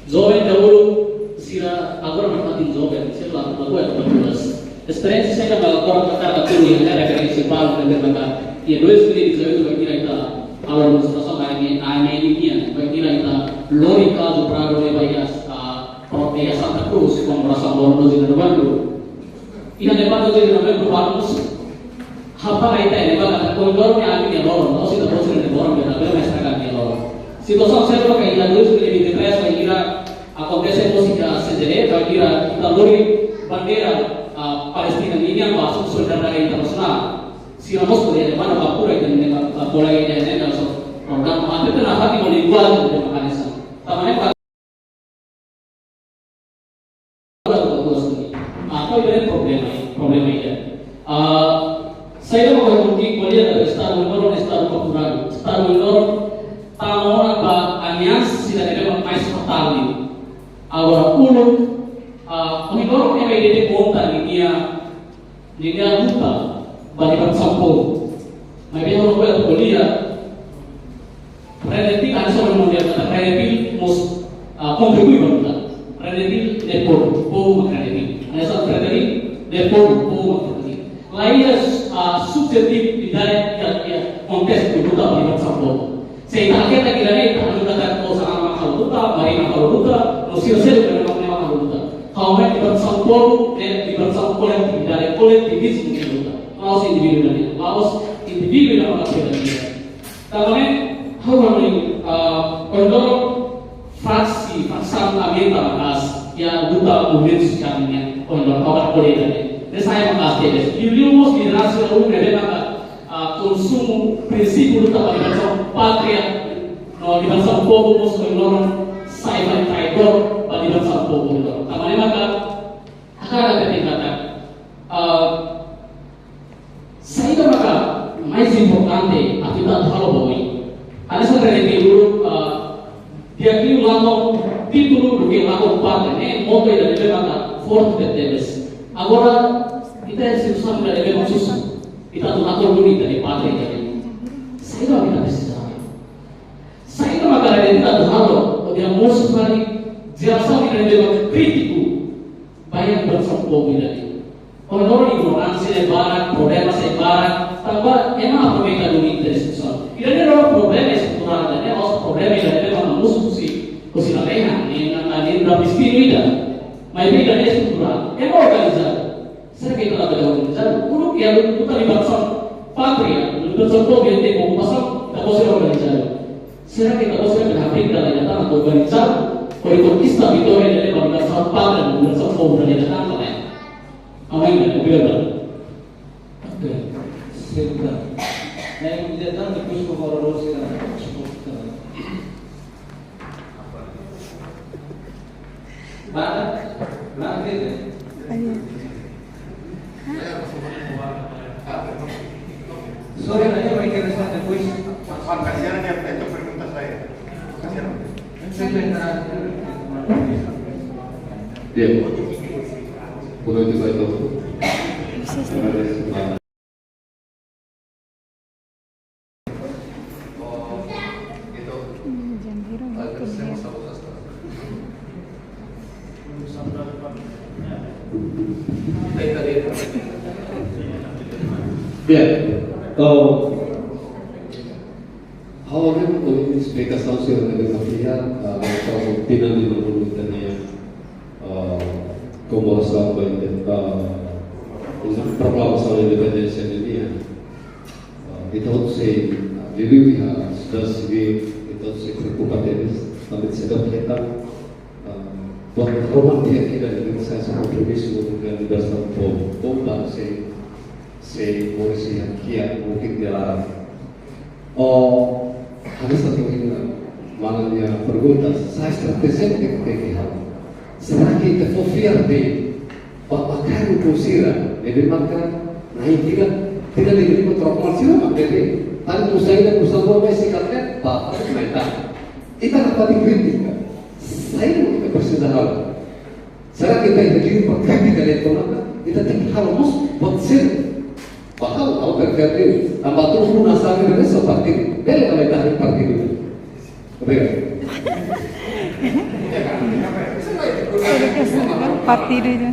Joven dahuluk, sira agora nafatin joven, sira la, la buat atu turas. Esperiénsia sira mak agora ita hatene, iha referénsia balu, ne'ebé maka iha dois mil e dezoito bainhira ita halo demonstrasaun A M, A M N nian, bainhira ita lori kazu Prado ne'e ba iha, ah, pro-, iha Santa Cruz, komemorasaun Loron Doze de Novembro. Iha ne'ebá Doze de Novembro balu mós Hapara ita ne'e ba katak ohin loron ne'e ami-nia loron, la'ós ita-boot sira-nia loron, beta bela mais taka ami-nia loron. Situasaun seluk ba iha dois mil e vinte e três bainhira akontese mós iha C J D, bainhira ita lori bandeira, ah, Palestina ninian ba solidariedade internasionál. Sira mós ko'alia de'it ba, ba pura ita-nia, ah, kolega ida-ne'e, so, programa, ah, ita na hati mo linguajen de makanesa. Tanba ne'e, ah, ita-nia problema, problema ida. Ah, saida mak ohin loron ko'alia katak estadu ohin loron, estadu kapuradu. Estadu ohin loron tama ona ba aliansa sira ne'ebé mak mais fatál. Agora, uluk, ah, ohin loron M I D T konta ninia, ninia luta ba libertasaun povu. Maibé ha'u hakarak ko'alia, Fretilin, hanesan ohin loron dehan katak Fretilin mós, ah, kontribui ba luta. Fretilin ne'e povu, povu mak Fretilin. Hanesan Fretilin ne'e povu, povu mak Fretilin. La iha, ah, subjetividade iha, iha kontesta luta ba libertasaun povu. Se ita hakata ida-ne'e, ita hanoin katak, oh, Xanana mak halo luta, Marina halo luta, no sira seluk ne'e mak, ne'e mak halo luta. Ha'u hanoin libertasaun povu, ne'e libertasaun koletividade, koletivizasaun ne'e luta. La'ós indivíduu ida-ne'e, la'ós indivíduu ida mak halo luta. Tanba ne'e, ha'u hanoin, ah, ohin loron fraksi, frasaun aumenta maka'as iha luta movimentu sosiál nian, ohin loron ha'u hakarak ko'alia ida-ne'e. Ne'e sa'e maka'as tebes. Liuliu mós lideransa ruma ne'ebé maka, ah, konsumu prinsípiu luta ba libertasaun pátria, no libertasaun povu mós ohin loron sai fali traidór ba libertasaun povu ohin loron. Tanba ne'e maka, hakarak hatete katak, ah, saida maka mais importante atu ita halo ba oin. Hanesan Fretilin, ah, di'ak liu lakon títulu duké lakon pátria, ne'e moto ida ne'ebé maka forte tebes. Agora, ita instituisaun ida ne'ebé mak susar, ita atu lakon duni ita-nia pátria ida-ne'e. Saida mak ita presiza? Saida maka ita atu halo, hodi hamosu fali jerasaun ida ne'ebé mak krítiku ba iha libertasaun povu ida-ne'e. Ohin loron ignoránsia ne'e barak, problema sei barak, tanba ema aproveita duni ita-nia situasaun. Ida-ne'e la'ós problema estruturál, ida-ne'e la'ós problema ida ne'ebé mak mosu husi, husi lalehan, ne'e na, na, ne'e na destinu ida. Maibé ida-ne'e estruturál. Ema organizadu. Será que ita labele organizadu? Uluk iha luta libertasaun pátria, libertasaun povu iha tempu okupasaun, ita-boot sira organizadu. Será que ita-boot sira bele hapik dala ida tan atu organizadu, hodi konkista vitória ida-ne'e ba libertasaun pátria, libertasaun povu dala ida tan ka lae? Amen, obrigadu. Ok. Senta. Ne'e ida tan, depois vou falar você na resposta. Para, para, Ayo. Sorry, ayo, hay que rezar después. Juan Casiano ya ha hecho preguntas ahí. Bien. Por último, entonces. Bien. Oh. Ha'u hanoin esplikasaun sira ne'ebé mak iha, ah, tinan lima-nulu ita-nia, ah, komemorasaun ba inde-, ah, proklamasaun independénsia ninian. Ah, ita hotu sei, ah, liuliu iha sosiedade sivíl, ita hotu sei preokupa tebes, tanba ita sei hetan, ah, buat ruma di'ak ida ne'ebé sai hanesan kompromisu ho libertasaun povu. Povu balu sei, sei moris iha kiak, mungkin di laran. Oh, hanesan ohin maun nia pergunta, saida estratéjia ita tenke halo? Será que ita fó fiar de'it ba, ba karik sira ne'ebé maka na'in tinan, tinan lima-nulu troka sira mak bele, tanba saida, saida mak sei karik ba, ba mai ta. Ita la pati kritika. Saida mak ita presiza halo? Será que ita iha direitu ba kritika de'it ka lae? Ita tenke halo mós buat seluk. Ba ha'u, ha'u prefere tanba tuur nasaun ne'e só partidu. Bele ka lae ita iha partidu? Obrigadu. Partidu itu.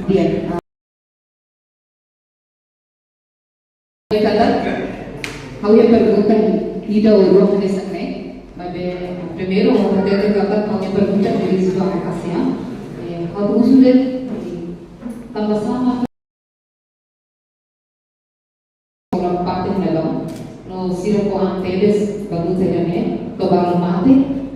Bien. Katak, ha'u-nia pergunta ida ou rua hanesan ne'e, maibé primeiru, ha'u hatete katak ha'u-nia pergunta dirije ba Asia. Eh, ha'u husu de'it, Tanba sá mak parte ne'ebá, no sira fó an tebes ba luta ida-ne'e, to'o balu mate,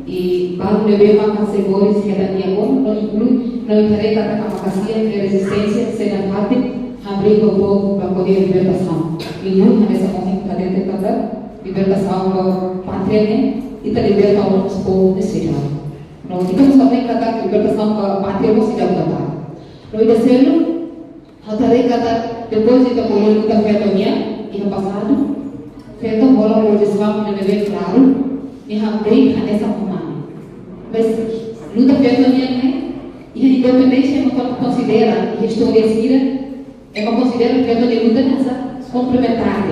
i balu ne'ebé maka sei moris hetan di'ak ona, no inklui, no ita haree katak maka sira-nia rezisténsia sei nafatin hamriik ba povu ba ko'alia libertasaun. Inklui hanesan ohin ita hatete katak libertasaun ba pátria ne'e, ita liberta ona povu ne'e seidauk. No ita mós hatene katak libertasaun ba pátria mós seidauk atu. No ida seluk, ha'u haree katak depois de ita ko'alia luta feto nian, iha pasadu, feto hola obrigasaun ida ne'ebé klaru, nia hamriik hanesan umanu. Mas luta feto nian ne'e, iha independénsia ema kon-, konsidera, iha istória sira, ema konsidera feto nia luta hanesan komplementár.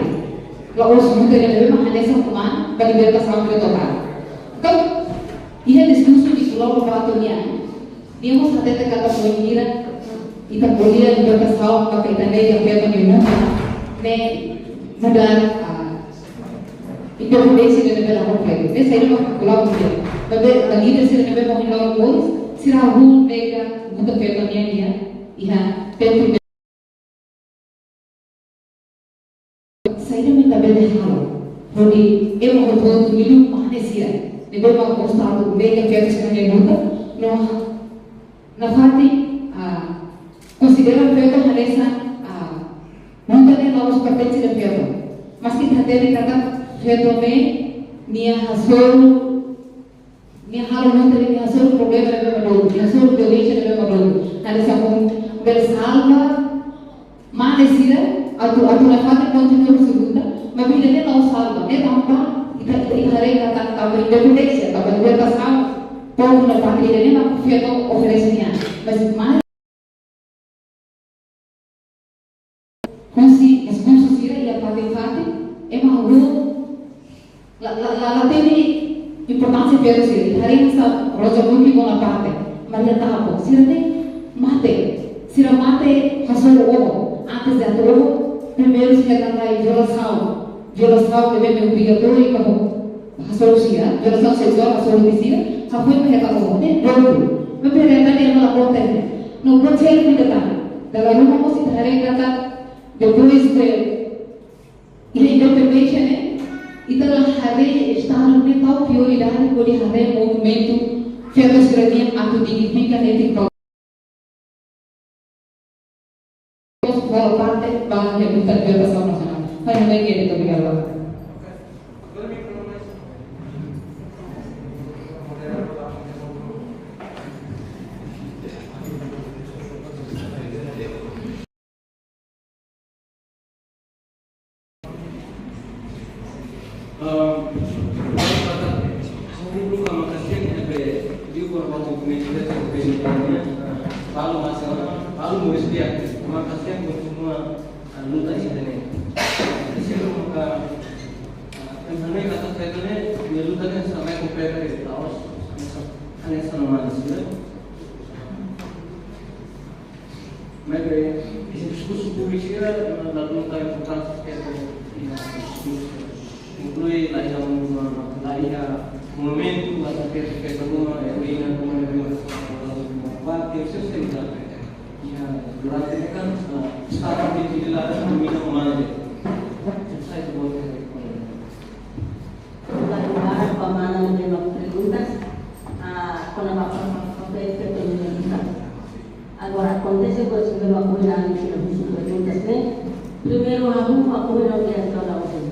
La'ós luta ida ne'ebé mak hanesan umanu, ba libertasaun feto ba. Entaun, iha diskursu de Gulolo Bato nian, nia mós hatete katak bainhira ita ko'alia libertasaun, maka ita ne'e feto nia luta, ne'e nu'udar, ah, independénsia ida ne'ebé la kompletu. Ne'e saida mak Gulolo ko'alia. Maibé, ah, líder sira ne'ebé mak hino bois, sira hahú nega luta feto nian iha, iha tempu saida mak ita bele halo hodi ema hotu-hotu, liuliu mane sira ne'ebé mak gosta atu nega feto sira-nia luta, no nafatin, ah, konsidera feto hanesan, ah, luta ne'e la'ós pertense de feto. Maski ita hatene katak feto ne'e nia hasoru, nia halo luta, nia hasoru problema ne'ebé mak dolu, nia hasoru violénsia ne'ebé mak dolu. Hanesan ohin bele salva mane sira atu, atu nafatin kontinua husi luta, maibé ida-ne'e la'ós salva, ne'e tanba ita, ita, ita haree katak tanba independénsia, tanba libertasaun povu no pátria, ida-ne'e mak feto oferese nian. Mas, mas husi diskursu sira iha fatin-fatin, ema hahú la, la, la, la hatene importánsia feto sira. Ita haree hanesan Rosa Duarte Bonaparte, Maria Tahapo, sira ne'e mate, sira mate hasoru oho, antes de atu oho, primeiru sira hetan lai violasaun, violasaun ne'ebé mak obrigatóriu ka hasoru sira, violasaun seksuál hasoru tiha sira, hafoin mak hetan oho, ne'e dolu. Maibé realidade ema la konta ne'e. No buat seluk mak ita hatene. Dala ruma mós ita haree katak depois de, de independénsia ne'e, ita la haree Estadu ne'e tau prioridade hodi haree movimentu feto sira-nian atu dignifika netik pro-, hola parte ba iha luta libertasaun nasionál. Fali mai ke de obrigadu. Ah, ha'u buka makasen ne'ebé liu ba waktu komunidade sira ne'ebé, ah, balu masalah, balu moris di'ak, makasen kontinua, ah, luta ida-ne'e. Sira maka, ah, ema hanoin katak feto ne'e, nia luta ne'e hanesan kompletu, la'ós hanesan, hanesan umanu sira. Maibé, iha diskursu públiku sira, ema la dún tan importánsia feto iha diskursu. Inklui la iha, la iha movimentu, la iha feto, feto ruma, heroína, ruma, heroína, ruma, parte, eu sei, sei, iha durante ne'e kan, ah, Estadu ne'e la domina o mande. Sai do bote. Obrigadu ba mana ne'ebé mak pergunta, ah, kona-ba papél feto iha luta. Agora, akontese buat ne'ebé mak ohin ami sira husu pergunta ne'e. Primeiru, ha'u mak ohin ha'u dehan katak ohin.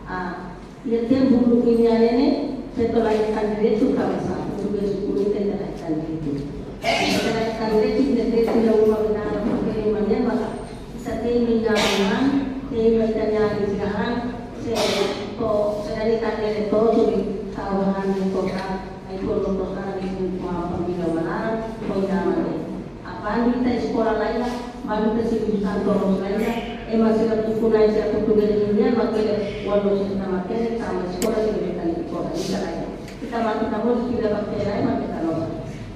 Ah, iha tempu uluk nian ne'e, feto la hetan direitu ka masa, untuk bersyukur kita la hetan direitu. Kita la hetan direitu, kita tidak punya rumah benar, papél mana, maka sira temi nia an, temi ita-nia an, se to, se dari tadi le to, so di tau han di kota, ai kolo kota di semua pembina mana, pembina mana. Apa ita eskola lain lah, balu ita sibuk santoros lain lah, ema sira tuku nai sira tuku dari India, makele walau sira tamat kene, tamat eskola sira di kota, ita lain. Ita mati kamu sudah pakai lain, mati kamu.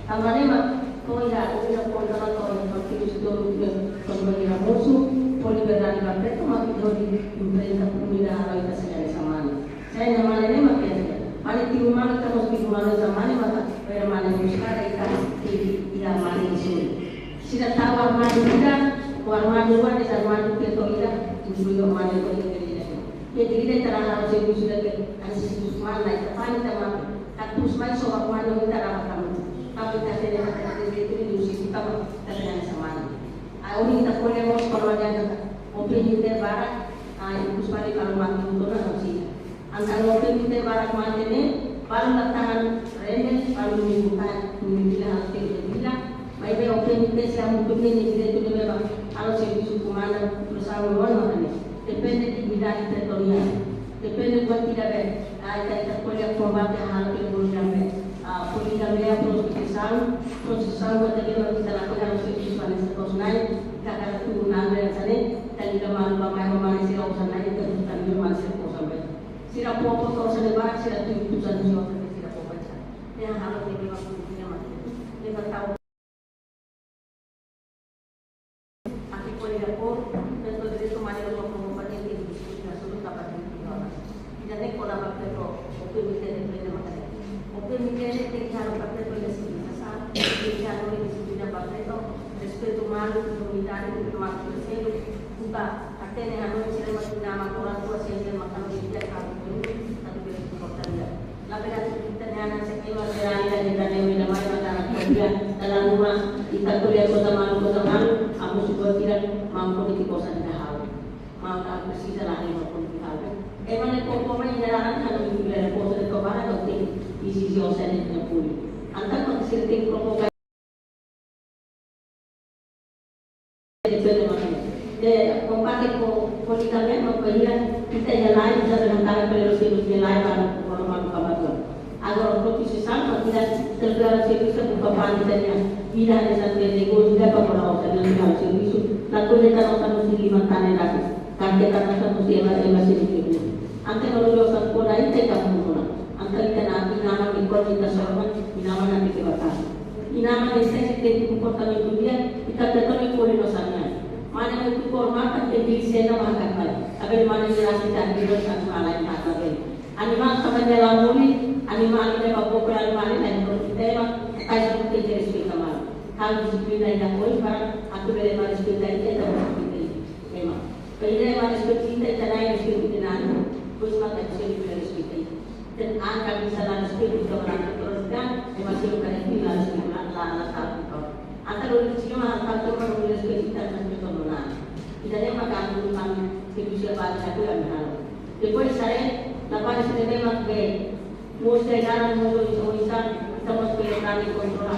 Tanba ne'e mak, to'o iha, ita konta la to'o iha partidu sira dolu ke, konta iha mosu, fó liberdade ba feto, mak ita hodi enfrenta pumida halo ita sira-nia mane. Sira-nia mane ne'e mak ita. Mane tiru malu, ita mós tiru malu ita mane, maka bele mane buska, ita tiru iha mane isu. Sira tau armadu ida, Armadu rua, dezarmadu, ke toira, incluye mane ko ida ida. Ke ida ida ita la halo servisu ida ke, ansi servisu mana, ita pani tama. Katus mai so ba mane ita raba tama. Tapi ita sene ita sene itu ni usi kita ma, ita sene sama. Ah, ohin ita ko'alia mós kona-ba ida-ne'e, O P M T barak, ah, ikus balik kalau mati untuk na sih. Entaun O P M T barak mate ne'e, balu la tahan rende, balu ni bukan, ni bila hal te bila. Maibé O P M T sira mungkin ne'e direitu ne'ebé ba, halo servisu komandu, bersama luar maka ne'e. Depende di bidang territorial. Depende buat tidak be, ah, ita, ita ko'alia kombate halo ke bolu jambe. Ah, poligamia, prostituisaun, prostituisaun buat tadi kalau kita lakukan halo servisu pada seterusnya, ita akan turun nang dari sana, ita liga malu ba mai mama sira osan na, ita bukan dia mama sira osan be. Sira popo to sene barak sira tu tu san sio sira popo sa. Ya halo ke dia waktu dia mati. Dia tahu. Aki koli da ko, peto direitu mane lo ko ko pati ke diskusi na sulu tapa di di ora. Ida ne'e kona ba peto, O P M T ne'e plena maka ne'e. O P M T ne'e tenke halo ba peto ida sibilizasaun, tenke halo ida sibilizasaun ba peto, respeitu malu, unidade, unidade, selu, buka, Hatene hanoin sira mak ina mak orang tua senior mak hanoin dia hal itu, tapi beri kekuatan dia. Labe atu ita-nia anak sekolah berani dan ita-nia mina mai mak anak kuliah dalam rumah, ita kuliah kota malu, kota malu, amu suka tidak mampu di kosan ida hal. Maka aku sisa lari mampu di hal. Emang ko ko mai ina anak hanoin kuliah kosan itu mana kau ting isi si osan itu pun. Antak mak sira ting ko ko Depende maka. De, kombate ko, ko ita mesmo, ko ita, ita iha lae, ita berantara pelo sino iha lae, para ko normal ka matua. Agora, ko tu se salva, ita terbiar servisu, buka pan ita-nia. Ida hanesan de negósiu, ida para kona osan, ida para servisu. La ko ita osan musti lima tane lagi. Karena kita osan musti ema, ema sini ke. Ante no lo osan ko la ita, ita pun kona. Ante ita na, ina-mak ikut ita sorban, ina-mak na ke batasi. Ina-mak ne'e sai se tempu komportamentu di'ak, ita tetap ikut no sanya. Mane mak tu kor mata ke di sena maka kai. Abel mane ni rasi ta di rasa malai mata bel. Animál sama dia lamuli, animál ini apa pokok animál ini dan menurut kita emang, kita itu kita respeita malu. Kalau disiplina ida koi para, atu bele malu respeita ita, ita respeita ita. Emang. Kalau ida malu respeita ita, ita nai respeita ita nai. Bos maka bisa dibela respeita ita. Dan angka bisa la respeita ita orang terus kan, emang sih bukan itu la respeita la, la, la tahu kau. Anta lori sima hal tal tu kan respeita ita, respeita ita nona. Ida ne'e maka atu tentang servisu ba ita tu yang hal. Depois sare, la para sini memang be, mesti dalam mundo itu insan, kita mesti berani kontrol.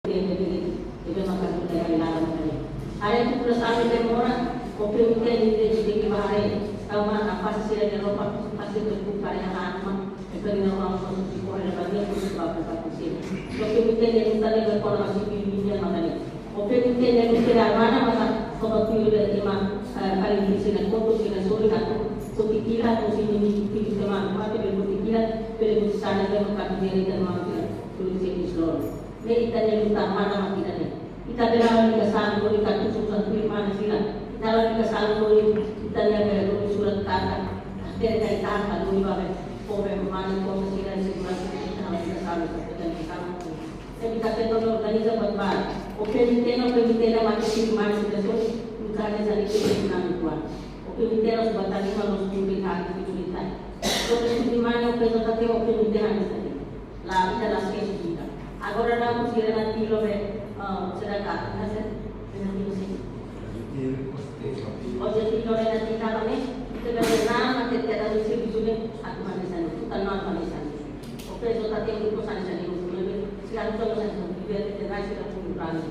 Ebe maka buta dari laran tadi. Hari itu pula sami demora, O P M T ni de de bahare, tau mana pasti sira de ropa, pasti terbuka ya hak ma, itu di nama masuk di kore bagi aku sebab apa sih. O P M T ni buta de berkona masih di dunia makanya. O P M T ni buta dari mana maka kau tuh de ima, eh, paling di sini kotor sini sore aku, kotikila aku sini di teman, mati berkotikila, berkotikila, berkotikila, Ne'e ita-nia luta mana mak ida-ne'e. Ita bele halo ligasaun, hodi katusu santu mana sira. Ita halo ligasaun, hodi ita-nia bele hodi surat karta. Ita ita halo hodi ba be. Ko be mana ko sira sira ita halo ligasaun, ita ligasaun. Jadi ita tetap organiza buat ba. O P M T no, O P M T no mati sira mana sira so. Bukan ada jadi kita nang kuat. O P M T no sebatang lima no sepuluh hari itu kita. Ko be sini mana O P M T no, O P M T no. La, ita la sei susu ita. Agora daudaun sira-nia tilo be, eh, sira ka, na se, sira-nia tilo sei. Objetivu sira-nia tilo ne'e, ita bele na, na te te da servisu ne'e, atu hanesan ne'e, atu hanesan ne'e. Oke, so ita tenke ko hanesan ne'e, sira atu hanesan ne'e, biar ita na sira pun berani.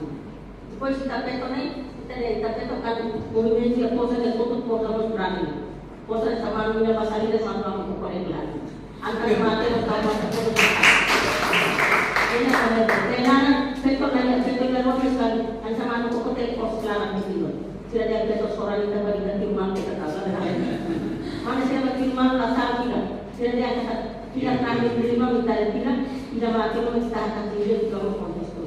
Depois ita feto ne'e, ita ne'e, ita feto kan, movimentu ya kosa de todo programa berani. Kosa sama mina pasal ini sama kamu ko kore berani. Antar mate no tau mate ko. Ini sama tenana, feto nanya, feto nanya, sekali. An sama anu ko kote kos kelaran di sini. Sira dia feto soran ita bagi kita tiru malu kita tahu. Mana sira tiru malu la tahu kita. Sira dia kata, kita kami terima, kita tidak, tidak mati, kita akan sendiri, kita mau kontes tu.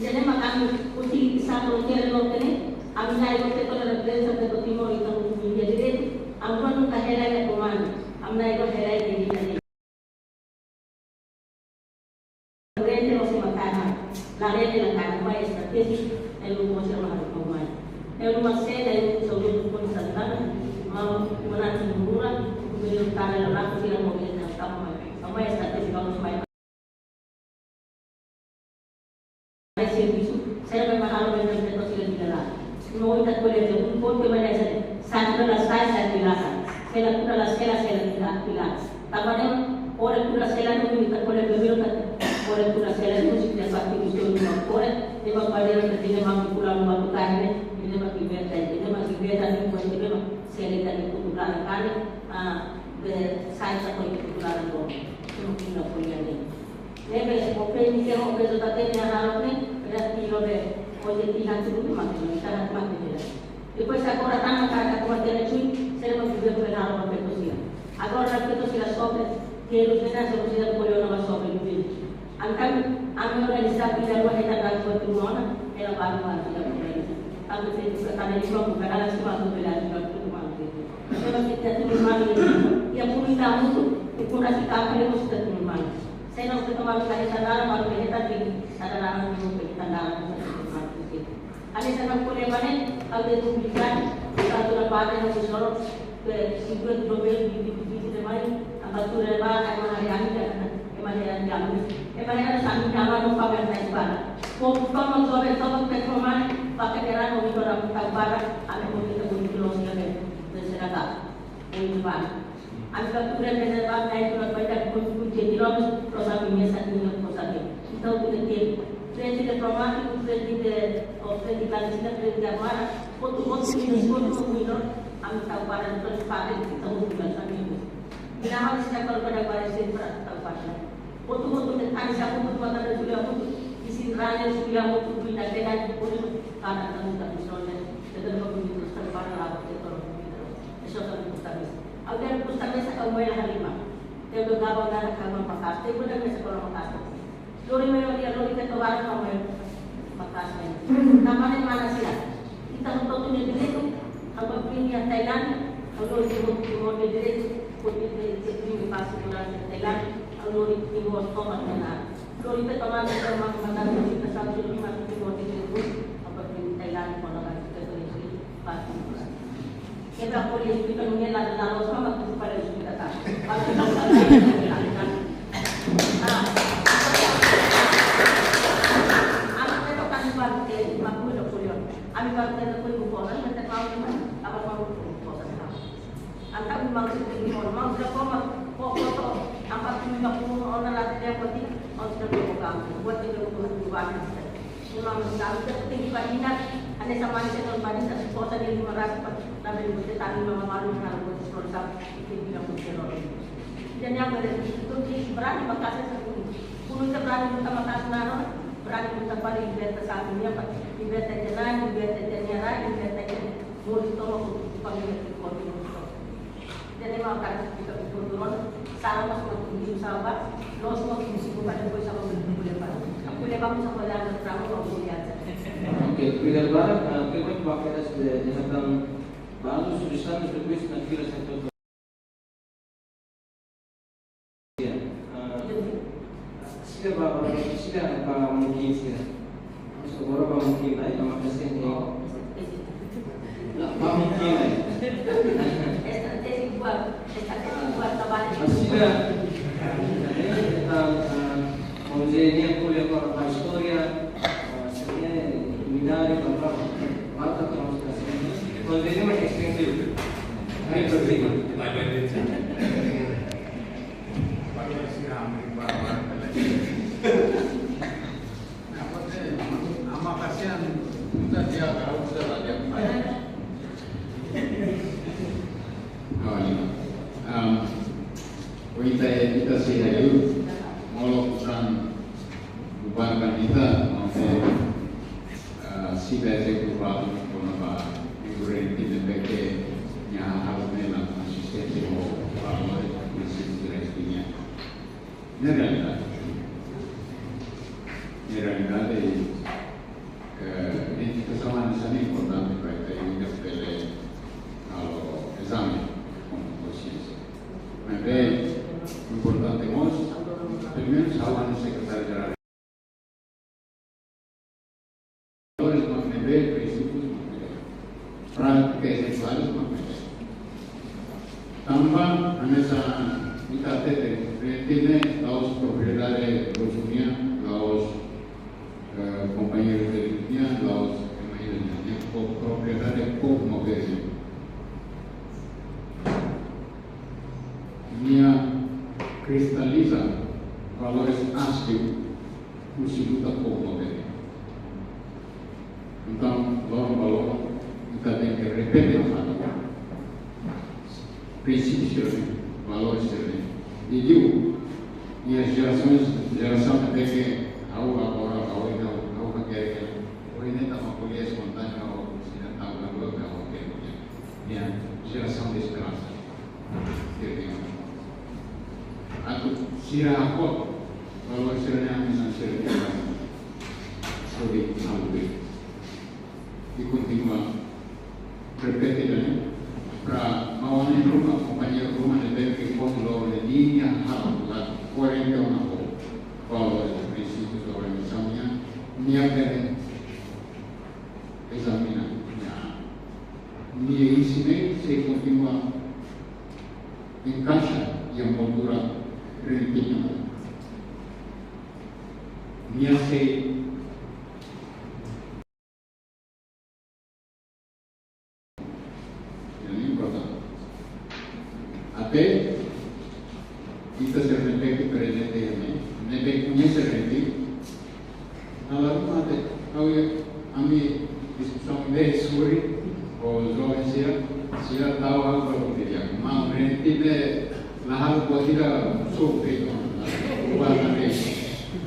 Jadi, mak ami util kisah fronteira norte ne'e, ami na'in-rua feto la reprezenta feto Timor, entaun ami direitu, ami nunka hela iha komandu, ami na'in-rua hela iha ita-nia. Frente no se mataram. Larede la karik mai estratéjiku, ema mós ema haruka mai. Ema mós sei da ema saúde do ponto de vista, mau manati mura, o governo está na la sira mau eles não está mai. Mai estratéjiku vamos mai. Mai servisu, sira mai mahalo mai na Petrósila di la. No ita ko'alia de un ponto mai na sira, satu la sai, satu la sai. Sira kuda la sela, sela di la, di la. Tanba ne'e, ore kuda sela no ita ko'alia de mil kata. Ore kuda sela no si de partidu sira no ore, de ba padera ke tiene más popular no ba tu carne, de ba que veta, de ba que veta, de ba que veta, sela ita de cultura kane, ah, de sai sa ko cultura no. Ita no ko'alia de. Ne'ebé, o P M T, o P M T nia halo ne'e, ida tiha be, oje tiha tudu mate, tiha mate ne'e. Depois agora tama ka, ka tama tene tui, sira mak governu halo ba Petrósila. Agora na Petrósila sofre, terus ne'e sira sira ko'alia ona ba sofre dulu. Entaun, ami organiza vida rua heta da rua tu mona, ela ba rua vida organiza. Tanba se tu ka tane di rua, buka dalan sima tu bela di rua tu mona. Sira mak kita tu mona, ia pun ita mutu, tu pun rasi kapa le musta tu mona. Sira mak kita malu ka heta dalan, malu ka heta di, heta dalan tu, heta dalan tu, heta dalan tu. Ami sira ko'alia ba ne'e, ha'u dehan publikadu, satu na parte na sisoro, ke situ dua belas di, di, di, di, de mai, apa tu reba, ai mana hari ami kan, ai mana hari ami. Ai mana hari sami nama no pamer na ibana. Ko, ko, no, joven, joven, pe, ko, mana, pakai kerana, no, itu orang tak ibana, ami mau kita bunyi los, ya, de, de, sedaka. Bunyi ibana. Ami ka tuur iha Neserback, naik turun pai tak pun pun jadi lolos, terus ami mesak ini, terus ami. Entaun, tuur iha frente diplomátiku, frente de, o frente clandestina, frente armada, hotu-hotu ini, hotu-hotu ini, ami tau pada, terus pada, ita hotu-hotu ini. Bila hal ini, kalau pada pada sendiri, ita tau pada. Hotu-hotu ini, tadi siapa hotu, mata dan sudah hotu, isin rale, sudah hotu, ita tidak hotu, karena kamu tak bisa, kita hotu, terus pada, lapor ke tolong, gitu. Eso kan Gustamis. Au dehan Gustamis, au mai la halimar. Teu do gaba gana kama maka'as. Teu do mesa kola maka'as. Lori mai lori, lori ke tobar kama maka'as mai. Tanba ne'e mana sira. Ita hotu-hotu nia direitu. Au ba pini a Thailand. Au lori ke hotu ke hotu nia direitu. Hotu ke hotu ke pini pasi bulan ke Thailand. Au lori ke hotu toma tena. Lori ke toma tena, maka maka kita satu lori maka ke hotu ke hotu. Au ba pini Thailand kola maka ke hotu ke pasi bulan. Kita boleh kita mengelak dalam sama tu pada kita tak. Anak kita kan buat ke, mampu dah boleh. Ami baru kita pun bukan orang, kita tahu memang apa mau bukan. Entaun, maksud de bukan, mau sudah koma, kok foto, apa tu minta pun orang lah tidak berarti, mau sudah bukan. Buat kita bukan bukan. Memang kami tinggi badina, ada sama ada yang badina, supporter yang lima ratus, tapi buat tani mama malu, kalau buat sponsor, itu bilang buat lori. Jadi yang berarti itu di berani makasih satu. Pun kita berani minta makasih naro, berani minta paling biar tersatu, ya, Pak. Biar terjadi, biar terjadi, biar terjadi, mau ditolong, panggil ke koordinator. Jadi, mau kan kita berturun, salah masuk ke tim sahabat, los masuk ke situ pada gue sama boleh, boleh, Pak. Aku boleh bangun sama jalan pertama, mau boleh aja. Oke, tidak barang, eh, terima kasih atas, eh, yang datang. Baru sudah sana, terus nanti rasa Iya. Eh, sira ba, sira ba mungkin sira. Maksud orang ba mungkin, ai, nama kasihan ni. Ba mungkin, ai. Estratégia buat, estratégia buat trabalho. Sira, eh, eh, vamos dizer, nem por agora a história, eh, seria unidade, para, para, para, para, para, para, para, para, para, para, para, para, para, Olha, ah, o ita, ita se ayu, molo kusan bukan kan ita, mau Ah, sira ezekutadu kona-ba durante ne'ebé ke nia halo ne'e la asisténsia ho valór asisténsia. Na realidade, na realidade, eh, identifikasaun hanesan ne'e importante para ita, ita bele halo ezame ho konxiénsia. Maibé importante mós, pelumenus ha'u hanesan sekretáriu jerál prátika ezeituáriu mak ne'e. Tanba hanesan ita hatete, rente ne'e la'ós propriedade husi nia, la'ós, eh, kompañeiru de nia, la'ós ema ida nian, ne'e pro-, propriedade povu Maubere. Nia kristaliza valores asli husi luta povu Maubere. Entaun, loron ba loron, ita tenke repete nafatin prinsípiu sira-ne'e, valores sira-ne'e. I liu, iha jerasaun, jerasaun ne'ebé ke ha'u agora, ha'u ina, ha'u hakerek, ha'u ina tama ko'alia espontániu, ha'u sira tau ka dua, ha'u hakerek. Iha jerasaun de esperansa. Atu sira hakfodak valór sira-ne'e, ami-nia sira-ne'e. Hodi halo de'it. I kontinua repete ida-ne'e para maluk ruma, kompañeiru ruma ne'ebé ke foti loron ne'e, nia halo la koerente ona ho valores, prinsípius, organizasaun nian, nia bele ezamina, nia, nia ensinu sei kontinua enkaixa iha moldura rente nian. Nia sei Ida-ne'e importante. Até ita sira ne'ebé ke prezente iha ne'e, ne'ebé koñese rente, dala ruma até, ha'u iha, ami diskusaun ne'e suri, ho joven sira, sira tau ha'u ba ko'alia. Maun, rente ne'e la halo buat ida sobu feto, la halo buat ida.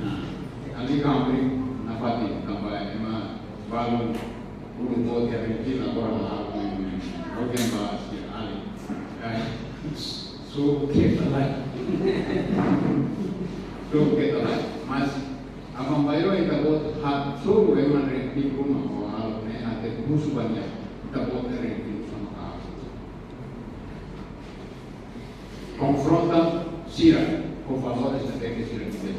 Nah, ali kami nafatin tanba ema balu, uluk boot iha rente, agora la halo mai, mai. Alguém ba sira ali. Ai, sobu keta lai. Sobu keta lai. Mas aban-bainrua ita-boot halo, sobu ema rente ruma, o halo ne'e até husu ba nia, ita-boot rente ruma halo. Konfronta sira ho valores ne'ebé ke sira nia.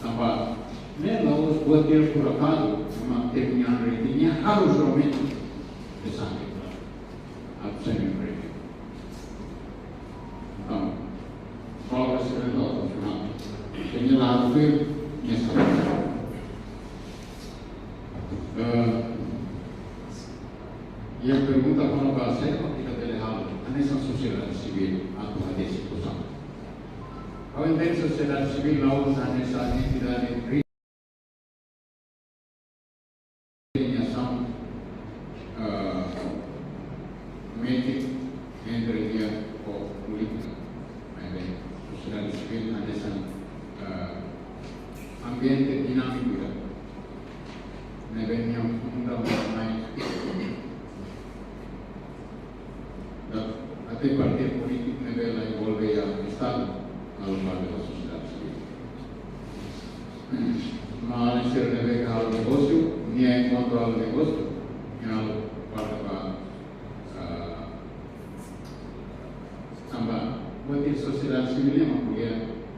Tanba ne'e la'ós buat ida por akazu, ema termina rente, nia halo juramentu de sangue. Atu sempre. Entaun, valores sira ne'e la'ós konfronta. Nia la halo firme, nia sabe. Eh, iha pergunta kona-ba sé mak ita bele halo, hanesan sosiedade sivíl atu hadi'a situasaun. Ha'u entende sosiedade sivíl la'ós hanesan entidade ri-, nia asaun, eh, metin entre nia ho polítika. Maibé sosiedade sivíl hanesan, eh, ambiente dinámiku ida ne'ebé nia funda mai. Até partidu polítiku ne'ebé la envolve iha Estadu, halo parte da sosiedade sivíl. Maun sira ne'ebé ke halo negósiu, nia enkuantu halo negósiu, nia halo parte ba, ah, tanba, buat sosiedade sivíl ne'e mak ko'alia,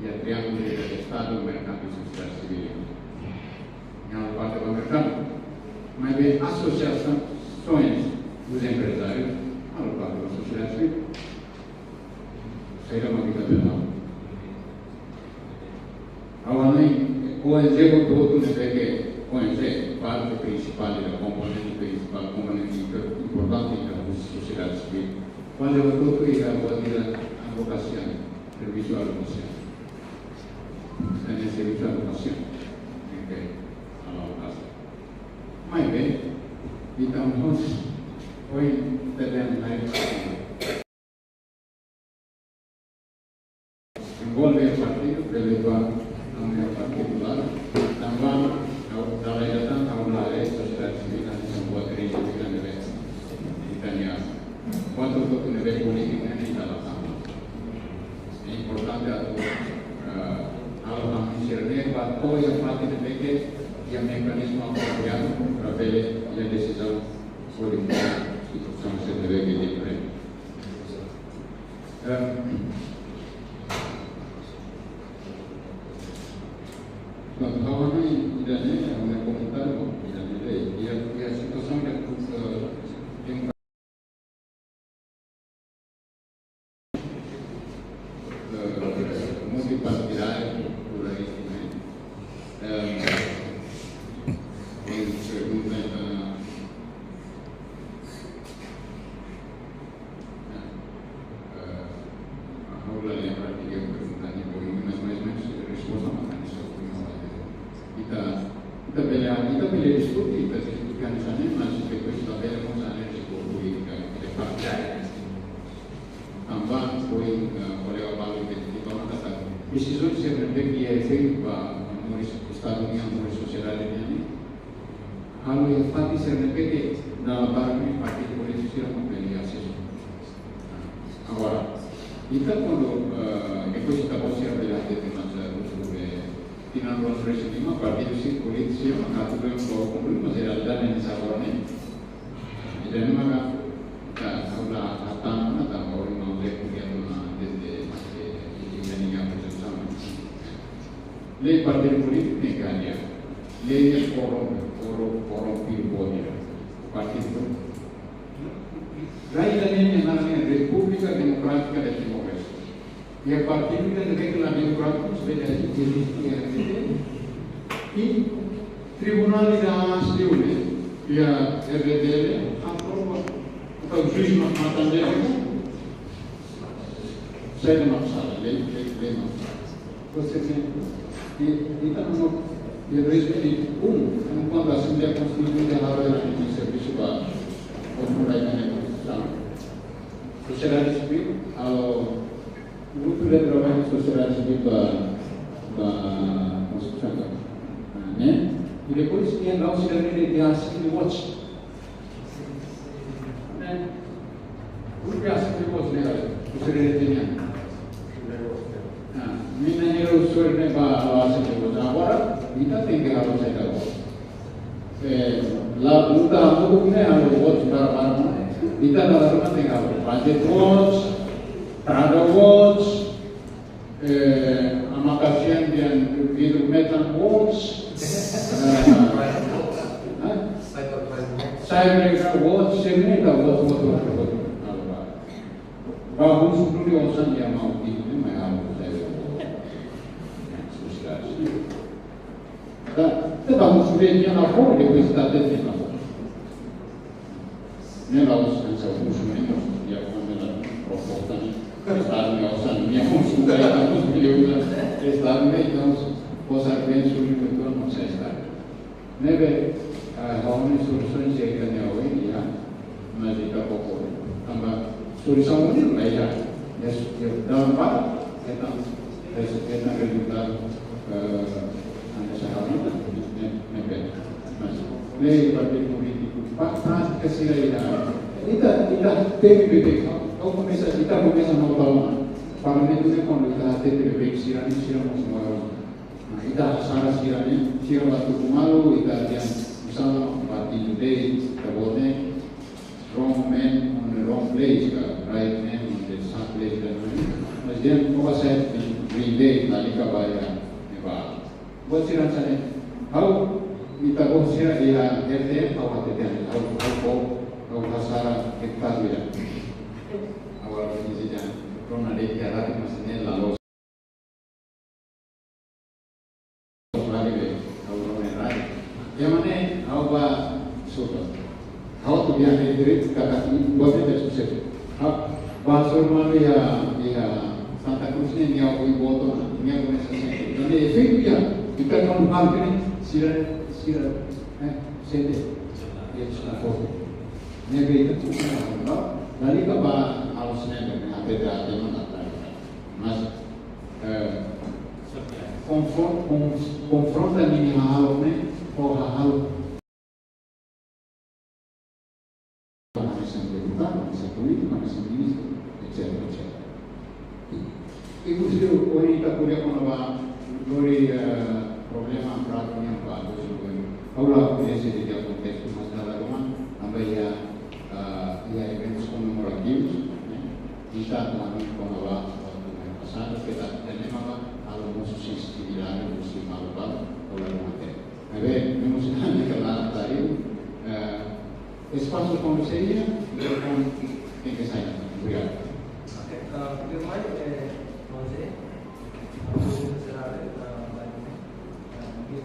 iha triángulu de Estadu, merkadu, sosiedade sivíl. Nia halo parte ba merkadu. Maibé asosiasaun dos emprezárius, halo parte ba sosiedade sivíl. Saida mak ita bele halo. Agora, ne'e, O N G hotu-hotu ne'ebé ke, O N G, parte prinsipál ida, komponente prinsipál, komponente impo-, importante ida husi sosiedade sivíl. O N G hotu-hotu iha buat ida advokasia, servisu advokasia. Ita-nia servisu advokasia. Oke, halo advokasia. Maibé, ita mós, ohin, T B M lae, envolve partidu, bele ba, ami-nia partidu la, tanba, ha'u dala ida tan, ha'u la haree sosiedade sivíl, hanesan buat rente ida ne'ebé. Ita-nia, buat hotu-hotu ne'ebé polítiku ne'e ita la tama. Ne'e importante atu, eh, halo hanesan sira-ne'e, ba to'o iha fatin ne'ebé ke, iha mekanizmu apropriadu, para bele, iha desizaun, hodi muda situasaun sira ne'ebé ke diferente. Eh, pronto, ha'u hanoin ida-ne'e, ha'u-nia komentáriu, ida-ne'e, iha, iha situasaun ida, eh, Eh, pergunta, eh, eh, ha'u la lembra tiha pergunta ne'e, mas, mas, mas resposta mak hanesan ohin ha'u dehan. Ita, ita bele, ita bele diskute, ita diskute hanesan ne'e, mas depois ita bele mós analiza polítika de partidu. Tanba foin, eh, kolega balu ita, ita hatene katak desizaun sira ne'ebé ke iha efeitu ba moris Estadu nian, moris sosiedade nian ne'e, halo iha fatin sira ne'ebé ke dala barak ne'e partidu polítiku sira mak bele asesu. Agora, ita kuandu, eh, depois ita-boot sira bele hatete, mas, eh, usul be tinan ruanulu-resin-lima, partidu sira, polítiku sira mak atu bele ba kumpre, mas realidade ne'e agora ne'e. Ida-ne'e maka, ka, ha'u la hatán ona, tanba ohin maun Zé ko'alia ona desde, desde, desde iha nia aprezentasaun. Lei partidu polítiku ne'e ka dia. Lei ne'e korum-, korum-, korumpidu boot ida. Partidu polítiku. Rai ida-ne'e nia naran República Democrática de Timor-Leste. Iha partidu ida ne'ebé ke la demokrátiku, sebenarnya eziste iha R D T. I tribunál ida aas liu ne'e, iha R D T ne'e, aprova. Entaun, juís mak matan de'it, saida mak sala, lei, lei, lei mak sala. Por exemplo, i, i tanba, i dois mil e um, kuandu Asembleia Konstituinte halo nia servisu ba, ba mudansa konstituisaun. Sosiedade sivíl, halo grupu de traballu sosiedade sivíl ba, ba konstituisaun, ne'e? I depois iha la'ós sira ne'ebé iha Assemblea Watch. Ne'e? Grupu iha Assemblea Watch ne'e, sosiedade sivíl nian. Ah, mina ne'e sira ne'e ba, ba Assemblea Watch. Agora, ita tenke halo saida agora. Eh, la buta hamutuk ne'e halo watch barak-barak ne'e. Ita dala ruma tenke halo Budget Watch, Trade Watch, eh, Amakasian dehan Vidru Metan Watch, eh, hah? Cyber Watch, sira ne'e ita watch, watch, watch, watch. Halo ba. Ba husu duni osan iha maun Tito ne'e mai halo Cyber Watch. Sosiedade. Ita, ita tau husu de'it iha ne'ebá, depois ita hatete iha ne'ebá. Ne'e la'ós hanesan husu ne'e, mós iha kona-ba proposta ne'e. Estadu ne'e osan, ne'e husu ita, ita mós bele uza. Estadu ne'e, entaun, posa bem suri betul, não sei, Estadu. Ne'ebé, ah, ha'u-nia solusaun sira ne'e ohin, ya, mas ita koko. Tanba solusaun ne'e la iha. Ya, ya, dalam par, entaun, entaun, entaun rezultadu, eh, hanesan ha'u dehan, ne'e, ne'ebé. Mas, ne'e partidu polítiku, pa, pa, ke sira iha. Ita, ita, T P P, ha'u komesa, ita komesa no tahu. Parlamentu ne'e kuandu ita T P P, sira ne'e, sira mós no tahu. Nah, ita hasara sira ne'e, sira bá tuku malu, ita dehan, misalnya, partidu B, ita-boot ne'e, wrong man on the wrong place, ka, right man on the same place, dan lain. Mas dehan, koko sai, bring day, tadi ka ba iha, ne'ebá. Buat sira hanesan ne'e. Ha'u, ita-boot sira iha R T M, ha'u hatete, ha'u, ha'u, ha'u, ha'u hasara deputadu ida. Awal ini saja, rona de'it iha rádiu, mas ne'e la loos. Rádiu be, ha'u rona iha rádiu. Iha ne'e, ha'u bá suta. Ha'u atu bá iha direitu, katak buat ne'e susesu. Ha'u bá hasoru malu iha, iha Santa Cruz ne'e, nia ohin boot ona, nia komesa sente. Ne'e efeitu iha, ita kan hal ne'e, sira, sira, eh, sente. Iha sira forte. Ne'ebé ita tuku na, no? Lalika ba halo sente, ne'e, até, até, até, até. Mas, eh, konfron-, konf-, konfronta ninia hahalok ne'e ho hahalok hanesan deputadu, hanesan polítiku, hanesan ministru, et cetera, et cetera. I, i husi ohin ita ko'alia kona-ba lori, eh, problema fraku nian ba dois mil e vinte. Ha'u la koñese di'ak kontestu, mas dala ruma, tanba iha, eh, iha eventus komemorativus, ne'e? Ita atu hanoin kona-ba waktu pasadu, ke ita hatene maka halo mosu sensitividade husi malu-malu, ha'u la hatene. Ne'ebé, ne'e mós ita-nia kalan tadi, eh, espasu konseiu, mikrofone tenke sai. Obrigadu. Ok, ah, tuirmai, eh, José, ah, José Serrano, ah, eh,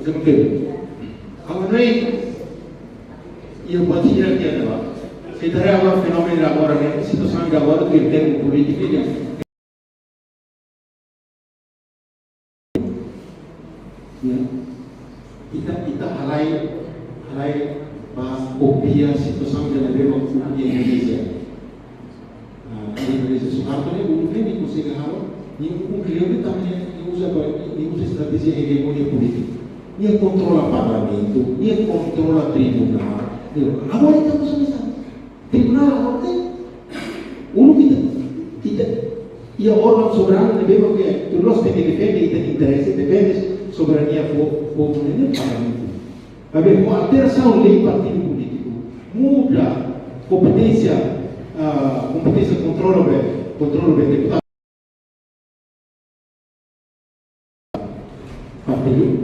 Ita-boot, ita-boot. Agora, ne'e, iha buat sira ke ada, ba. Ita haree agora fenómenu agora ne'e, situasaun agora, tuir termu polítiku ne'e. Ya. Ita, ita halai, halai ba kopia situasaun ida ne'ebé mak iha Indonézia. Ah, iha Indonézia, Suharto ne'e uluk ne'e nia konsege halo, nia ukun kleur ne'e tanba nia, nia uza ba, nia uza estratéjia hegemonia polítika. Nia kontrola parlamentu, nia kontrola tribunál. Nia, agora ita mós hanesan. Tribunál agora ne'e, uluk ita, ita, iha órgaun soberanu ne'ebé mak, tuir loloos tenke defende ita-nia interese, defende soberania po-, povu ne'e, ne'e parlamentu. Maibé ho alterasaun lei partidu polítiku, muda kompeténsia, ah, kompeténsia kontrolu be, kontrolu be deputadu. Partidu,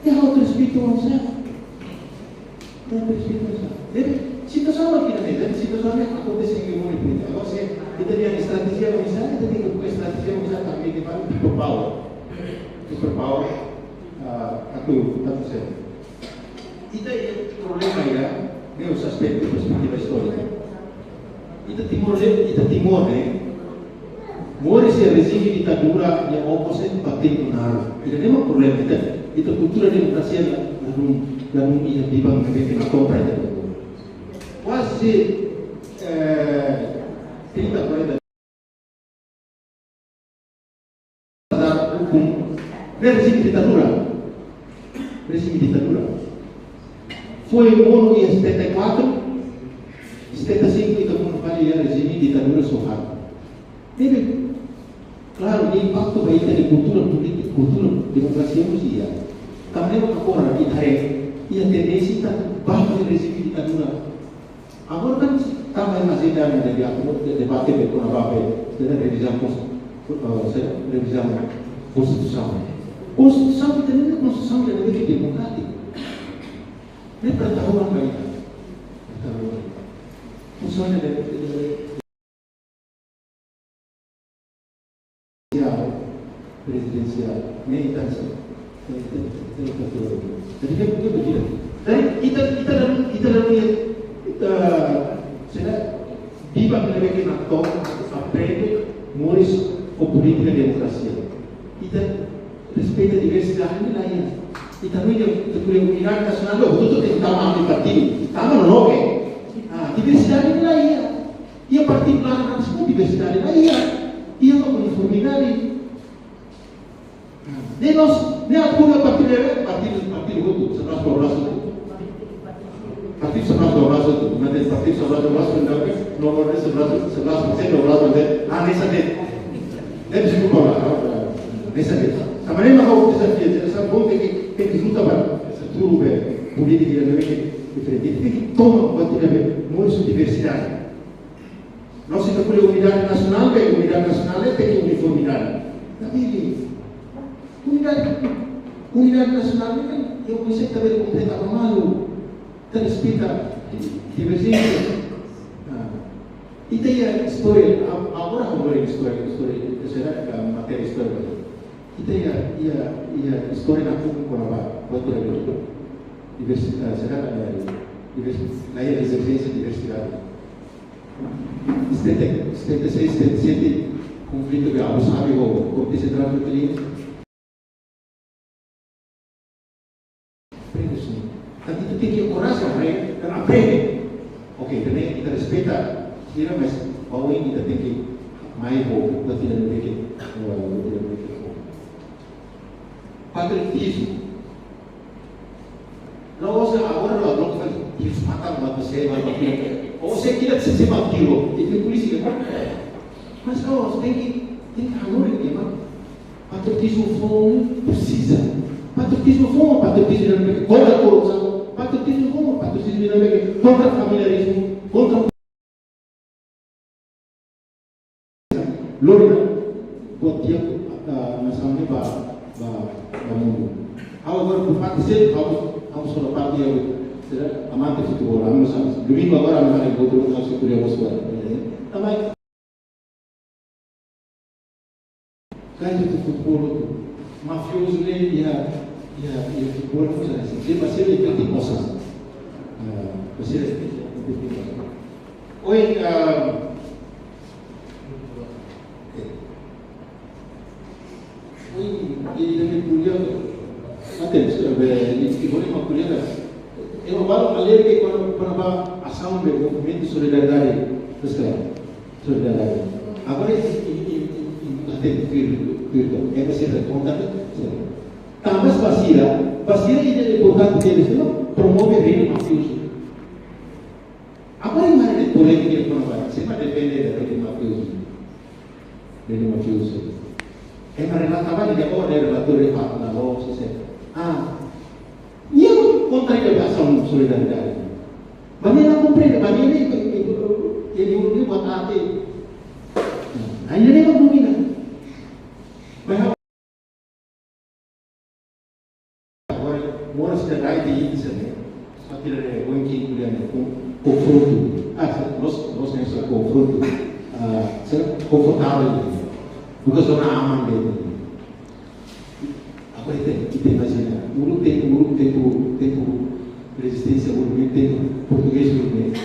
Iha outro espírito, não sei. Iha outro espírito, não sei. Jadi, situasaun mak ida-ne'e, jadi situasaun ne'e akontese iha mundu ida. Agora, se ita-nia estratéjia oinsá, ita tenke buka estratéjia oinsá, tanba ita mak people power. People power, ah, atu, atu ser. Ita iha problema iha, ne'e husi aspetu perspetiva istória. Ita Timor, ita Timor ne'e, moris iha rejime ditadura nia ongos ne'e ba tempu naruk. Ida-ne'e mak problema ita, ita kultura demokrasia la, la nun, la nun iha biban ne'ebé ke la kompra ita. Kuaze, eh, trinta, kuarenta hukum, ne'e rejime ditadura. Rejime ditadura. Foin monu iha setenta e kuatru, setenta e sinku ita monu fali iha rejime ditadura Suharto. Ne'ebé, klaru, nia impaktu ba ita-nia kultura polítika, kultura demokrasia mós iha. Tanba ne'e mak agora ita haree, iha tendénsia ita ba iha rejime ditadura. Agora kan, tanba ema sei dame de, de, de, debate be kona-ba be, de revizaun kons-, eh, se, revizaun konstituisaun. Konstituisaun ita-nia konstituisaun ida-ne'ebé ke demokrátiku. Ne'e pengetahuan ba ita. Pengetahuan. Konstituisaun ida-ne'ebé ke presidensiál, ne'e ita sei, ita, ita, ita, ita, ita. Jadi, ita, ita, ita, ita, ita, ita, ita, ita, sira, biban ne'ebé ke nakon, aprende, moris ho polítika demokrasia. Ita respeita diversidade ne'e la iha. Ita no iha, ita punya unidade nasionál, lo, hotu-hotu tenke tama ami partidu. Tama no, oke. Ah, diversidade ne'e la iha. Iha partidu laran, mas ho diversidade la iha. Iha ho uniformidade. Ne'e loos, ne'e atu buka partidu, partidu, partidu hotu, sebelas dua belas hotu. Partidu sebelas dua belas hotu, nanti partidu sebelas dua belas hotu, nanti nomor sebelas, sebelas persen dua belas hotu, ah, ne'e sabe. Ne'e deskulpa, ne'e sabe. Tanba ne'e mak ha'u dezafiu, jadi sabe, bom, tenke, tenke luta ba futuru be, polítika ne'ebé ke diferente. Tenke toma partidu be, moris ho diversidade. La'ós ita ko'alia unidade nasionál, be unidade nasionál ne'e tenke uniformidade. Tapi ini, unidade, unidade nasionál ne'e kan, iha konseitu ita bele kompleta ba malu. Ita respeita diverjénsia. Ah, ita iha istória, a-, agora ha'u bele istória, istória, istória. Ita iha, iha, iha istória nakukun kona-ba, buat ida-ne'e. Diversi-, eh, será, eh, diversi-, la iha diverjénsia, diversidade. Setenta, setenta e seis, setenta e sete, konflitu de Abu Dhabi ho Korte Sentrál Fretilin. Aprende, sin. Tapi ita tenke korajen, aprende, aprende. Oke, ita tenke respeita, sira, mas ba oin ita tenke mai ho, ba ita tenke, eh, ba ita tenke. Patriotizmu. La'ós agora la bloku fali, "Ih, matan, matan, sei, matan, matan." Ou se kira se, se matan tiro, e tem polícia. Mas la'ós, tenke, tenke hanorin, irmão. Patriotizmu foun presiza. Patriotizmu foun, patriotizmu ida-ne'ebé kontra korrupsaun. Patriotizmu foun, patriotizmu ida-ne'ebé kontra familiarizmu, kontra lori, buat di'ak, ah, nasaun ne'e ba, ba, ba mundu. Ha'u agora por parte se, ha'u, ha'u só parte, ha'u, sira, amante futeból, ha'u nasaun. Domingu agora, ha'u mai buat, ha'u sei ko'alia ho sira. Tanba, kayak itu futeból, mafiozu ne'e, iha, iha, iha futeból, saida, saida, saida, saida, saida. Ah, saida, saida. Oi, ah, oi, ida-ne'e ko'alia, até, eh, ida-ne'e ko'alia, ema balu alerta kona-ba, kona-ba asaun de movimentu solidariedade, pessoal, solidariedade. Agora, i, i, i, i, até, tuir, tuir, ema sei konta, sei. Tanba ba sira, ba sira ida importante ke eles não promove reinu mafiozu. Agora, ema ne'e polémika kona-ba, se ema defende ida, reinu mafiozu. Reinu mafiozu. Ema relata ba, ida, oh, ida relatóriu ba, na lo, se, se. Ah, nia kontra ida asaun solidariedade. Ba nia la komprende, ba nia ne'e, e, e, e, e, e, buat arte. Ainda nem domina. Mas agora, moras da rai de índice, né? Só que ele é bom que inclui, né? Com, confronto. Ah, se, nós, nós temos esse confronto. Ah, será confortável, né? Porque só na ama dele. Agora tem, que tem, imagina, o tempo, o tempo, tempo rezisténsia, o tempo portugés, o tempo.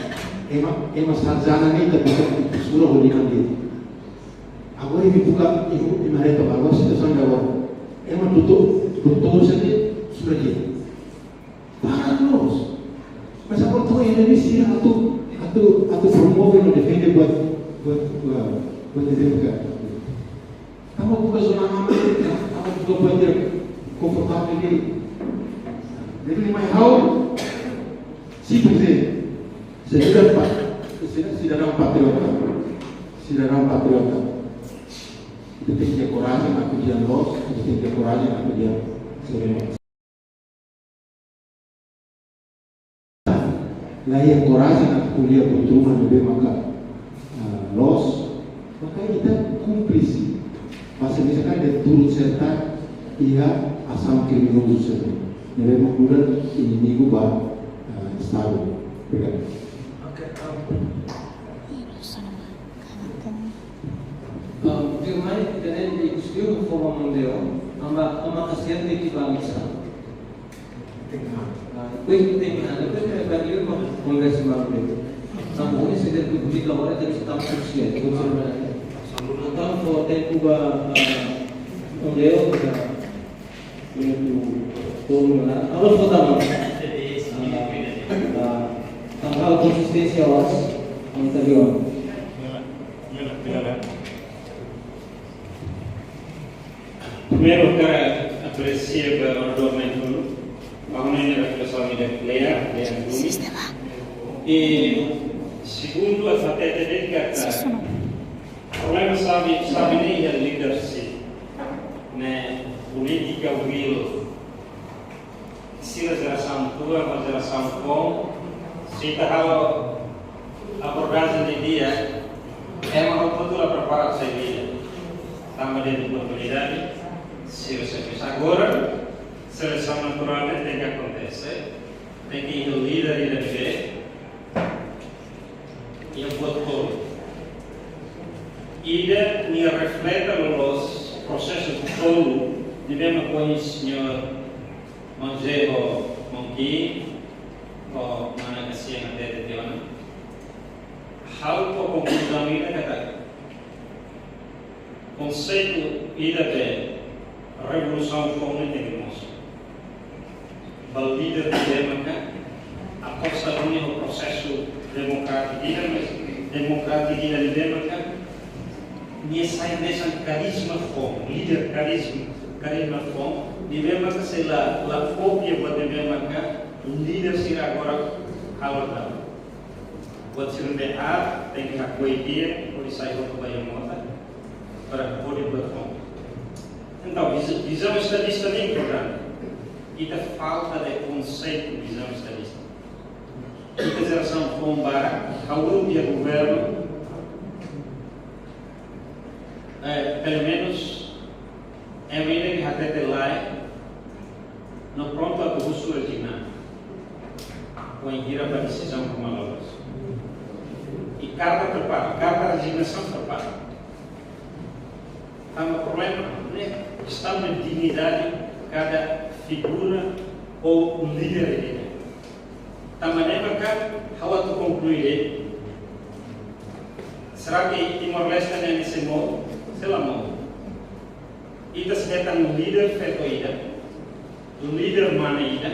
Ema, ema sarjana ne'e ita buka sura ho liman de'it. Agora imi buka, imi, imi haree to'ok ba situasaun agora. Ema doutór, doutór sira ne'e sura de'it. Para terus. Mas agora to'o ida-ne'e sira atu, atu, atu promove no defende buat, buat, buat, buat ida-ne'ebé. Tanba buka zona aman, tanba buka buat ida konfortável de'it. Jadi, mai ha'u, simples, eh. Sidadaun pa-, sida-, sidadaun patriota. Sidadaun patriota. Ita tenke korajen atu dehan loos, ita tenke korajen atu dehan sereno. La iha korajen atu ko'alia buat ruma ne'ebé maka, ah, loos, maka ita kúmplise. Mas misalkan ita turut serta iha asaun kriminozu sira ne'ebé mak nu'udar inimigu ba, ah, Estadu. Obrigadu. Oke, um, um, tuirmai, ita-nia diskusaun fó ba Mondeo, tanba, tanba kasihan tenke ba misa. Ah, depois tem, ah, depois tem, vai ler uma conversa mais um pouco. Tanba ohin se der publika agora tem que estar com o chefe, com o chefe. Entaun, fó tempu ba, ah, Mondeo, ba, tempu, turnu, né? Agora falta mais. Ah, ah, tanba konsisténsia, eu acho, anterior. Primeiru, ha'u hakarak apresia ba oradór na'in-tolu, ha'u hanoin nia reflesaun ne'e klaru, klaru duni. I segundu, ha'u hatete de'it katak problema sira, sira ne'e iha leadership, ne'e polítika will. Sira jerasaun tuan, ho jerasaun foun, se ita halo abordajen didi'ak, ema hotu-hotu la prepara sai vida. Tanba iha oportunidade, sira sei bisa agora, selesaun naturál ne'e tenke akontese, tenke iha líder ida-ne'ebé iha buat tolu. Ida, nia refleta loloos prosesu tolu Ne'ebé mak ohin señór Maun José ho Maun Kim, ho mana kasian até tiha ona. Ha'u ho konkluzaun ida katak konseitu ida de revolusaun foun ne'e tenke mosu ba líder ne'ebé maka aposta duni ho prosesu demokrátiku ida, mas demokrátiku ida ne'ebé maka nia sai hanesan karizma foun, líder karizma, karizma foun, ne'ebé maka sei la, la kópia buat ne'ebé maka líder sira agora halo tan. Buat sira ne'ebé aat tenke hakoi tiha, hodi sai hotu ba iha mota, para hodi buat foun. Entaun, viza-, vizaun estadista ne'e importante. Ita falta de konseitu vizaun estadista. Ita jerasaun foun barak, ha'u uluk iha governu, eh, pelumenus, ema ida ke hatete lae, no prontu atu husu rezigna. Wainhira ba desizaun ruma loloos. I karta prepara, karta rezignasaun prepara. Tanba problema ne'e kestaun de dignidade kada figura ou líder ida. Tanba ne'e maka ha'u atu konklui de'it. Será que Timor-Leste ne'e sei mout? Sei la mout. Ita sei hetan líder feto ida, líder mane ida,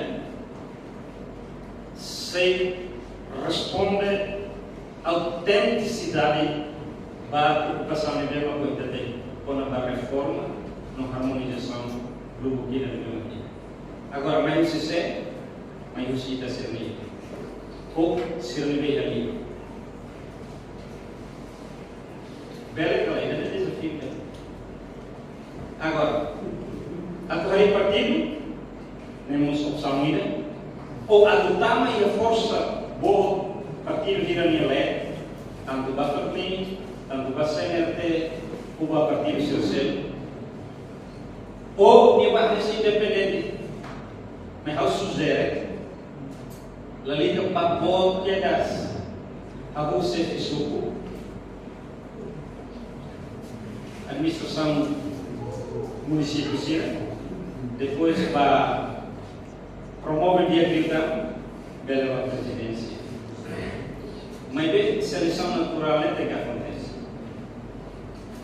sei responde autentisidade ba preokupasaun ne'ebé mak ita iha, kona-ba reforma no harmonizasaun grupu ida ne'ebé mak iha. Agora, mai husi sé, mai husi ita sira-nian. Ou sira ne'ebé iha li'ur. Bele ka lae, ida-ne'e dezafiu ida. Agora, atu harii partidu, ne'e mós opsaun ida. Ou atu tama iha forsa boot partidu sira-nia leet, tantu ba FRETILIN, tantu ba C N R T, ou ba partidu sira seluk. Ou nia bá hanesan independente. Mas ha'u sujere, lalika ba boot kedas, hahú xefe suku, administrasaun munisípiu sira, depois ba promove di'ak liután, bele ba prezidénsia. Maibé selesaun naturál ne'e tenke akontese.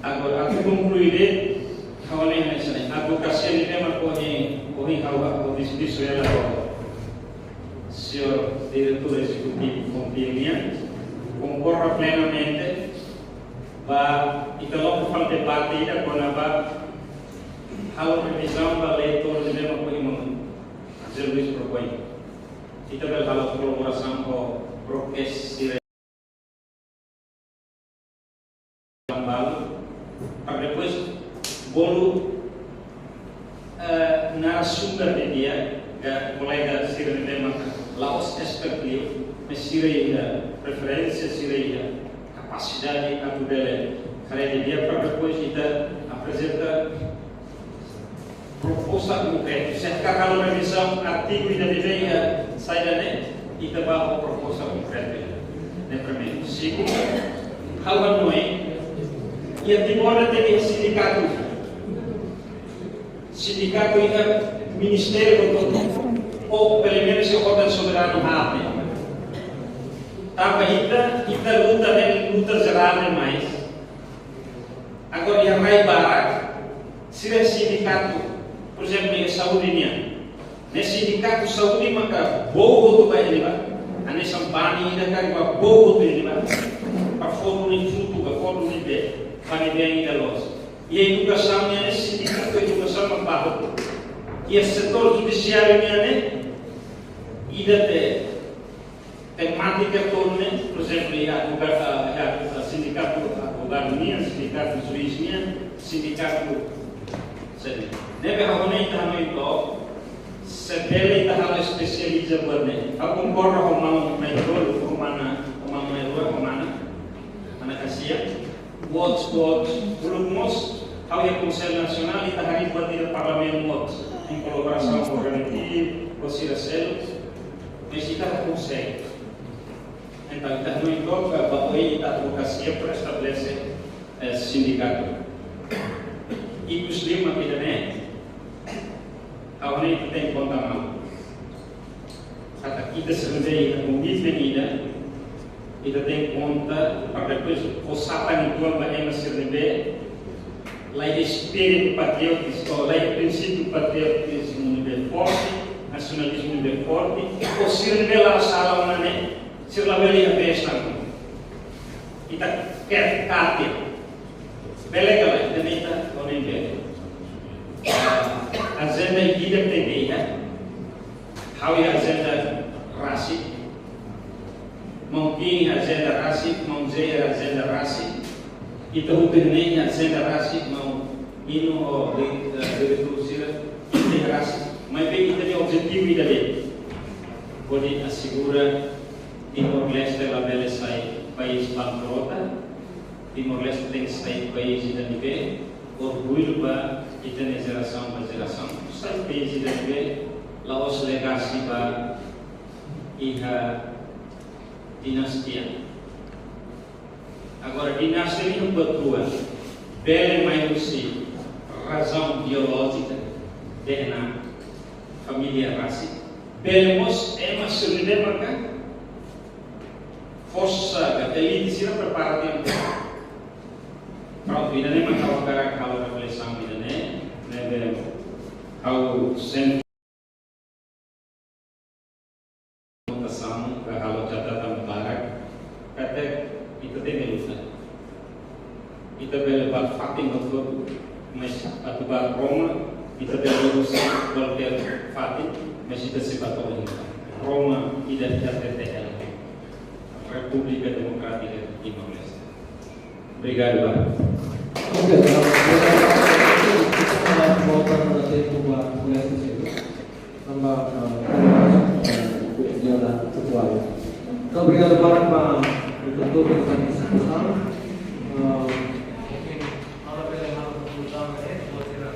Agora, atu konklui de'it, ha'u hanoin hanesan ne'e, advokasia ne'ebé mak ohin, ohin ha'u, ha'u diskute hela ho señór diretór ezekutivu FRETILIN nian, konkorda plenamente, ba ita loko fali debate ida kona-ba halo revizaun ba lei tolu ne'ebé mak ohin maun José Luis propoin. Ita bele halo kolaborasaun ho broadcast sira balu, para depois bolu, eh, narasumber ida, ka kolega sira ne'ebé maka la'ós expert liu, mas sira iha preferénsia, sira iha kapasidade atu bele haree didi'ak, para depois ita aprezenta proposta konkreta. Se hakarak halo revizaun artigu ida ne'ebé iha saida ne'e, ita bá ho proposta konkreta. Ne'e primeiru. Segundu, ha'u hanoin, iha Timor ne'e tenke iha sindikatu. Sindikatu iha ministériu hotu, ou pelumenus iha órgaun soberanu haat. Tanba ita, ita luta ne'e luta jerál demais. Agora, iha rai barak, sira sindikatu, por ezemplu, iha saúde nian. Ne'e sindikatu saúde maka boot hotu ba iha ne'ebá. Hanesan bani ida karik ba boot hotu iha ne'ebá. Para fó duni futu, para fó duni bee, bani bee ida loos. Iha edukasaun nian ne'e sindikatu edukasaun maka ba hotu. Iha setór judisiáriu nian ne'e, ida de'it temátika tolu ne'e, por ezemplu, iha advoga-, ah, iha, ah, sindikatu advogadu nian, sindikatu juís nian, sindikatu sede. Ne'ebé ha'u hanoin ita hanoin took, se bele ita halo espesializa buat ne'e. Ha'u konkorda ho maun Maidolu, ho mana, ho maun Maidolu, ho mana, mana kasian. Watch, watch, uluk mós, ha'u iha Konsellu Nasionál, ita harii buat ida Parlamentu Watch, em kolaborasaun ho Garanti, ho sira seluk, mas ita la konsege. Entaun, ita hanoin took, ba oin ita advokasia para estabelese, eh, sindikatu. Ikus liu mak ida-ne'e, Agora ita tenke konta malu. Katak ita sira ne'ebé iha komitmen ida, ita tenke konta para depois fó satan uitoan ba ema sira ne'ebé la iha espíritu patriótiku, la iha prinsípiu patriotizmu ne'ebé forte, nasionalizmu ne'ebé forte, ou sira ne'ebé la sala ona ne'e, sira labele iha besta. Ita kere katak bele ka lae, ita ne'e ita, ou ne'e bele. Ah, ajenda ida tenke iha. Ha'u iha ajenda rasik. Maun Kim iha ajenda rasik, maun Zé iha ajenda rasik. Ita hotu ne'e iha ajenda rasik, maun Inu ho di-, eh, diretór sira, ita iha rasik. Maibé ita-nia objetivu ida de'it. Hodi asegura Timor-Leste labele sai país bankrota. Timor-Leste tenke sai país ida ne'ebé orgullu ba ita-nia jerasaun ba jerasaun. Sai país ida ne'ebé la'ós legasi ba iha dinastia. Agora, dinastia ne'e buat rua. Bele mai husi razaun biolójika, D N A, família rasik. Bele mós ema sira ne'ebé maka forsa ka elite sira prepara tiha. Prontu, ida-ne'e mak ha'u hakarak halo reflesaun ida-ne'e, ne'ebé ha'u sente anotasaun ka halo catatan barak, katak ita tenke luta. Ita bele bá fatin hotu-hotu, mas atu bá Roma, ita bele husi kualkér fatin, mas ita sei bá to'o Roma, ida iha T T L, Repúblika Demokrátika Timor-Leste. Obrigadu, Bá. Oke, eh, volta na tempu ba kolega sira. Tanba, eh, eh, dia da ketua. Obrigadu barak ba, eh, doutór, pela partisipasaun. Eh, mungkin, agora bele halo konkluzaun, eh, buat sira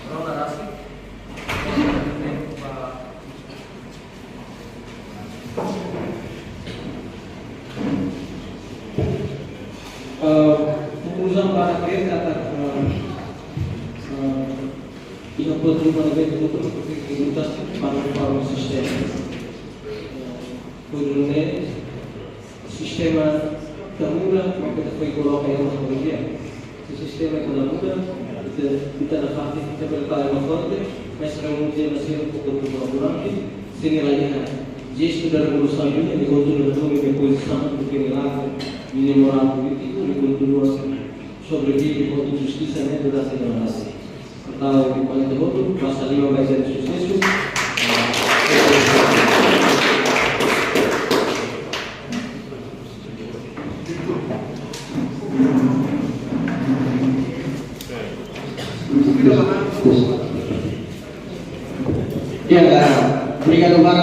rona rasik. Ba, eh, konkluzaun ba hakerek katak, eh, eh, iha buat ruma ne'ebé hotu-hotu tenke luta para reforma sistema. Eh, tujuh ne'e, sistema ita muda, maka ita foin koloka iha uma família. Se sistema ita la muda, ita, ita nafatin, ita bele tau ema forte, mas reunion ema sira poko tu durante, sira la iha jestu da revolusaun nian, ne'e kontinua tau nia pozisaun, nia moral polítiku, nia kontinua sobrevive ho justisa ne'e durante nia nasida. Entaun, kolega hotu, basa liman ba ita-nia susesu. Ya, obrigadu barak.